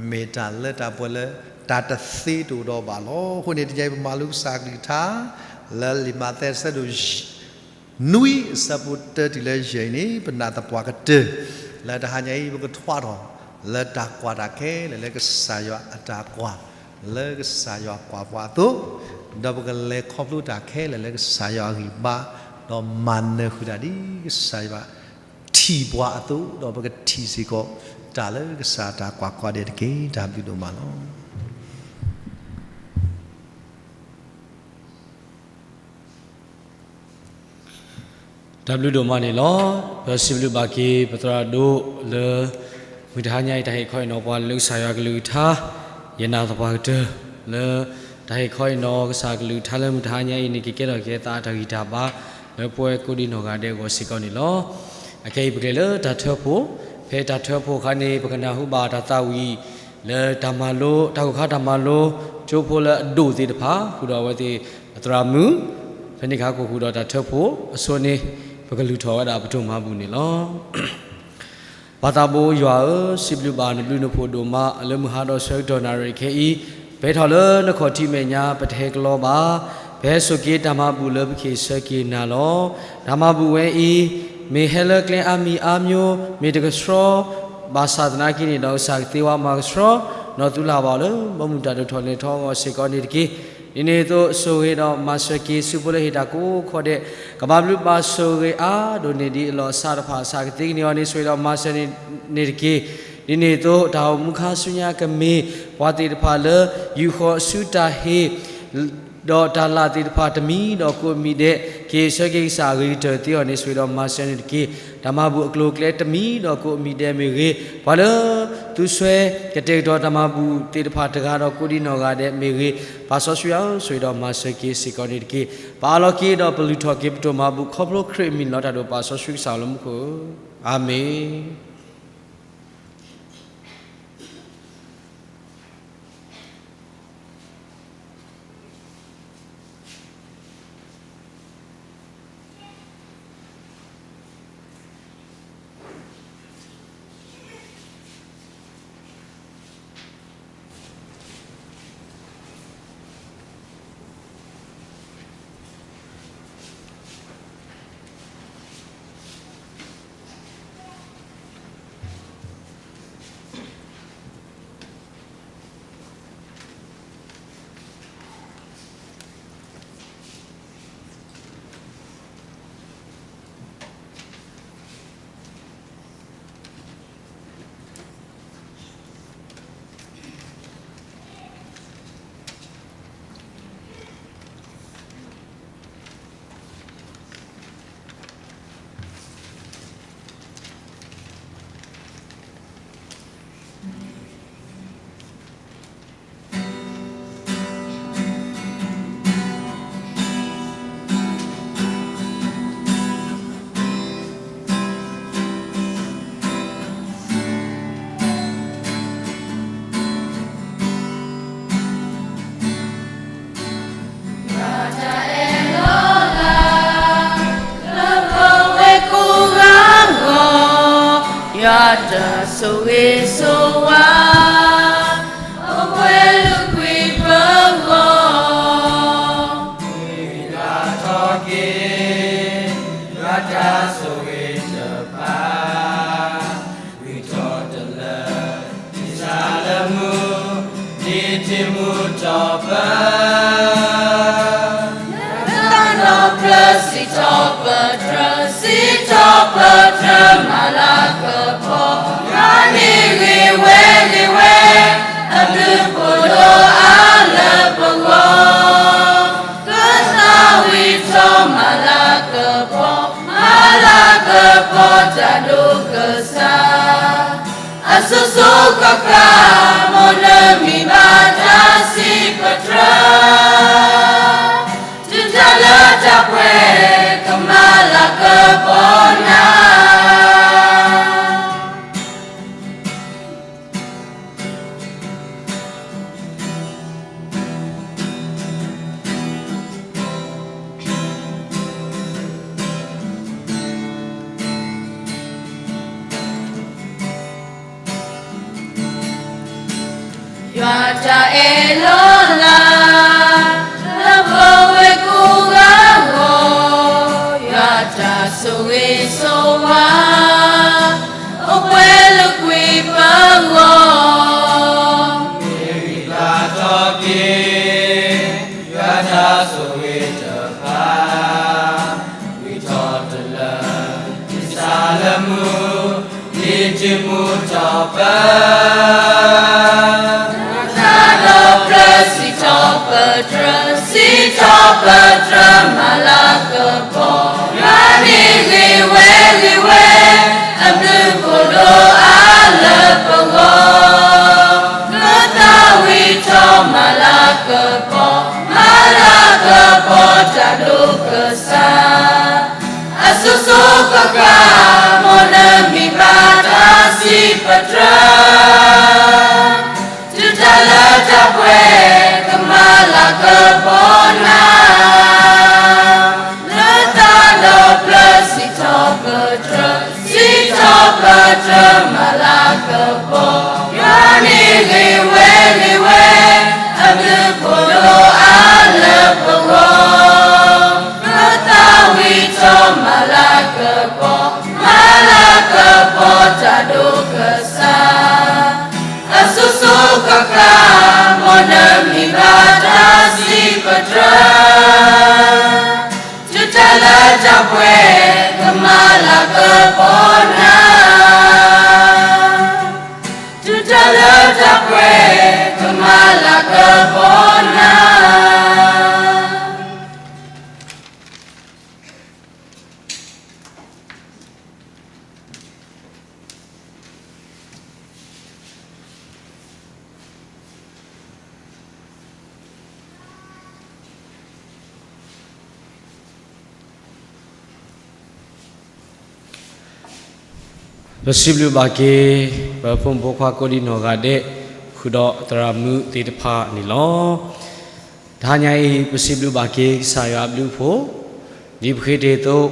မ့ၢ်တၢ်လၢတၢ်ပှဲၤလၢ တၢ်တသ့တအိၣ်ဒီးဘၣ်လီၤ. အဃိန့ၣ် တနံၤညါအံၤပမၤလိကစၢ်အကလုၢ်ကထါ လၢလံာ်မးသဲအဆၢဒိၣ် နွံ အဆၢဖိတၢတုၤလၢယဲၢ်အံၤန့ၣ် ပနာ်သပှၢ်ကတၢၢ် လၢတဟါညါအံၤ ပကထွးထီၣ် လၢတၢ်ကွၢ်တၢ်ခဲလၢာ်လၢကစၢ်ယွၤအတၢ်ကွၢ် လၢကစၢ်ယွၤကွၢ်ပှၤအသိး, ဒီးပကလဲၤခီဖျိတၢ်ခဲလၢာ်လၢကစၢ်ယွၤအဂံၢ်ဘါ, ဒီးမၤနၢၤဃုာ်တၢ်ဒ်ကစၢ်ယွၤ ထံၣ်ပှၤအသိး, ဒီးပကထံၣ်စ့ၢ်ကီး တၢ်လၢကစၢ်အတၢ်ကွၢ်ကိးဂၤဒဲးတက့ၢ်. တၢ်ဘျုးဒိၣ်မးလီၤ. တၢ်ဘျုးဒိၣ်မးန့ၣ်လီၤ. ပစံးဘျုးဘၣ်က့ၤ ပသရၣ်ဒိၣ်လၢ မုၢ်တဟါညါအံၤ တၢ်ဟ့ၣ်ခီဟ့ၣ်နီၤပှၤလၢကစၢ်ယွၤကလုၢ်ကထါ, ယနာ်သပှၢ်ကတၢၢ် လၢ တၢ်ဟ့ၣ်ခီဟ့ၣ်နီၤကစၢ်ကလုၢ်ကထါလၢမုၢ်တဟါညါအံၤန့ၣ် ကကဲထီၣ်က့ၤအသးအတၢ်ဂံၢ်တၢ်ဘါ လၢပဝဲကိးဒံနီၢ်ဂၤဒဲးအဂီၢ်စ့ၢ်ကီးန့ၣ်လီၤ. အခဲအံၤပကလဲၤလၢတၢ်ထၢဖှိၣ်, ဖဲတၢ်ထၢဖှိၣ်အခါန့ၣ် ပကနၢ်ဟူဘၣ်တၢ်သးဝံၣ် လၢတၢ်မၤလိ, တၢ်ဂိၢ်ခါတၢ်မၤလိ ကၠိဖိလၢအဒိၣ်သ့ၣ်တဖၣ် ဃုာ်ဒီးအဝဲသ့ၣ်အသရၣ်မုၣ်, ဖဲန့ၣ်အခါကအိၣ်ဃုာ်ဒီးတၢ်ထၢဖှိၣ်အဆိန့ၣ် ပကလုၢ်ထီၣ်ဝဲဒၣ်ပဒိၣ်မၤဘူၣ်န့ၣ်လီၤ. ပၢ်သးဘိယွၤဧၢ, စံးဘျုးဘၣ်နဘျုးနဖှိၣ်ဒိၣ်မး လၢမုၢ်ဟါဒီးဆၢကတီၢ်နၣ်ရံၣ်ခဲအံၤ, ပဟဲထီၣ်လၢနခီၣ်ထံးမဲာ်ညါ ပတဟဲကလီဘၣ်. ပဟဲစိာ်က့ၤတၢ်မၤဘူၣ်လၢပကဟ့ၣ်ဆၢက့ၤနၤလီၤ. တၢ်မၤဘူၣ်ဝဲအံၤ မ့ၢ်ဟဲလၢကျဲအါမံၤအါမျိုး မ့ၢ်တကဆှီ ဘၣ်ဆၣ်သနာ်က့န့ၣ်ဒီး ကစၢ်ကသ့ဝဲမၤကဆှီ ဒီးသူလၢ်ဘၣ်အီၤလၢ ဘီမုၢ်တၢ်ဒိၣ်ထီၣ်လဲၤထီၣ်အဂီၢ်စ့ၢ်ကီးန့ၣ်တက့ၢ်. ဒ်န့ၣ်အသိး ဆိၣ်ဂ့ၤဒီးမၤစၢၤက့ၤ စုဖိလၢဟ့ၣ်တၢ်ကိးခီဒဲး ကဘၣ်ဘျုးဘၣ်ဆိၣ်ဂ့ၤအါဒိၣ်န့ၢ် ဒ်အလီၢ်အစးတဖၣ် ကစၢ်ကသ့ကန့ၢ်အီၤန့ၣ် ဆိၣ်ဂ့ၤဒီးမၤစၢၤန့ၣ်တက့ၢ်. ဒ်န့ၣ်အသိး တၢ်အိၣ်မူခါဆူညါကမ့ၢ် ပှၤသ့ၣ်တဖၣ်လၢ ယူာ်ဃီၤဆူတၢ်ဟ့ၣ် ဒီးတၢ်လၢ်သ့ၣ်တဖၣ်တမံၤဒီးကိးမံၤဒဲး ကဟ့ၣ်ဆၢက့ၤကစၢ်အဂ့ၤကတၢၢ်သ့အီၤန့ၣ် ဆိၣ်ဂ့ၤဒီးမၤစၢၤန့ၣ်တက့ၢ်. တၢ်မၤဘူၣ်အကျိၤအကျဲတမံၤဒီးကိးမံၤဒဲးမ့ၢ်ဂ့ၤ, ပှၤလၢသူစွဲကတဲာ်ကတီၤတၢ်မၤဘူၣ်သ့ၣ်တဖၣ်တဂၤဒီးကိးဒံနီၢ်ဂၤဒဲးမ့ၢ်ဂ့ၤ, ပၢ်စီဆှံဧၢ, ဆိၣ်ဂ့ၤဒီးမၤစၢၤက့ၤစ့ၢ်ကီးန့ၣ်တက့ၢ်. ပအၢၣ်လီၤက့ၤဒီးပလုၢ်ထီၣ်က့ၤပဒိၣ်မၤဘူၣ်ခီဖျိခရံာ်အမံၤန့ၣ်လီၤ. တၢ်ဒိၣ်ပၢ်စီဆှံကစၢ်လၢမူခိၣ်ဧၢ, အၤမ့ၣ်. တၢ်ဆိၣ်ဂ့ၤဆိၣ်ဝါ အိၣ်ပှဲၤလၢကွံာ်ပဂီၢ်, တၢ်ထီၣ်က့ၤ ယွၤတၢ်ဆိၣ်ဂ့ၤတဖၣ် ဂံၢ်ထီၣ်တလၢ ဒ်ဆၣ်လၢမူ ဒ်ထံမူထီၣ်ပၢၢ်, လၢတၢ်ဒီဖျၢၣ် စံးထီၣ်ပတြၢၤ စံးထီၣ်ပတြၢၤ မၤလၤကပီၤ ယွၤန့ၣ်ဂ့ၤဝဲဂ့ၤဝဲ အဘျုးဖးဒိၣ်အါလၢပဂီၢ်, ကသးဝံၣ်ထီၣ် မၤလၤကပီၤ မၤလၤကပီၤ တၢ်ဒိၣ်ကစၢ် အစိၤစိၤဃၣ်ဃၣ် မ်နမံၤဘၣ်တၢ်စံးပတြၢၤ, တုၤတၢ်လၢတၢ်ပှဲၤ ကမၤလၤကပီၤနၤ. ယွၤတၢ်အဲၣ်လီၤလး လၢပဝဲကိးဂၤအဂီၢ်, ယွၤတၢ်ဆိၣ်ဂ့ၤဆိၣ်ဝါ အိၣ်ပှဲၤလၢကွံာ်ပဂီၢ်, မ့ၢ်ဂံၢ်ဘါထီၣ်က့ၤ ယွၤတၢ်ဆိၣ်ဂ့ၤတဖၣ် ဝံၣ်ထီၣ်တလၢ ဒ်ဆၣ်လၢမူ ဒ်ထံမူထီၣ်ပၢၢ်, တၢ်ဒီဖျၢၣ် စံးထီၣ်ပတြၢၤ စံးထီၣ်ပတြၢၤ မၤလၤကပီၤ ယွၤန့ၣ်ဂ့ၤဝဲဂ့ၤဝဲ အဘျုးဖးဒိၣ်အါလၢပဂီၢ်, ကသးဝံၣ်ထီၣ် မၤလၤကပီၤ မၤလၤကပီၤ တၢ်ဒိၣ်ကစၢ် အစိၤစိၤဃၣ်ဃၣ် မ်နမံၤဘၣ်တၢ်စံးပတြၢၤ, တုၤတၢ်လၢတၢ်ပှဲၤ ကမၤလၤကပီၤနၤ, လၢတၢ်ဒီဖျၢၣ် စံးထီၣ်ပတြၢၤ စံးထီၣ်ပတြၢၤ မၤလၤကပီၤ ယွၤန့ၣ်ဂ့ၤဝဲဂ့ၤဝဲ အဘျုးဖးဒိၣ်အါလၢပဂီၢ်, ကသးဝံၣ်ထီၣ် မၤလၤကပီၤ မၤလၤကပီၤ တၢ်ဒိၣ်ကစၢ် အစိၤစိၤဃၣ်ဃၣ် မ်နမံၤဘၣ်တၢ်စံးပတြၢၤ, တုၤတၢ်လၢတၢ်ပှဲၤ ကမၤလၤကပီၤနၤ, တုၤတၢ်လၢတၢ်ပှဲၤ ကမၤလၤကပီၤနၤ. ပစံးဘျုးဘၣ်က့ၤ ပဖိမုၣ်ဖိခွါကိးဒံနီၢ်ဂၤဒဲး ဃုာ်ဒီးသရၣ်မုၣ်သ့ၣ်တဖၣ်န့ၣ်လီၤ. တဟါညါအံၤ ပစံးဘျုးဘၣ်က့ၤကစၢ်ယွၤအဘျုးအဖှိၣ်, ဒ်ပဃ့တ့ၢ်အသိး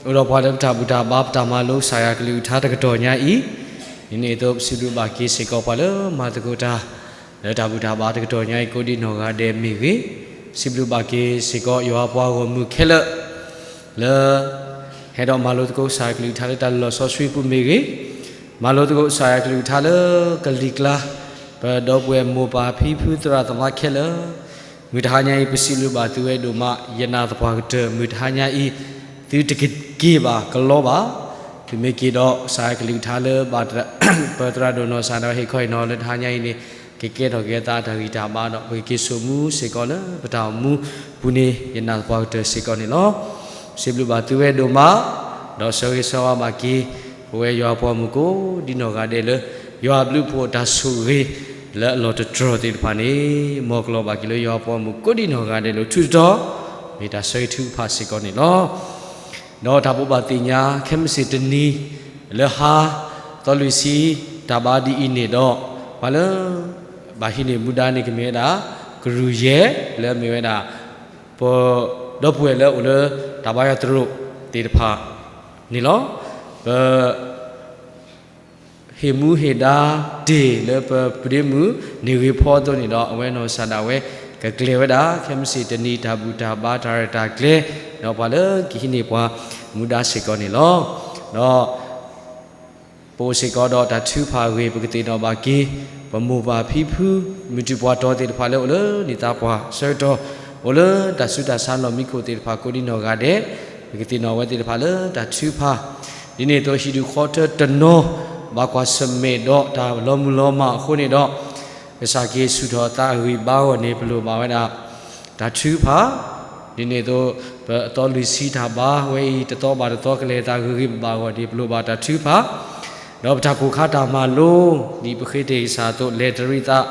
အိၣ်ဒီးပှၤလၢပတၢ်ဘူၣ်တၢ်ဘါ ပတၢ်မၤလိကစၢ်ယွၤကလုၢ်ကထါတကတီၢ်ညါအံၤ, ဒ်န့ၣ်အသိး ပစံးဘျုးဘၣ်က့ၤစ့ၢ်ကီးပှၤလၢမၤသကိးတၢ် လၢတၢ်ဘူၣ်တၢ်ဘါတကတီၢ်ညါအံၤ ကိးဒံနီၢ်ဂၤဒဲးမ့ၢ်ဂ့ၤ, စံးဘျုးဘၣ်က့ၤစ့ၢ်ကီးယွၤပှၤဂီၢ်မုၢ်ခဲလၢာ် လၢ ဟဲဒီးမၤလိသကိးကစၢ်ယွၤကလုၢ်ကထါလၢတၢ်လီၢ်စီဆှံပူၤမ့ၢ်ဂ့ၤ, မၤလိသကိးကစၢ်ယွၤကလုၢ်ကထါလၢကလံၤကျါ, ပဒီပုၢ်ဝဲၢ်မိၢ်ပၢ်ဖံဖုသရၣ်သမါခဲလၢာ်, မုၢ်တဟါညါအံၤ ပစံးဘျုးဘၣ်သုဝဲဒိၣ်မး, ယနာ်သပှၢ်ကတၢၢ် မုၢ်တဟါညါအံၤ သုတက့ၤဘၣ်ကလီဘၣ်, သုမ့ၢ်က့ၤဒီးကစၢ်ယွၤကလုၢ်ကထါလၢ ပသရၣ်ဒိၣ်နီၢ်စၢ်ဒီးဟ့ၣ်ခီဟ့ၣ်နီၤလၢတဟါညါအံၤန့ၣ် ကကဲထီၣ်က့ၤအသးတၢ်ဂံၢ်တၢ်ဘါဒီး ပကက့ၤဆိၣ်မူစ့ၢ်ကီးလၢပတၢ်အိၣ်မူပူၤန့ၣ် ယနာ်သပှၢ်ကတၢၢ်စ့ၢ်ကီးန့ၣ်လီၤ. စံးဘျုးဘၣ်သုဝဲဒိၣ်မး, ဒီးဆၢဂ့ၤဆၢဝါဘၣ်က့ၤ ပဝဲယွၤပှၤမုၣ်ကိးဒံနီၢ်ဂၤဒဲးလၢ ယွၤအဘျုးအဖှိၣ်တၢ်ဆိၣ်ဂ့ၤလၢအလီၢ်တတြီၢ်သ့ၣ်တဖၣ်န့ၣ် မ်ကလီၤဘၣ်က့ၤလၢယွၤပှၤမုၣ်ကိးဒံနီၢ်ဂၤဒဲးလၢထူတတီၤ, မ့ၢ်တၢ်ဆၢဂ့ၤထုကဖၣ်စ့ၢ်ကီးန့ၣ်လီၤ. ဒီးတၢ်ဘိးဘၣ်သ့ၣ်ညါ ခဲမုၢ်ဆ့ၣ်တနံၤ လၢဟါသီလွံၢ်ဆံ တၢ်ဘါဒ်အံၤန့ၣ်ဒီး ပှၤလၢ ဘၣ်ဟံးန့ၢ်မူဒါန့ၣ် ကမ့ၢ်ဝဲဒၣ် ကရူၢ်ယဲၢ် လၢအမ့ၢ်ဝဲဒၣ် ပဒီပုၢ်ဝဲၢ်လၢအိၣ်လၢတၢ်ဘါယွၤသရိာ်သ့ၣ်တဖၣ်န့ၣ်လီၤ. ပ ဟ့ၣ်မူဟ့ၣ်ဒါတ့ၢ်လၢပပဒ့မုၣ်န့ၣ်ဂ့ၤဖီအသိးန့ၣ်ဒီး အဝဲနီၢ်ကစၢ်ဒၣ်ဝဲ ကကျဲၤဝဲဒၣ် ခဲမုၢ်ဆ့ၣ်တနံၤတၢ်ဘူၣ်တၢ်ဘါတၢ်ရဲၣ်တၢ်ကျဲၤ ဒီးပှၤလၢကဟံးန့ၢ်ပှၤမူဒါစ့ၢ်ကီးန့ၣ်လီၤ. ဒီး ပအိၣ်စ့ၢ်ကီးဒီးတၢ်ထုကဖၣ်အဂ့ၢ် ပကသ့ၣ်နီၣ်ဘၣ်က့ၤ ပမိၢ်ပၢ်ဖံဖု မုၢ်တူၢ်ပှၤတီၤသ့ၣ်တဖၣ်လၢအိၣ်လၢန့ၣ်သးပှၢ်ဆၢကတီၢ် အိၣ်လၢတၢ်ဆူးတၢ်ဆါလီၢ်မံခိၣ်သ့ၣ်တဖၣ်ကိးဒံနီၢ်ဂၤဒဲး ပကသ့ၣ်နီၣ်ဝဲသ့ၣ်တဖၣ်လၢတၢ်ထုကဖၣ် ဒ်န့ၣ်အသိးဟံၣ်ဒူၣ်ဃီထၢတနီၤ ဘၣ်ကွၢ်ဆၢၣ်မဲာ်ဒီးတၢ်လီၤမုၢ်လီၤမၢ်အဃိန့ၣ်ဒီး ကစၢ်က့ၤဆူၣ်ထီၣ်အသးအဂံၢ်ဘါအဂီၢ်န့ၣ် ပလိၣ်ဘၣ်ဝဲဒၣ် တၢ်ထုကဖၣ် ဒ်န့ၣ်အသိး ပအသီလွံၢ်ဆံတၢ်ဘါဝဲအံၤ တသီဘၣ်တသီကလဲၤသးဂ့ၤဂ့ၤဘၣ်ဘၣ်အဂီၢ်န့ၣ် ပလိၣ်ဘၣ်တၢ်ထုကဖၣ် ဒီးပတၢ်ကိၢ်ခါတၢ်မၤလိ ဒ်ပဃ့တ့ၢ်ကစၢ်အသိး လဲၤတရံးသး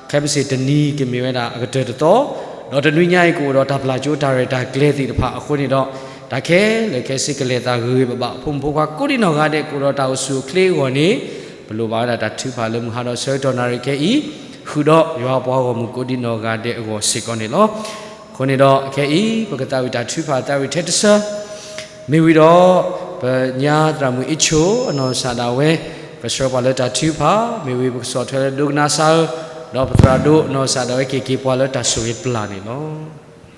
ခဲမုၢ်ဆ့ၣ်တနံၤကမ့ၢ်ဝဲဒၣ်အကတၢၢ်တသီ ဒီးတနွံညါအံၤကအိၣ်ဒီးတၢ်ပျၢ်ကၠိတၢ်ရဲၣ်တၢ်ကျဲၤသ့ၣ်တဖၣ်အဃိန့ၣ်ဒီး တၢ်ခဲလၢာ်ခဲဆ့ကလဲၤသးဂ့ၤဂ့ၤဘၣ်ဘၣ် ဖိမုၣ်ဖိခွါကိးဒံနီၢ်ဂၤဒဲး ကအိၣ်ဒီးတၢ်အိၣ်ဆူၣ်အိၣ်ချ့အဂီၢ်န့ၣ် ပလိၣ်ဘၣ်ဝဲဒၣ်တၢ်ထုကဖၣ်လၢမုၢ်ဟါဒီးဆၢကတီၢ်နၣ်ရံၣ်ခဲအံၤ ဃုာ်ဒီးယွၤအပှၤဂီၢ်မုၢ်ကိးဒံနီၢ်ဂၤဒဲးအဂီၢ်စ့ၢ်ကီးန့ၣ်လီၤ. အဃိန့ၣ်ဒီးခဲအံၤ ပကသးဝံၣ်တၢ်ထုကဖၣ်သးဝံၣ်ထဲတဆၢ မ့ၢ်ဝံၤဒီး ပညါသရၣ်မုၣ်အ့ၣ်ဆိ အနီၢ်ကစၢ်ဒၣ်ဝဲ ကဆှၢပှၤလၢတၢ်ထုကဖၣ် မ့ၢ်ဝံၤပကဆီၣ်ထွဲလၢဒိကနၣ်စၢ်ဧၢ, ဒီးပသရၣ်ဒိၣ်အနီၢ်ကစၢ်ဒၣ်ဝဲက့ၤက့ၤပှၤလၢ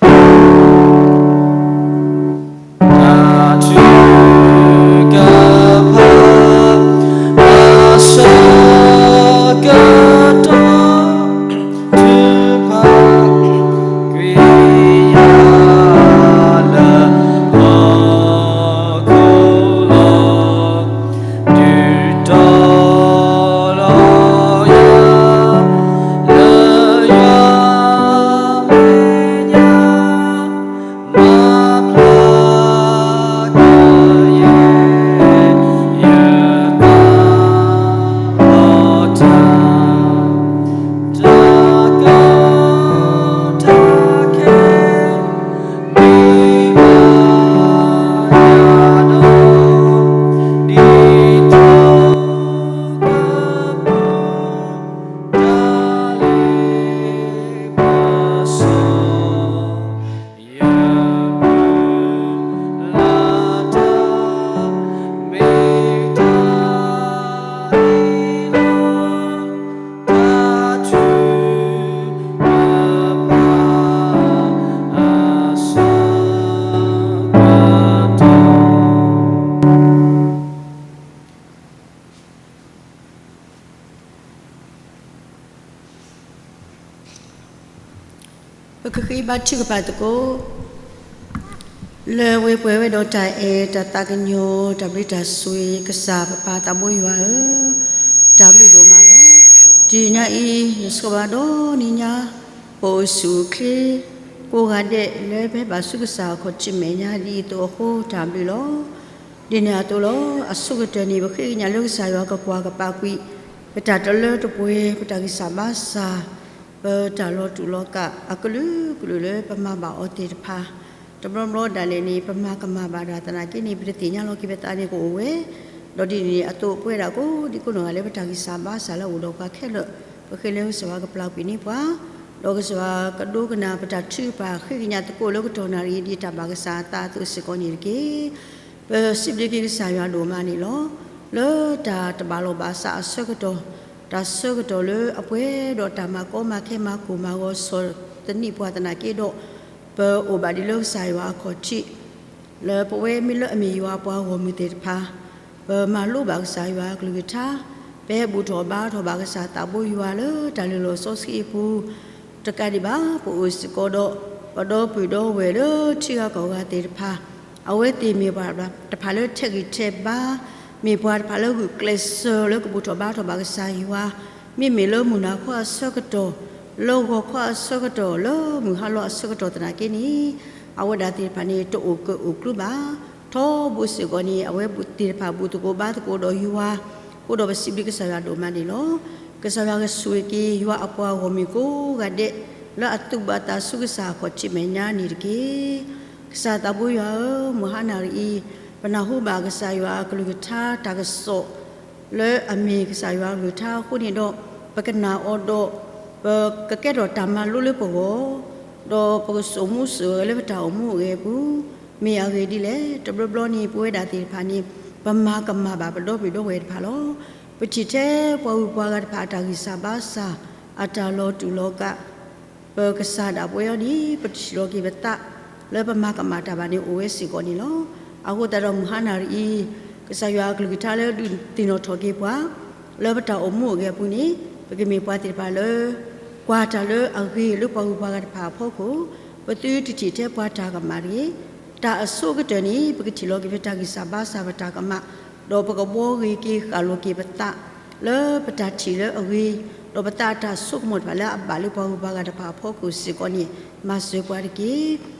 တၢ်ဆိၣ်ဂ့ၤပျၢ်န့ၣ်လီၤ. တၢ်ထုကဖၣ် အဆၢကတီၢ် ထုကဖၣ် ကွံာ်ယၤလၢဟီၣ်ခိၣ်လီၤ ဒုးတီၤလီၤယၤ လၢယွၤမဲာ်ညါ မၤဖျါကယဲၢ် ယသးလီၤတၢ် တၢ်ကီတၢ်ခဲ မ့ၢ်ဘၣ်ယၤဒီး ဒ်သိးကပူၤ တၢ်လ့ပစီ ယမုၢ်လၢ်တၢ် မ့ၢ်တၢ်အ့ၣ်လိာ် တၢ်ထုကဖၣ် အဆၢကတီၢ် ပကဃ့ဘါထုကဖၣ်သကိး လၢအဝဲပှဲၤဝဲဒီးတၢ်အဲၣ် တၢ်သးကညီၤ တၢ်ဘျုးတၢ်ဆိၣ်ဂ့ၤ ကစၢ်ပပၢ်သးဘိယွၤဧၢ, တၢ်ဘျုးဒိၣ်မးလီၤ. တနံၤညါအံၤ ယဆိကမိၣ်ဒီနံၤညါ ပအိၣ်ဆူၣ်အိၣ်ချ့ ကိးဂၤဒဲးလၢပဟဲဘၣ်ဆူကစၢ်အခီၣ်ထံးမဲာ်ညါဒ်အသိးအဃိ တၢ်ဘျုးလီၤ. ဒ်န့ၣ်အသိးလီၤ အဆိကတၢၢ်န့ၣ် ပဃ့ကညးလၢကစၢ်ယွၤကကွၢ်ကပာ်ကွံာ် ပတၢ်တလၢတပှဲၤ ပတၢ်ဂံၢ်စၢ်ဘါစၢ် ပတၢ်လီၤတူာ်လီၤကာ် အကလုာ်ကလုာ်လၢပမၤဘၣ်အီၤသ့ၣ်တဖၣ် တဘျီဘျီဒၣ်လဲာ်န့ၣ် ပမၤကမၣ်ဘၣ်ဒၣ်သနာ်က့န့ၣ် ပတသ့ၣ်ညါလီၤက့ၤပသးန့ၣ်ကအိၣ်ဝဲ, ဒီးဒ်န့ၣ်အသိး ပဝဲဒၣ်ကိးဒံကိးနီၢ်ဂၤလၢပတၢ်ဂံၢ်စၢ်ဘါစၢ်လၢအအိၣ်ဒီးပှၤခဲလၢာ် ပဃ့လၢကစၢ်ယွၤကပျၢ်ကွံာ်န့ၢ်ပှၤ, ဒီးကစၢ်ယွၤကဒိကနၣ်ပတၢ်ထုကဖၣ်ဃ့ကညးသကိးလၢကတီၢ်နၣ်ရံၣ် ဒ်တၢ်ဘၣ်ကစၢ်အသးအသိးစ့ၢ်ကီးန့ၣ်တက့ၢ်. ပစံးဘျုးက့ၤကစၢ်ယွၤဒိၣ်မးန့ၣ်လီၤ. လၢတၢ်တဘၣ်လီၢ်ဘၣ်စးအဆၢကတီၢ်, တၢ်ဆၢကတီၢ်လၢအပှဲၤဒီးတၢ်မၤကီမၤခဲမၤကိၢ်မၤဂီၤဆီၣ်သနံးပှၤသနာ်က့ဒီး, ပအိၣ်ဘၣ်ဒံးလၢကစၢ်ယွၤအခီၣ်ထံး, လၢပဝဲမ့ၢ်လၢအမ့ၢ်ယွၤအပှၤဂီၢ်မုၢ်သ့ၣ်တဖၣ်, ပမၤလိဘၣ်ကစၢ်ယွၤအကလုၢ်ကထါ, ပဟဲဘူၣ်ထီၣ်ဘါထီၣ်ဘၣ်ကစၢ်သးဘိယွၤလၢတၢ်လုၢ်လီၢ်စီဆှံအပူၤ, တကးဒံးဘၣ် ပအိၣ်စ့ၢ်ကီးဒီး ပဒီပုၢ်ဒီဝဲၢ်လၢထံဂၤကီၢ်ဂၤသ့ၣ်တဖၣ်, အဝဲသ့ၣ်မ့ၢ်ပှၤတဖၣ်လၢထဲးဂံၢ်ထဲးဘါ, မ့ၢ်ပှၤတဖၣ်လၢဂုာ်ကျဲးစၢးလၢကဘူၣ်ထီၣ်ဘါထီၣ်ဘၣ်ကစၢ်ယွၤ, မ့မ့ၢ်လၢမုၢ်နၤခီအဆၢကတီၢ်, လၢဂီၤခီအဆၢကတီၢ်, လၢမုၢ်ဟါလီၤအဆၢကတီၢ်သနာ်က့န့ၣ်, အဝဲဒၣ်သ့ၣ်တဖၣ်န့ၣ် တအိၣ်ကၢၣ်အိၣ်ကျူဘၣ်. ထီဘိစ့ၢ်ကီးန့ၣ် အဝဲသ့ၣ်တဖၣ်ဘူၣ်သကိးဘါသကိးဒီးယွၤ, အဃိဒီးပစံးဘျုးကစၢ်ယွၤဒိၣ်မးန့ၣ်လီၤ. ကစၢ်ယွၤကဆိၣ်ဂ့ၤက့ၤ ယွၤအပှၤဂီၢ်မုၢ်ကိးဂၤဒဲး လၢအသူၣ်ဘၣ်သးဆူကစၢ်အခီၣ်ထံးမဲာ်ညါန့ၣ်တက့ၢ်. ကစၢ်သးဘိယွၤဧၢ, မုၢ်ဟါနၣ်ရံၣ်အံၤ, ပနၢ်ဟူဘၣ်ကစၢ်ယွၤအကလုၢ်ကထါတၢ်ကစီၣ် လၢအမ့ၢ်ကစၢ်ယွၤအကလုၢ်ကထါအဃိန့ၣ်ဒီး, ပကနၣ်အီၤဒီး, ပကကဲထီၣ်တၢ်မၤလိလၢပဂီၢ်, ဒီးပကစိာ်မူစိာ်ဂဲၤလၢပတၢ်အိၣ်မူအိၣ်ဂဲၤအပူၤ, မ့ၢ်အဂ့ၢ်ဒ်လဲၣ်, တဘျီဘျီန့ၣ် ပဝဲဒၣ်သ့ၣ်တဖၣ်န့ၣ် ပမၤကမၣ်ဘၣ်ပဒီပုၢ်ဒီဝဲၢ်တဖၣ်လီၤ. ပထံၣ်ထဲပှၤဂုၤပှၤဂၤတဖၣ်အတၢ်ဂံၢ်စၢ်ဘါစၢ်, အတၢ်လီၤတူာ်လီၤကာ်, ပကစၢ်ဒၣ်ပဝဲအံၤန့ၣ် ပထံၣ်လီၤက့ၤပသးလၢပမၤကမၣ်တၢ်ဘၣ်န့ၣ်အိၣ်ဝဲစ့ၢ်ကီးန့ၣ်လီၤ. အဃိသတးဒီးမုၢ်ဟါနၤတအံၤ, ကစၢ်ယွၤအကလုၢ်ကထါလၢဒုးသ့ၣ်နီၣ်ထီၣ်က့ၤပှၤ လၢပတၢ်အိၣ်မူအဂ့ၢ်အပူၤန့ၣ်, ပကမ့ၢ်ပှၤသ့ၣ်တဖၣ်လၢ ကွၢ်တၢ်လၢအဂ့ၤလၢပှၤဂုၤပှၤဂၤတဖၣ်အဖီခိၣ်, ပသုတထံၣ်ထဲပှၤတၢ်ကမၣ်တဂ့ၤ. တၢ်အဆိကတၢၢ်န့ၣ် ပကထံၣ်လီၤက့ၤပတၢ်ဂံၢ်စၢ်ဘါစၢ် ပတၢ်ကမၣ်, ဒီးပကဘှီဂ့ၤက့ၤဃၣ်လိၤက့ၤပသး လၢပတၢ်ထံၣ်လၢအဂ့ၤ, ဒီးပသးအတၢ်ဆိကမိၣ်တဖၣ်လၢအဘၣ်လၢပှၤဂုၤပှၤဂၤတဖၣ်အဖီခိၣ်စ့ၢ်ကီးန့ၣ် မၤစၢၤပှၤတက့ၢ်.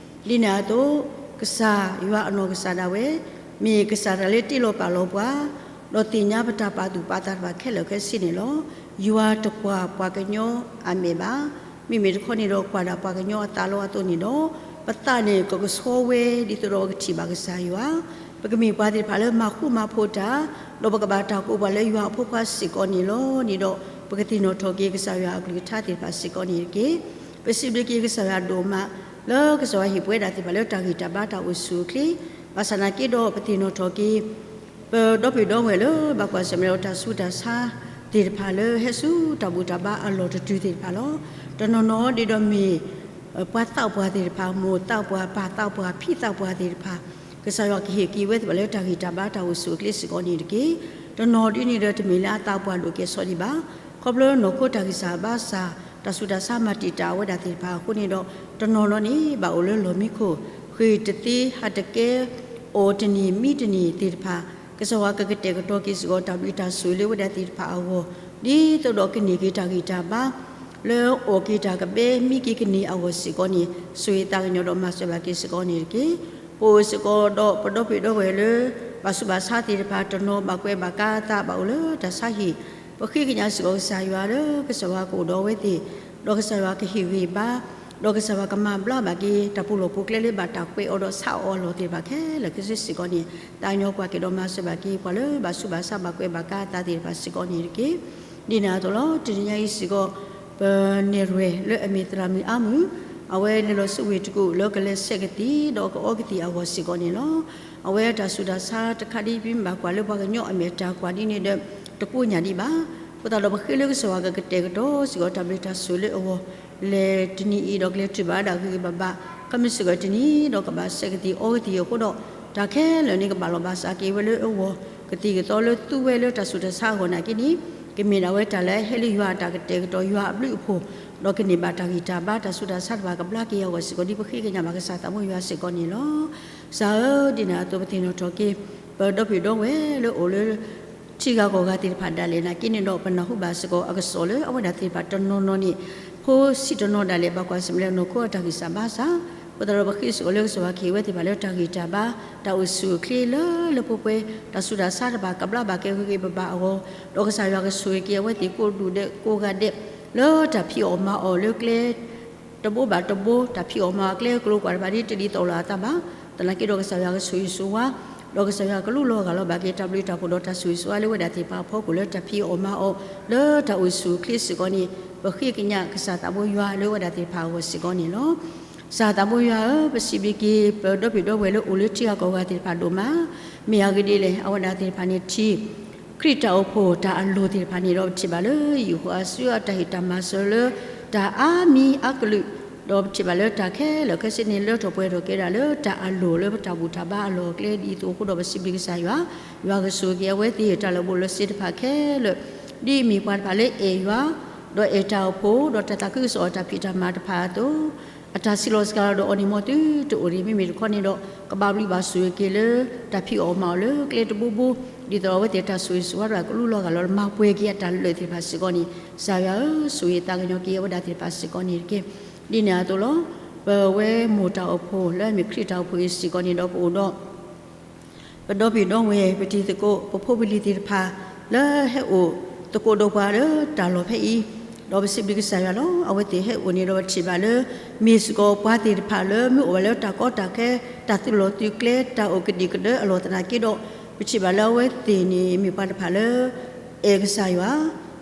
ဒ်န့ၣ်အသိး, ကစၢ်ယွၤအနီၢ်ကစၢ်ဒၣ်ဝဲ မ့ၢ်ကစၢ်တၢ်လၢတ့လီၤပာ်လီၤပှၤ, ဒီးသ့ၣ်ညါပတၢ်ပာ်သူၣ်ပာ်သးတဖၣ်ခဲလၢာ်ခဲဆ့န့ၣ်လီၤ. ယွၤတကွၢ်ပှၤကညီအမဲာ်ဘၣ်. မ့မ့ၢ်တခီန့ၣ်ဒီးကွၢ်ဒၣ်ပှၤကညီအသးလီၤအသိးန့ၣ်ဒီး, ပသးန့ၣ်ကကဆှီဝဲဒ်သိးဒီးပကထံၣ်ဘၣ်ကစၢ်ယွၤ, ပကမ့ၢ်ပှၤသ့ၣ်တဖၣ်လၢမၤဃူမၤဖိးတၢ်, ဒီးပကဘၣ်တၢ်ကိးပှၤလၢယွၤအဖိခွါစ့ၢ်ကီးန့ၣ်လီၤန့ၣ်ဒီး, ပကသ့ၣ်နီၣ်ထီၣ်က့ၤကစၢ်ယွၤအကလုၢ်ကထါသ့ၣ်တဖၣ်စ့ၢ်ကီးန့ၣ်တက့ၢ်. ပစံးဘျုးက့ၤကစၢ်ယွၤဒိၣ်မး လၢကစၢ်ယွၤဟ့ၣ်ပဝဲဒၣ်သ့ၣ်တဖၣ်လၢတၢ်ဂံၢ်တၢ်ဘါတၢ်အိၣ်ဆူၣ်အိၣ်ချ့, ဘၣ်ဆၣ်နာ်က့ဒီးပသ့ၣ်နီၣ်ထီၣ်က့ၤ ပဒီပုၢ်ဒီဝဲၢ်လၢဘၣ်ကွၢ်ဆၢၣ်မဲာ်ဒီးတၢ်ဆူးတၢ်ဆါသ့ၣ်တဖၣ်လၢ ဟဲဆူတၢ်ဘူၣ်တၢ်ဘါအလီၢ်တတုၤသ့ၣ်တဖၣ်လီၤ. တနီၤနီၤဒ်ဒီးမ့ၢ် ပှၤသးပှၢ်သ့ၣ်တဖၣ်, မိၢ်သးပှၢ်, ပၢ်သးပှၢ်, ဖံသးပှၢ်သ့ၣ်တဖၣ်, ကစၢ်ယွၤကဟ့ၣ်က့ၤဝဲသ့ၣ်တဖၣ်လၢတၢ်ဂံၢ်တၢ်ဘါတၢ်အိၣ်ဆူၣ်အိၣ်ချ့စ့ၢ်ကီးန့ၣ်တက့ၢ်. တနီၤဒ်န့ၣ်ဒီးတမ့ၢ်လၢအသးပှၢ်ဒိၣ်ကဲၣ်ဆိးဒံးဘၣ်. ခီဖျိနီၢ်ခိတၢ်ဂံၢ်စၢ်ဘါစၢ်, တၢ်ဆူးတၢ်ဆါမၤတံာ်တာ်ဝဲဒၣ်သ့ၣ်တဖၣ်အဃိန့ၣ်ဒီး, တနီၤနီၤန့ၣ် ဘၣ်အိၣ်လၢလီၢ်မံခိၣ်, ဃ့ၢ်တသ့, ဟးတကဲ, အီၣ်တန့ၢ်, မံတန့ၢ်သ့ၣ်တဖၣ်, ကစၢ်ယွၤကကတဲာ်ကတီၤက့ၤစ့ၢ်ကီးတၢ်ဘျုးတၢ်ဆိၣ်ဂ့ၤလၢဝဲဒၣ်သ့ၣ်တဖၣ်အဂီၢ်, ဒ်သိးဒီးကန့ၢ်က့ၤတၢ်ဂံၢ်တၢ်ဘါ လၢအီၣ်က့ၤတၢ်ကဘဲ မံက့ၤကန့ၢ်အဂီၢ်စ့ၢ်ကီးန့ၣ် ဆိၣ်ဂ့ၤသးကညီၤဒီးမၤစၢၤဘၣ်က့ၤစ့ၢ်ကီးန့ၣ်တက့ၢ်. ပအိၣ်စ့ၢ်ကီးဒီးပဒီပုၢ်ဒီဝဲၢ်လၢ ဘၣ်ဆူးဘၣ်ဆါသ့ၣ်တဖၣ် တနီၤဘၣ်ကွဲးဘၣ်ကါအသး ဘၣ်အိၣ်လၢတၢ်ဆါဟံၣ်, ပဃ့ကညးစ့ၢ်ကီးကစၢ်ယွၤလၢကစၢ်ယွၤကအိၣ်ဒီးအဝဲသ့ၣ်, ဒီးကစၢ်ယွၤကဟ့ၣ်ဂံၢ်ဘါ, ဒီးကစၢ်ယွၤကမၤဘျါဘၣ်က့ၤ တၢ်ပူၤလီၢ်ပူၤကျဲလၢဘၣ်တၢ်ကွဲးအီၤဒီးဆါအီၤအလီၢ်သ့ၣ်တဖၣ်ခဲလၢာ်ခဲဆ့စ့ၢ်ကီးန့ၣ် သးကညီၤကွၢ်က့ၤဒီးမၤစၢၤဘၣ်က့ၤပှၤလၢဘၣ်ဆူးဘၣ်ဆါဘၣ်ကွဲးဘၣ်ကါအသးသ့ၣ်တဖၣ်စ့ၢ်ကီးန့ၣ်တက့ၢ်. ဒ်န့ၣ်အသိးလီၤ. တနံၤညါအံၤစ့ၢ်ကီး ပနဲၣ်ရွဲၣ်လၢအမ့ၢ်သရၣ်မုၣ်အါမုၢ်, အဝဲလဲၤလီၤဆူဝ့ၢ်တကူၣ်လၢကလဲၤဆဲးကသံၣ် ဒီးကအီကသံၣ်အဂီၢ်စ့ၢ်ကီးန့ၣ်လီၤ. အဝဲတၢ်ဆူးတၢ်ဆါတခါဒ်ပမ့ၢ်ဘၣ်ကွၢ်လၢပှၤကညီအမဲာ်တၢ်ကွၢ်ဒ်န့ၣ်ဒီး တကိးညၣ်ဒံးဘၣ်. အဃိသတးဒီးပဃ့လၢကစၢ်ယွၤကကတဲာ်ကတီၤစ့ၢ်ကီးတၢ်ဘျုးတၢ်ဆိၣ်လၢအဂီၢ် လဲၤတနံၤအံၤဒီးကလဲၤတုၤဘၣ်ဝဲဒၣ်ဂ့ၤဂ့ၤဘၣ်ဘၣ်, ခီမ့ၢ်စ့ၢ်ကီးတနံၤဒီးကဘၣ်ဆဲးကသံၣ်အီကသံၣ်အဃိဒီး တၢ်ခဲလၢာ်န့ၣ်ကဘၣ်လီၤဘၣ်စးက့ၤဝဲလၢအဂီၢ်, ကသံၣ်ကသီလၢသူဝဲလၢတၢ်ဆူးတၢ်ဆါအဂီၢ်နာ်က့န့ၣ် ကမ့ၢ်ဒၣ်ဝဲတၢ်လၢအဟဲလၢယွၤအတၢ်ကတဲာ်ကတီၤယွၤအဘျုးအဖှိၣ်, ဒီးကန့ၢ်ဘၣ်တၢ်ဂံၢ်တၢ်ဘါတၢ်ဆူးတၢ်ဆါတဖၣ်ကဘျါက့ၤအဂီၢ်စ့ၢ်ကီး ဒ်ပဃ့ကညးဘၣ်ကစၢ်သးဘိယွၤစ့ၢ်ကီးန့ၣ်လီၤ. ကစၢ်ဧၢ, ဒ်န့ၣ်အသိးပသ့ၣ်နီၣ်ထီၣ်က့ၤ ပဒီပုၢ်ဒီဝဲၢ်လၢအိၣ်လၢ ထံဂၤကီၢ်ဂၤသ့ၣ်တဖၣ်ဒၣ်လဲာ်နာ်က့န့ၣ်ဒီး ပနၢ်ဟူဘၣ်စ့ၢ်ကီးအကစီၣ်လၢအဝဲဒၣ်သ့ၣ်တဖၣ်တနီၤနီၤန့ၣ် ဖိဆံးတနီၤဒၣ်လဲာ်ဘၣ်ကွၢ်ဆၢၣ်မဲာ်လၢနီၢ်ခိအတၢ်ဂံၢ်စၢ်ဘါစၢ်, အဃိသတးဒီးပဃ့စ့ၢ်ကီးလၢကစၢ်ယွၤကဟ့ၣ်ဝဲသ့ၣ်တဖၣ်လၢတၢ်ဂံၢ်တၢ်ဘါ တၢ်အိၣ်ဆူၣ်အိၣ်ချ့လၢလၢပှဲၤပှဲၤ တၢ်ဆူးတၢ်ဆါတဖၣ်ကဘျါဘၣ်က့ၤဂ့ၤဂ့ၤဘၣ်ဘၣ်အဂီၢ်, ဒီးကစၢ်ယွၤကဆိၣ်ဂ့ၤက့ၤအဝဲသ့ၣ်ကိးဒူၣ်ဒဲးကိးဂၤဒဲး လၢတၢ်ဖံးအီၣ်မၤအီၣ်လၢကျဲ တဘိဘၣ်တဘိ တၢ်ဖံးအီၣ်မၤအီၣ်ကျဲကျိၤကွၢ်တဖၣ်ဒ်တဒ်သိးလိာ်အသးဘၣ်. သနာ်က့ဒီးကစၢ်ယွၤကဆိၣ်ဂ့ၤဆိၣ်ဝါ, ဒီးကစၢ်ယွၤကလူလီၤဂာ်လီၤဘၣ်က့ၤတၢ်ဘျုးတၢ်ဖှိၣ်ဒီးတၢ်ဆိၣ်ဂ့ၤဆိၣ်ဝါလၢဝဲဒၣ်သ့ၣ်တဖၣ်အဖီခိၣ်လၢတၢ်ဖံးအီၣ်မၤအီၣ် လၢတၢ်အိၣ်ဆူၣ်အိၣ်ချ့စ့ၢ်ကီးန့ၣ် ပဃ့ကညးကစၢ်သးဘိယွၤလၢဝဲဒၣ်သ့ၣ်တဖၣ်အဂီၢ်စ့ၢ်ကီးန့ၣ်လီၤ. ကစၢ်သးဘိယွၤဧၢ, ပစံးဘျုးက့ၤ ပဒီပုၢ်ဒီဝဲၢ်လၢအိၣ်လၢထံဂၤကီၢ်ဂၤသ့ၣ်တဖၣ်ဒိၣ်မး, မ့ၢ်အဂ့ၢ်ဒ်လဲၣ် အဝဲဒၣ်သ့ၣ်တဖၣ်န့ၣ်ထံၣ် ခရံာ်တၢ်အိၣ်ဖှိၣ်တၢ်အလိၤသ့ၣ်တဖၣ်န့ၣ်ဒီး ပထံၣ်ဘၣ်လၢ ယဟိၤအၤစူအတၢ်ဟ့ၣ်တၢ်မၤစၢၤလၢ တၢ်အါမံၤအါကလုာ်, ဒီးပထံၣ်ဘၣ်လၢတၢ်ခဲလၢာ်ခဲဆ့န့ၣ် လၢထီၣ်ပှဲၤထီၣ်က့ၤဒၣ်လၢတၢ်အလိၤလၢပတၢ်ဘူၣ်တၢ်ဘါအလီၢ်အကျဲဒ်အံၤအသိးအဃိဒီး ပစံးဘျုးကစၢ်ယွၤ, ယွၤကဆိၣ်ဂ့ၤက့ၤအဝဲသ့ၣ်တၢ်လၢာ်ဘူၣ်လၢာ်စ့တဖၣ်ခဲလၢာ်, ဒ်အမ့ၢ်ပှၤတဖၣ်လၢအဲၣ်ယွၤ, ဒီးအဲၣ်တၢ်အိၣ်ဖှိၣ်, ဒီးတၢ်သးခုကစီၣ်အတၢ်ဖံးတၢ်မၤတဖၣ်အသိး အတၢ်စံးလီၤစှၤလီၤဒီးအီၤန့ၣ်မ်သုတအိၣ်ဒံး မ့မ့ၢ်တခီန့ၣ်ဒီး ကဘၣ်ဘျုးဘၣ်ဆိၣ်ဂ့ၤက့ၤလၢ တၢ်ဖံးအီၣ်မၤအီၣ်လၢကျဲတဘိဘိ, ဒ်သိးအဝဲသ့ၣ်တၢ်ဆိၣ်ဂ့ၤဆိၣ်ဝါတဖၣ်ကလူလီၤဂာ်လီၤ မၤပှဲၤက့ၤအတၢ်လၢာ်သ့ၣ်တဖၣ်စ့ၢ်ကီးန့ၣ်, ကစၢ်ယွၤဧၢ, ဆိၣ်ဂ့ၤသးကညီၤက့ၤအဝဲဒၣ်သ့ၣ်တဖၣ်စ့ၢ်ကီးန့ၣ်တက့ၢ်. ဒ်န့ၣ်အသိးလီၤ. ပဝဲမိၢ်တၢ်အိၣ်ဖှိၣ်လၢအမ့ၢ်ခရံာ်တၢ်အိၣ်ဖှိၣ်အံၤစ့ၢ်ကီးန့ၣ်ဒီး ပအိၣ်ဒီး ပဒီပုၢ်ဒီဝဲၢ် ပတံၤသကိး ပဖိပလံၤသ့ၣ်တဖၣ် လၢဟဲအိၣ်သကိးဒီးပှၤလၢတၢ်လီၢ်ဖဲအံၤ, ဒီးပစံးဘျုးကစၢ်ယွၤလီၤ. အဝဲသ့ၣ်ဟဲအိၣ်န့ၣ်ဒီးပထံၣ်ဘၣ်လၢ မ့ၢ်စ့ၢ်ကီးပှၤသ့ၣ်တဖၣ်လၢမ့ၢ်အိၣ်ဘၣ်လၢတၢ်ကီတၢ်ခဲ တၢ်သုးလီၢ်သုးကျဲ တၢ်အိၣ်ကဒံကဒၢအလီၢ်သနာ်က့ဒီး ပထံၣ်ဘၣ်လၢအဝဲသ့ၣ်န့ၣ် မ့ၢ်ပှၤတဖၣ်လၢ အဲၣ်ကစၢ်ယွၤ,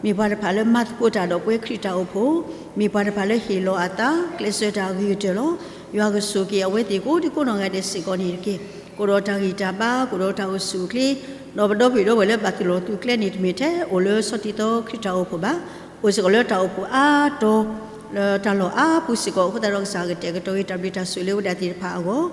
မ့ၢ်ပှၤတဖၣ်လၢမၤသကိးတၢ်ဒီးပဝဲခရံာ်တၢ်အိၣ်ဖှိၣ်, မ့ၢ်ပှၤတဖၣ်လၢဟ့ၣ်လီၤအသး ကျဲးစၢးတၢ်အဂ့ၤကတၢၢ်လီၤ. ယွၤကဆိၣ်ဂ့ၤက့ၤအဝဲသ့ၣ်ကိးဒံကိးနီၢ်ဂၤဒဲးစ့ၢ်ကီးန့ၣ်တက့ၢ်. ကအိၣ်ဒီးတၢ်ဂံၢ်တၢ်ဘါ ကအိၣ်ဒီးတၢ်အိၣ်ဆူၣ်အိၣ်ချ့ ဒီးပဒီပုၢ်ဝဲၢ်လၢဘၣ်သူၣ်လီၤသူၣ်ကျဲန့ၣ် တမ့ၢ်ထဲအိၣ်လၢဆီၣ်တံၢ်သီခရံာ်တၢ်အိၣ်ဖှိၣ်ဘၣ်, အိၣ်စ့ၢ်ကီးလၢတၢ်အိၣ်ဖှိၣ်အါတီၤ လၢတၢ်လီၢ်အါပူၤစ့ၢ်ကီးအဃိသတးဒီး ကစၢ်ကတဲာ်ကတီၤက့ၤတၢ်ဘျုးတၢ်ဆိၣ်ဂ့ၤလၢဝဲဒၣ်သ့ၣ်တဖၣ်အဂီၢ်,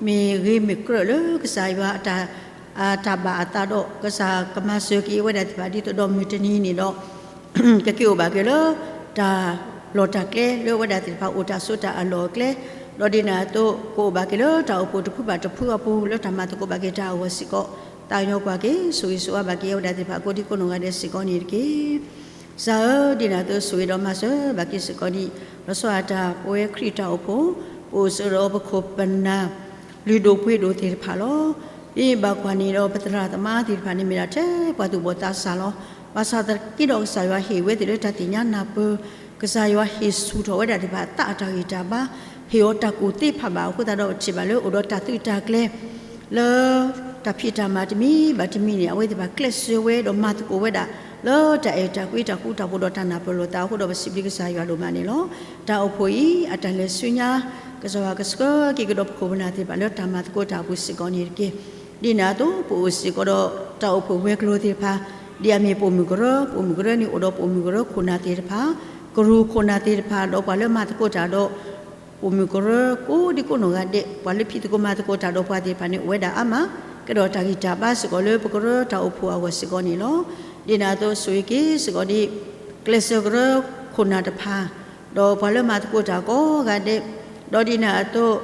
မ့ၢ်ဂ့ၤမ့ၢ်ကြၢးလၢကစၢ်ယွၤအတၢ်ဘၣ်အသးဒီး ကစၢ်ကမၤစၢၤက့ၤဝဲဒၣ်သ့ၣ်တဖၣ် ဒ်သိးဒီးမုၢ်တနံၤန့ၣ်ဒီး ကက့ၤအိၣ်ဘၣ်က့ၤလၢ တၢ်လီၢ်တၢ်ကျဲလၢအဝဲဒၣ်သ့ၣ်တဖၣ်အိၣ်တၢ်ဆိးတၢ်အလီၢ်အကျဲ, ဒီးဒ်န့ၣ်အသိး ကအိၣ်ဘၣ်က့ၤလၢတၢ်အိၣ်ဖှိၣ်တဖုဘၣ်တဖုအပူၤ လၢတၢ်မၤသကိးဘၣ်က့ၤတၢ်အဂီၢ်စ့ၢ်ကီး, သးကညီၤကွၢ်က့ၤ ဆိၣ်ဂ့ၤဆိၣ်ဝါဘၣ်က့ၤအဝဲဒၣ်သ့ၣ်တဖၣ်ကိးဒံကိးနီၢ်ဂၤဒဲးစ့ၢ်ကီးန့ၣ်တက့ၢ်. ကစၢ်ဧၢ, ဒ်န့ၣ်အသိးဆိၣ်ဂ့ၤဒီးမၤစၢၤဘၣ်က့ၤစ့ၢ်ကီးန့ၣ်, လီၤဆီဒၣ်တၢ်ပဝဲခရံာ်တၢ်အိၣ်ဖှိၣ်, ပအိၣ်စ့ၢ်ကီးဒီးပခိၣ်ပနၢ် လုၢ်ဒိၣ်ပှ့ၤဒိၣ်သ့ၣ်တဖၣ်လီၤ. ဒ်ဘၣ်ကွၢ်န့ၣ်ဒီး ပသရၣ်သမါသ့ၣ်တဖၣ်န့ၣ် မ့ၢ်ဒၣ်ထဲပှၤသူၣ်ဘီၣ်သးစၢ်လီၤ. ဘၣ်ဆၣ်သနာ်က့ဒီးကစၢ်ယွၤဟ့ၣ်ဝဲသ့ၣ်လၢတၢ်သ့ၣ်ညါနၢ်ပၢၢ်, ကစၢ်ယွၤဟ့ၣ်ဆူၣ်ထီၣ်ဝဲဒၣ်သ့ၣ်တဖၣ်အသးအတၢ်ဂံၢ်တၢ်ဘါ, ဟ့ၣ်အီၤတၢ်ကူၣ်သ့ဖးဘၣ်အဃိသတးဒီး ပထံၣ်ဘၣ်လၢအိၣ်ဒီးတၢ်သုးတၢ်ကျဲၤ လၢတၢ်ဖံးတၢ်မၤတမံၤဘၣ်တမံၤန့ၣ် အဝဲသ့ၣ်တဖၣ်ကျဲးစၢးဝဲဒီးမၤသကိးဝဲဒၣ် လၢတၢ်အဲၣ်တၢ်ကွံတၢ်ဃူတၢ်ဖိးဒီးတၢ်နၢ်ပၢၢ်လိာ်သးအဃိဒီး ပစံးဘျုးကစၢ်ယွၤဒိၣ်မးန့ၣ်လီၤ. တၢ်အိၣ်ဖှိၣ်အံၤ အတၢ်လဲၤဆူညါ ကစၢ်ယွၤကဆှၢက့ၤကဒီးပခိၣ်ပနၢ်သ့ၣ်တဖၣ်လၢတၢ်မၤသကိးတၢ်အပူၤစ့ၢ်ကီးန့ၣ်တက့ၢ်. ဒ်န့ၣ်အသိး ပအိၣ်စ့ၢ်ကီးဒီးတၢ်အိၣ်ဖှိၣ်ဝဲၤကျိၤသ့ၣ်တဖၣ်, ဒ်အမ့ၢ်ပိာ်မုၣ်ကရၢ, ပိာ်မုၣ်ကရၢန့ၣ်အိၣ်ဒီးပိာ်မုၣ်ကရၢခိၣ်နၢ်သ့ၣ်တဖၣ်, ကရူၢ်ခိၣ်နၢ်သ့ၣ်တဖၣ် ဒီးပှၤလၢမၤသကိးတၢ်ဒီး ပိာ်မုၣ်ကရၢကိးဒံကိးနီၢ်ဂၤဒဲး, ပှၤလၢဖံးသကိးမၤသကိးတၢ်ဒီးပှၤသ့ၣ်တဖၣ်န့ၣ် အိၣ်ဝဲဒၣ်အါမး, ကဲဒီးတၢ်ဂံၢ်တၢ်ဘါစ့ၢ်ကီးလၢပကရၢတၢ်အိၣ်ဖှိၣ်အဂီၢ်စ့ၢ်ကီးန့ၣ်လီၤ. ဒ်န့ၣ်အသိးဆိၣ်ဂ့ၤက့ၤစ့ၢ်ကီးဒ် ကျဲးစၢးကရၢခိၣ်နၢ်တဖၣ်, ဒီးပှၤလၢမၤသကိးတၢ်ကိးဂၤဒဲး, ဒီးဒ်န့ၣ်အသိး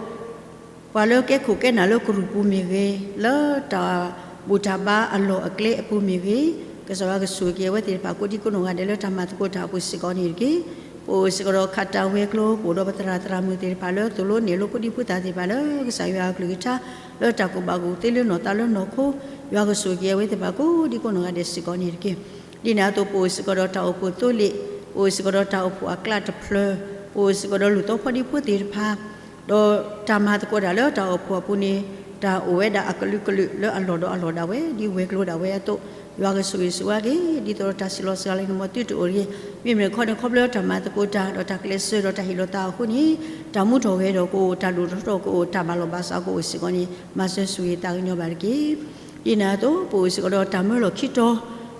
ပှၤလၢကဲခိၣ်ကဲနၢ်လၢကရူၢ်ပူၤမ့ၢ်ဂ့ၤ, လၢတၢ်ဘူၣ်တၢ်ဘါအလီၢ်အကျဲအပူၤမ့ၢ်ဂ့ၤ, ကစၢ်ယွၤကဆိၣ်ဂ့ၤက့ၤအဝဲသ့ၣ်တဖၣ်ကိးဒံကိးနီၢ်ဂၤဒဲးလၢတၢ်မၤသကိးတၢ်အပူၤစ့ၢ်ကီးန့ၣ်တက့ၢ်. ပအိၣ်စ့ၢ်ကီးဒီးခးတၢ်ဝဲၤကျိၤ ပအိၣ်ဒီးပသရၣ်သရၣ်မုၣ်သ့ၣ်တဖၣ်လၢသိၣ်လိနဲၣ်လိဖိဒံဖိသၣ်သ့ၣ်တဖၣ်လၢကစၢ်ယွၤအကလုၢ်ကထါ လၢတၢ်ကူၣ်ဘၣ်ကူၣ်သ့လၢနီၢ်သးလၢနီၢ်ခိ, ယွၤကဆိၣ်ဂ့ၤက့ၤအဝဲသ့ၣ်တဖၣ်ကိးဒံကိးနီၢ်ဂၤဒဲးစ့ၢ်ကီးန့ၣ်တက့ၢ်. ဒ်န့ၣ်အသိး ပအိၣ်စ့ၢ်ကီးဒီးတၢ်အိၣ်ဖှိၣ်သိလ့ၣ်, ပအိၣ်စ့ၢ်ကီးဒီးတၢ်အိၣ်ဖှိၣ်အကျးတဖျၢၣ်, ပအိၣ်စ့ၢ်ကီးဒီးလုၢ်သီဖီဒံဖိသ့ၣ်တဖၣ်, ဒီးတၢ်မၤသကိးတၢ်လၢတၢ်အိၣ်ဖှိၣ်အပူၤန့ၣ် တၢ်အိၣ်ဝဲဒၣ်အကလုာ်ကလုာ်လၢအလီၢ်ဒီးအလီၢ်ဒၣ်ဝဲ ဒ်ဝဲၤကျိၤဒၣ်ဝဲအသိး, ယွၤကဆိၣ်ဂ့ၤဆိၣ်ဝါက့ၤ ဒ်သိးဒီးတၢ်စံးလီၤစှၤလၢနမီၤသုတအိၣ်တဂ့ၤ. မ့မ့ၢ်တခီန့ၣ် ခီဖျိတၢ်မၤသကိးတၢ် ဒီးတၢ်ကျဲးစၢးဒီးတၢ်ဟ့ၣ်လီၤသးအဃိန့ၣ် တၢ်မူထီၣ်ဂဲၤထီၣ်ကအိၣ်, တၢ်ဒိၣ်ထီၣ်ထီထီၣ်ကအိၣ်, တၢ်ဘၣ်လီၢ်ဘၣ်စးကအိၣ်စ့ၢ်ကီးန့ၣ် မၤစၢၤဆိၣ်ဂ့ၤသးကညီၤဘၣ်တက့ၢ်. ဒ်န့ၣ်အသိး ပအိၣ်စ့ၢ်ကီးဒီးတၢ်မၢလီၢ်ခံတီၤ,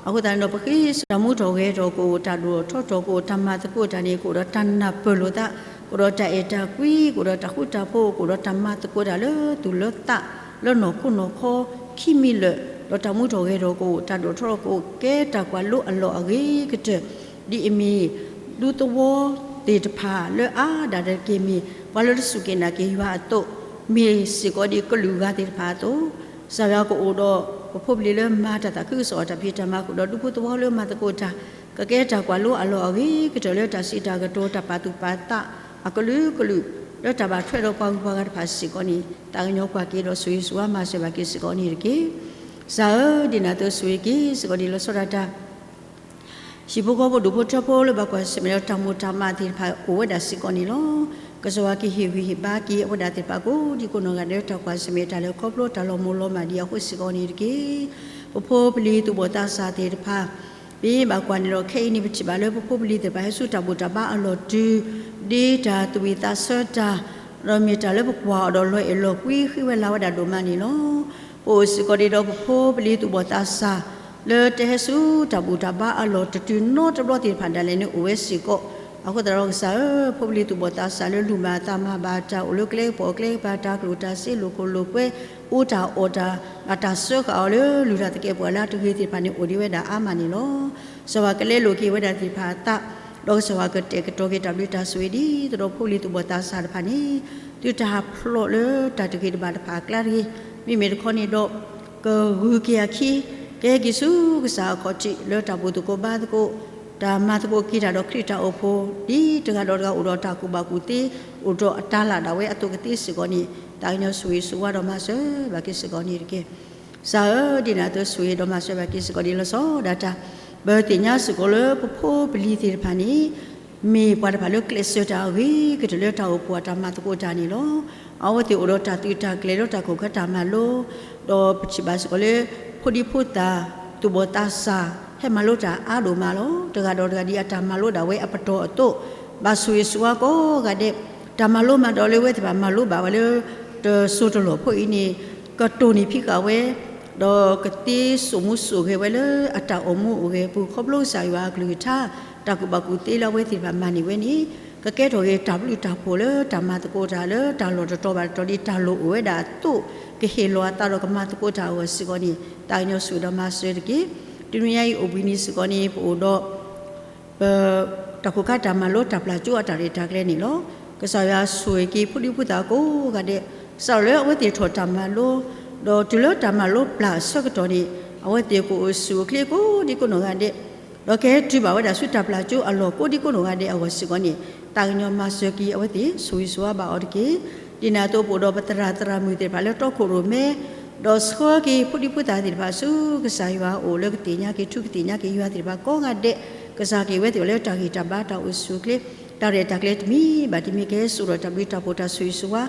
အဃိသတးန့ၣ်ဒီး ပဃ့စ့ၢ်ကီးတၢ်မူထီၣ်ဂဲၤထီၣ်ကအိၣ်, တၢ်ဒိၣ်ထီၣ်ထီထီၣ်ကအိၣ်, တၢ်မၤသကိးတၢ်န့ၣ် ကအိၣ်ဒီးတၢ်နၢ်ပၢၢ်လိာ်သး, ကအိၣ်ဒီးတၢ်အဲၣ်တၢ်ကွံ, ကအိၣ်ဒီးတၢ်ဃူတၢ်ဖိး, ကအိၣ်ဒီးတၢ်မၤသကိးတၢ်လၢသူၣ်လၢသး လၢနီၢ်ခိနီၢ်ခီ ခံမံၤလၢာ်, ဒီးတၢ်မူထီၣ်ဂဲၤထီၣ်ကအိၣ်, တၢ်ဒိၣ်ထီၣ်ထီထီၣ်ကအိၣ်, ကဲတၢ်ကွၢ်လိအလီၢ်အဂ့ၤကတၢၢ် ဒ်အမ့ၢ်ဒူသဝီသ့ၣ်တဖၣ်လၢအါဒၣ်တက့ၢ် မ့ၢ်ပှၤလၢတစူၢ်က့ၤနာ်က့ၤယွၤအသိး, မ့ၢ်စ့ၢ်ကီးဒ်ကလုာ်ဂၤသ့ၣ်တဖၣ်အသိး, ကစၢ်ယွၤကအိၣ်ဒီးပဖိပလံၤလၢမၤတၢ်သးခုကစီၣ်အီၤတၢ်ဖံးတၢ်မၤဃုာ်ဒီးဒူဖိသဝီလၢမၤသကိးတၢ်, ကကဲတၢ်ကွၢ်လိအလီၢ်အဂ့ၤကတၢၢ်လၢတၢ်စံးတၢ်ကတိၤတၢ်ပာ်သူၣ်ပာ်သးအကလုာ်ကလုာ်, လၢတၢ်ဘၣ်ထွဲဒီးပှၤဂုၤပှၤဂၤတဖၣ်စ့ၢ်ကီးန့ၣ် သးကညီၤကွၢ်က့ၤဒီးဆိၣ်ဂ့ၤဆိၣ်ဝါမၤစၢၤဘၣ်က့ၤစ့ၢ်ကီးန့ၣ်တက့ၢ်. ကစၢ်ဧၢ, ဒ်န့ၣ်အသိးဆိၣ်ဂ့ၤက့ၤစ့ၢ်ကီးဒ်လီၤဆီဒၣ်တၢ် ဟံၣ်ဖိဃီဖိဒူၣ်ဖိထၢဖိလၢဘၣ်ကွၢ်ဆၢၣ်မဲာ်ဒီးတၢ်မိၢ်တၢ်မးသ့ၣ်တဖၣ်အိၣ်ဝဲဒၣ်စ့ၢ်ကီးန့ၣ်လီၤ. ကစၢ်ယွၤကဟ့ၣ်ဂံၢ်ဟ့ၣ်ဘါက့ၤအဝဲဒၣ်သ့ၣ်တဖၣ်ကိးဒံကိးနီၢ်ဂၤဒဲးလၢတၢ်ကွၢ်ဆၢၣ်မဲာ်တၢ်လဲၤခီဖျိတၢ်လီၤမုၢ်လီၤမၢ်ဒံးအဃိစ့ၢ်ကီးန့ၣ်တက့ၢ်. ပဖိပလံၤသူၣ်ဘီၣ်သးစၢ်သ့ၣ်တဖၣ် ပဘၣ်ကွၢ်န့ၣ်ဒီးခဲအံၤန့ၣ် ပထံၣ်ဘၣ်လၢပဖိပလံၤသ့ၣ်တဖၣ်ဟဲဆူတၢ်ဘူၣ်တၢ်ဘါအလီၢ်တုၤ ဒ်တၢ်သူၣ်ဝံၣ်သးဆၢတၢ် ဒီးမ့ၢ်တၢ်လၢပကွၢ်အီၤဒီးလီၤအဲၣ်လီၤကွံဃ့ဝဲလၤဝဲဒၣ်ဒိၣ်မးန့ၣ်လီၤ. ပအိၣ်စ့ၢ်ကီးဒံးဒီးပဖိပလံၤသူၣ်ဘီၣ်သးစၢ် လၢတဟဲဆူတၢ်ဘူၣ်တၢ်ဘါအလီၢ်တတုၤနီတဘျီသ့ၣ်တဖၣ်ဒၣ်လဲာ်န့ၣ် အိၣ်ဝဲစ့ၢ်ကီး, အဃိသတးဒီးကစၢ်ဧၢ, ဖိပလံၤသူၣ်ဘီၣ်သးစၢ်လၢလူၤမၤအသးမၤဘၣ်တၢ်အိၣ်လၢကျဲကပီၤကျဲကပၤ တၢ်ကျိၣ်တၢ်စ့လိာ်ခိၣ်လိာ်ကွဲ အိၣ်တၢ်အီၣ်တၢ် ဘၣ်တၢ်စၢဃာ်အီၤလၢလုၢ်တၢ်သကဲးပဝးလၢအတဂ့ၤသ့ၣ်တဖၣ်န့ၣ် အိၣ်ဒံးဝဲဒၣ်အါမးန့ၣ်လီၤ. ကစၢ်ယွၤကလဲလိာ်က့ၤဝဲဒၣ်သ့ၣ်တဖၣ်အသး, ဒီးကစၢ်ယွၤကတဲာ်ကတီၤက့ၤတၢ်ဘျုးတၢ်ဆိၣ်ဂ့ၤဒ်သိးဒီးဖိပလံၤသူၣ်ဘီၣ်သးစၢ်တဖၣ်န့ၣ် သုတဟးဖျိးလၢတၢ်တဂ့ၤတဘၣ်တဖၣ်အကျါတဂ့ၤ, မ့မ့ၢ်တခီန့ၣ်ဒီး ကဂုၤက့ၤအခံ, ကဟဲက့ၤဆူကစၢ်အခီၣ်ထံး လၢတၢ်ဘူၣ်သကိးဘါသကိး, တၢ်မၤသကိးက့ၤတၢ်ဒီးခရံာ်တၢ်အိၣ်ဖှိၣ် ဒ်တဂၤဒီးတဂၤအိၣ်ဒီးတၢ်ကူၣ်ဘၣ်ကူၣ်သ့ အိၣ်ဒီးအတၢ်လၢ်ဒၣ်ဝဲအသိးကသ့စ့ၢ်ကီးန့ၣ် သးကညီၤဆိၣ်ဂ့ၤဆိၣ်ဝါဒီးမၤစၢၤဘၣ်က့ၤစ့ၢ်ကီးန့ၣ်တက့ၢ်. ကစၢ်ဧၢ, ဒ်န့ၣ်အသိးဆိၣ်ဂ့ၤဒီးမၤစၢၤဘၣ်က့ၤစ့ၢ်ကီးဒ်လီၤဆီဒၣ်တၢ်, ပသ့ၣ်ညါစ့ၢ်ကီးလၢပဖိပလံၤသ့ၣ်တဖၣ်န့ၣ် မ့ၢ်ပှၤတဖၣ်လၢကျဲးစၢးတၢ်အဂ့ၤကတၢၢ်လၢတၢ်အိၣ်ဖှိၣ်အတၢ်မၤသကိးတၢ်န့ၣ်လီၤ. အဝဲသ့ၣ်အိၣ်ဒီးတၢ်သုးတၢ်ကျဲၤလၢတၢ်ခိၣ်ခၢတၢ်မၤလိ, ဒီးပထံၣ်ဘၣ်စ့ၢ်ကီးလၢ ဖိဒံဖိသၣ် သူၣ်ဘီၣ်သးစၢ် ဟဲမၤလိတၢ်အါဒိၣ်မးလီၤ. တဂၤဒီးတဂၤဒ်အတၢ်မၤလိဒၣ်ဝဲအပတီၢ်အသိး, ဘၣ်ဆိၣ်ဂ့ၤဆိၣ်ဝါကိးဂၤဒဲး, တၢ်မၤလိမးဒီးလၢဝဲသ့ၣ်တဖၣ်မၤလိဘၣ်ဝဲလၢ တစိၤတလီၢ်ဖိအံၤန့ၣ် ကတိၢ်နီၣ်ဖံးဃာ်ဝဲ ဒီးကသ့စိာ်မူစိာ်ဂဲၤဝဲလၢအတၢ်အိၣ်မူအိၣ်ဂဲၤအပူၤ ခီဖျိကစၢ်ယွၤအကလုၢ်ကထါ တၢ်ကူၣ်ဘၣ်ကူၣ်သ့လၢအဝဲသ့ၣ်တဖၣ်မၤန့ၢ်ဝဲန့ၣ် ကကဲထီၣ်က့ၤတၢ်ဘျုးတၢ်ဖှိၣ်လၢတၢ်မၤသကိးတၢ်လၢတၢ်လီၢ်တတီၤဘၣ်တတီၤဒ်တၢ်လိၣ်အိၣ်ဝဲဒၣ်အသိး ကဟ့ၣ်လီၤအသးဒီးကမၤသကိးတၢ်အဂီၢ်စ့ၢ်ကီးန့ၣ် သးကညီၤဆိၣ်ဂ့ၤဒီးမၤစၢၤတက့ၢ်. တနွံညါအံၤအိၣ်ဘှံးနံၤစ့ၢ်ကီးန့ၣ် ပအိၣ်ဒီး ပ တၢ်ခိၣ်ခါတၢ်မၤလိတၢ်ပျၢ်ကၠိအတၢ်ရဲၣ်တၢ်ကျဲၤန့ၣ်လီၤ. ကစၢ်ယွၤဆိၣ်ဂ့ၤက့ၤဖိဒံဖိသၣ်ကိးဂၤဒဲး စးထီၣ်လၢအဝဲသ့ၣ်ထီၣ်တၢ်မၤလိ ဒီးတုၤလၢတၢ်မၤလိပျၢ်အဆၢကတီၢ်န့ၣ် အဝဲသ့ၣ်ကအိၣ်ဆူၣ်အိၣ်ချ့ကိးဒံကိးနီၢ်ဂၤဒဲး ဒီးကဟဲတုၤဘၣ်ဝဲဒၣ်ဆူတၢ်ပျၢ်ကၠိအလီၢ်ကိးဒံကိးနီၢ်ဂၤဒဲးအဂီၢ်စ့ၢ်ကီးန့ၣ် သးကညီၤမၤစၢၤက့ၤအဝဲသ့ၣ်ဆိၣ်ဂ့ၤဆိၣ်ဝါဘၣ်အီၤတက့ၢ်. ဒ်န့ၣ်အသိးပအိၣ်ဒီးပသရၣ်သရၣ်မုၣ်သ့ၣ်တဖၣ်လၢတီခိၣ်ရိၣ်မဲ ဒီးဆှၢက့ၤဖိဒံဖိသၣ်သ့ၣ်တဖၣ်ဆူကစၢ်ယွၤအအိၣ်လၢကသ့ၣ်ညါက့ၤထူကသ့ၣ်ညါက့ၤယွၤသ့ၣ်တဖၣ်ကိးဂၤဒဲး ကစၢ်က့ၤဝဲသ့ၣ်အီၤလၢတၢ်ဂံၢ်တၢ်ဘါတၢ်အိၣ်ဆူၣ်အိၣ်ချ့ တၢ်ရဲၣ်တၢ်ကျဲၤတမံၤဘၣ်တမံၤကဟဲစိာ်ထီၣ်တၢ်ဘျုးတၢ်ဖှိၣ်တၢ်ဆိၣ်ဂ့ၤဆိၣ်ဝါ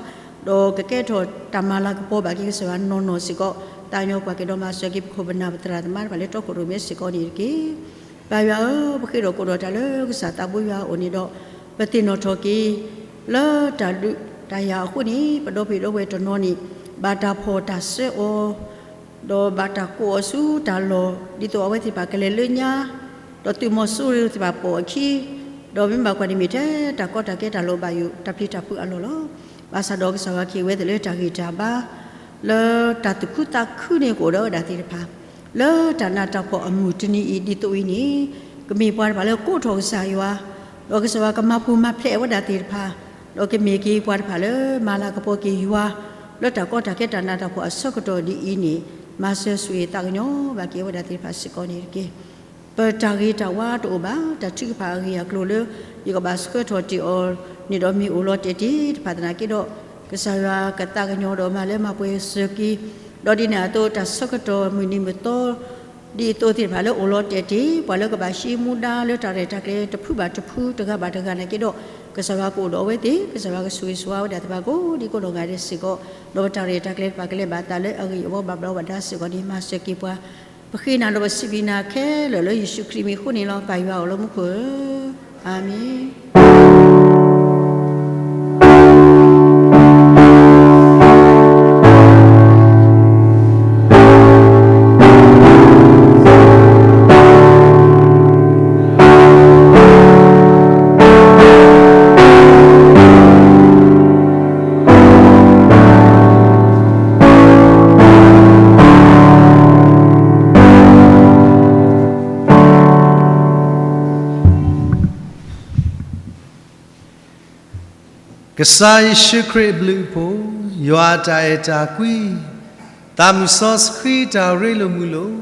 ဒီးကကဲထီၣ်တၢ်မၤလၤကပီၤဘၣ်က့ၤကစၢ်ယွၤနီၢ်နီၢ်စ့ၢ်ကီး သးကညီၤကွၢ်က့ၤဒီးမၤစၢၤက့ၤပခိၣ်ပနၢ်ပသရၣ်သမါတဖၣ်လၢတီခိၣ်ရိၣ်မဲစ့ၢ်ကီးန့ၣ်တက့ၢ်. ပၢ်ယွၤဧၢ, ပဃ့ဒီးကိးဒီးတၢ်လၢကစၢ်သးဘိယွၤအအိၣ်န့ၣ်ဒီး ပသ့ၣ်နီၣ်ထီၣ်က့ၤ လၢတၢ်ဒုးတၢ်ယၤအဃိန့ၣ် ပဒီပုၢ်ဝဲၢ်တနီၤန့ၣ် ဘၣ်တၢ်ဖီၣ်တၢ်စၢအီၤ ဒီးဘၣ်တၢ်ကိးအီၤဆူတၢ်လီၢ် ဒ်သိးအဝဲသ့ၣ်တဖၣ်ကလဲၤလၢညါ ဒီးသုးမီၤစိရိၤသ့ၣ်တဖၣ်ပိာ်အခံ ဒီးမ့ၢ်ဘၣ်ကွၢ်န့ၣ်မ့ၢ်ထဲတၢ်ကီတၢ်ခဲတၢ်လီၤဘၣ်ယိၣ်တၢ်ပျံၤတၢ်ဖုးအလီၢ်လီၤ. ဘၣ်ဆၣ်ဒီးကစၢ်ယွၤက့ၤဝဲသ့ၣ်လၢတၢ်ဂံၢ်တၢ်ဘါ လၢတၢ်သူၣ်ခုသးခုန့ၣ်ကအိၣ်ဒီးဝဲဒၣ်သ့ၣ်တဖၣ် လၢတၢ်နးတၢ်ဖှီၣ်အမုၢ်တနံၤအံၤဒ်သိးအံၤန့ၣ် ကမ့ၢ်ပှၤတဖၣ်လၢကိးထီၣ်ကစၢ်ယွၤ ဒီးကစၢ်ယွၤကမၤပူၤမၤဖျဲးဝဲဒၣ်သ့ၣ်တဖၣ် ဒီးကမ့ၢ်က့ၤပှၤတဖၣ်လၢမၤလၤကပီၤက့ၤယွၤ လၢတၢ်ကီတၢ်ခဲတၢ်နးတၢ်ဖှီၣ်အဆၢကတီၢ်ဒ်အံၤန့ၣ် မၤစၢၤဆိၣ်ဂ့ၤသးကညီၤဘၣ်က့ၤဝဲဒၣ်သ့ၣ်တဖၣ်စ့ၢ်ကီးန့ၣ်တက့ၢ်. ပတၢ်ဂ့ၤတၢ်ဝါတအိၣ်ဘၣ် တၢ်ထုကဖၣ်အဂ့ၢ်အကျိၤလၢ ယကဘၣ်ဆှၢထီၣ်တ့ၢ်အီၤန့ၣ်ဒီးမ့ၢ်အိၣ်လီၤတဲာ်တ့ၢ်တဖၣ်သနာ်က့ဒီး ကစၢ်ယွၤကသးကညီၤဒီးမၤလၢမၤပှဲၤစၢၤက့ၤ ဒီးဒ်န့ၣ်အသိး တၢ်ဆၢကတီၢ်မုၢ်နံၤမုၢ်သီ ဒ်အသိးသ့ၣ်တဖၣ်လၢအိၣ်လီၤတဲာ်တ့ၢ် ပှၤလၢကဘၣ်ဟံးမူဒါလၢတၢ်ရဲၣ်တၢ်ကျဲၤတဖုဘၣ်တဖုတဂၤဘၣ်တဂၤနာ်က့ဒီး ကစၢ်ယွၤကအိၣ်ဒီးအဝဲသ့ၣ် ကစၢ်ယွၤကဆိၣ်ဂ့ၤဆိၣ်ဝါဝဲဒၣ်သ့ၣ်တဖၣ်ကိးဒံကိးနီၢ်ဂၤဒဲးစ့ၢ်ကီး ဒီးပတၢ်ရဲၣ်တၢ်ကျဲၤတဖၣ်ကလဲၤဘၣ်အသးလၢအဂ့ၢ်အဝီဘၣ်ဘျီးဘၣ်ဒါစ့ၢ်ကီးန့ၣ် မၤစၢၤက့ၤပှၤ ပဃ့နၤဒီးပစံးဘျုးနၤခဲလၢာ်လၢယ့ၣ်ၡူးခရံာ်မံၤအဃိန့ၣ်လီၤ. ပၢ်ယွၤအိၣ်လၢမူခိၣ်ဧၢ, အၤမ့ၣ်. ကစၢ်ယ့ၣ်ၡူးခရံာ်အဘျုးအဖှိၣ်, ယွၤအတၢ်အဲၣ်တၢ်ကွံ, သးမုၣ်စီဆှံတၢ်ရ့လိာ်မုာ်လိာ်,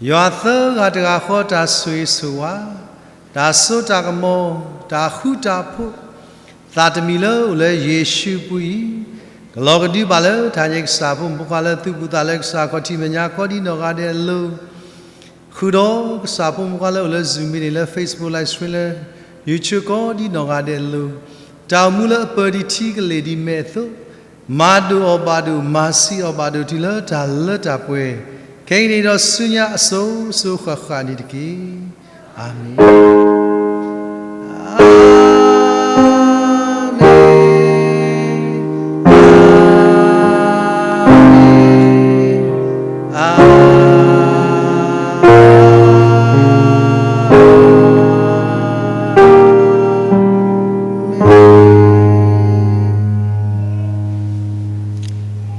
ယွၤသၢဂၤတဂၤဃီတၢ်ဆိၣ်ဂ့ၤဆိၣ်ဝါ, တၢ်စိတၢ်ကမီၤ, တၢ်ဃူတၢ်ဖိး, သးတမံၤလၢအိၣ်လၢယ့ၣ်ၡူးအပူၤအံၤ, ကလီၤကဒုဘၣ်လၢတၢ်န့ၣ်ကစၢ်ဖိမုၣ်ဖိခွါလၢသူၣ်ပိၢ်သးလၢကစၢ်ခီၣ်ထံးမဲာ်ညါကိးဒံနီၢ်ဂၤဒဲးအလိၤ ဃုာ်ဒီးကစၢ်ဖိမုၣ်ဖိခွါလၢအိၣ်လၢ Zoom မံၤန့ၣ် လၢ Facebook live stream လၢ YouTube ကိးဒံနီၢ်ဂၤဒဲးအလိၤ, တၢ်အိၣ်မူလၢအပၢၤဒံးထံကလ့ၢ်ဒံးမဲာ်အသိး, မၤဒိၣ်အီၤဘၣ်ဒိၣ် မၤဆံးအီၤဘၣ်ဒိၣ် တုၤလၢတၢ်လၢတၢ်ပှဲၤ, ခဲအံၤန့ၣ်ဒီးဆူညါအစိၤစိၤဃၣ်ဃၣ်န့ၣ်တက့ၢ်. အၤမ့ၣ်.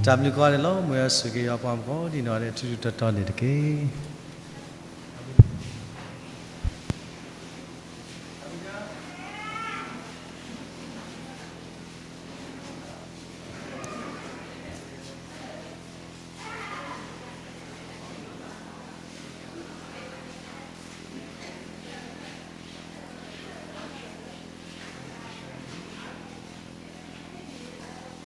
တၢ်ဘျုးကိးဂၤဒဲးလီၤ. မ်ယွၤဆိၣ်ဂ့ၤက့ၤယွၤပှၤမုၣ်ကီး ဒ်နီၢ်ဂၤဒဲးထူထူတီတီန့ၣ်တက့ၢ်.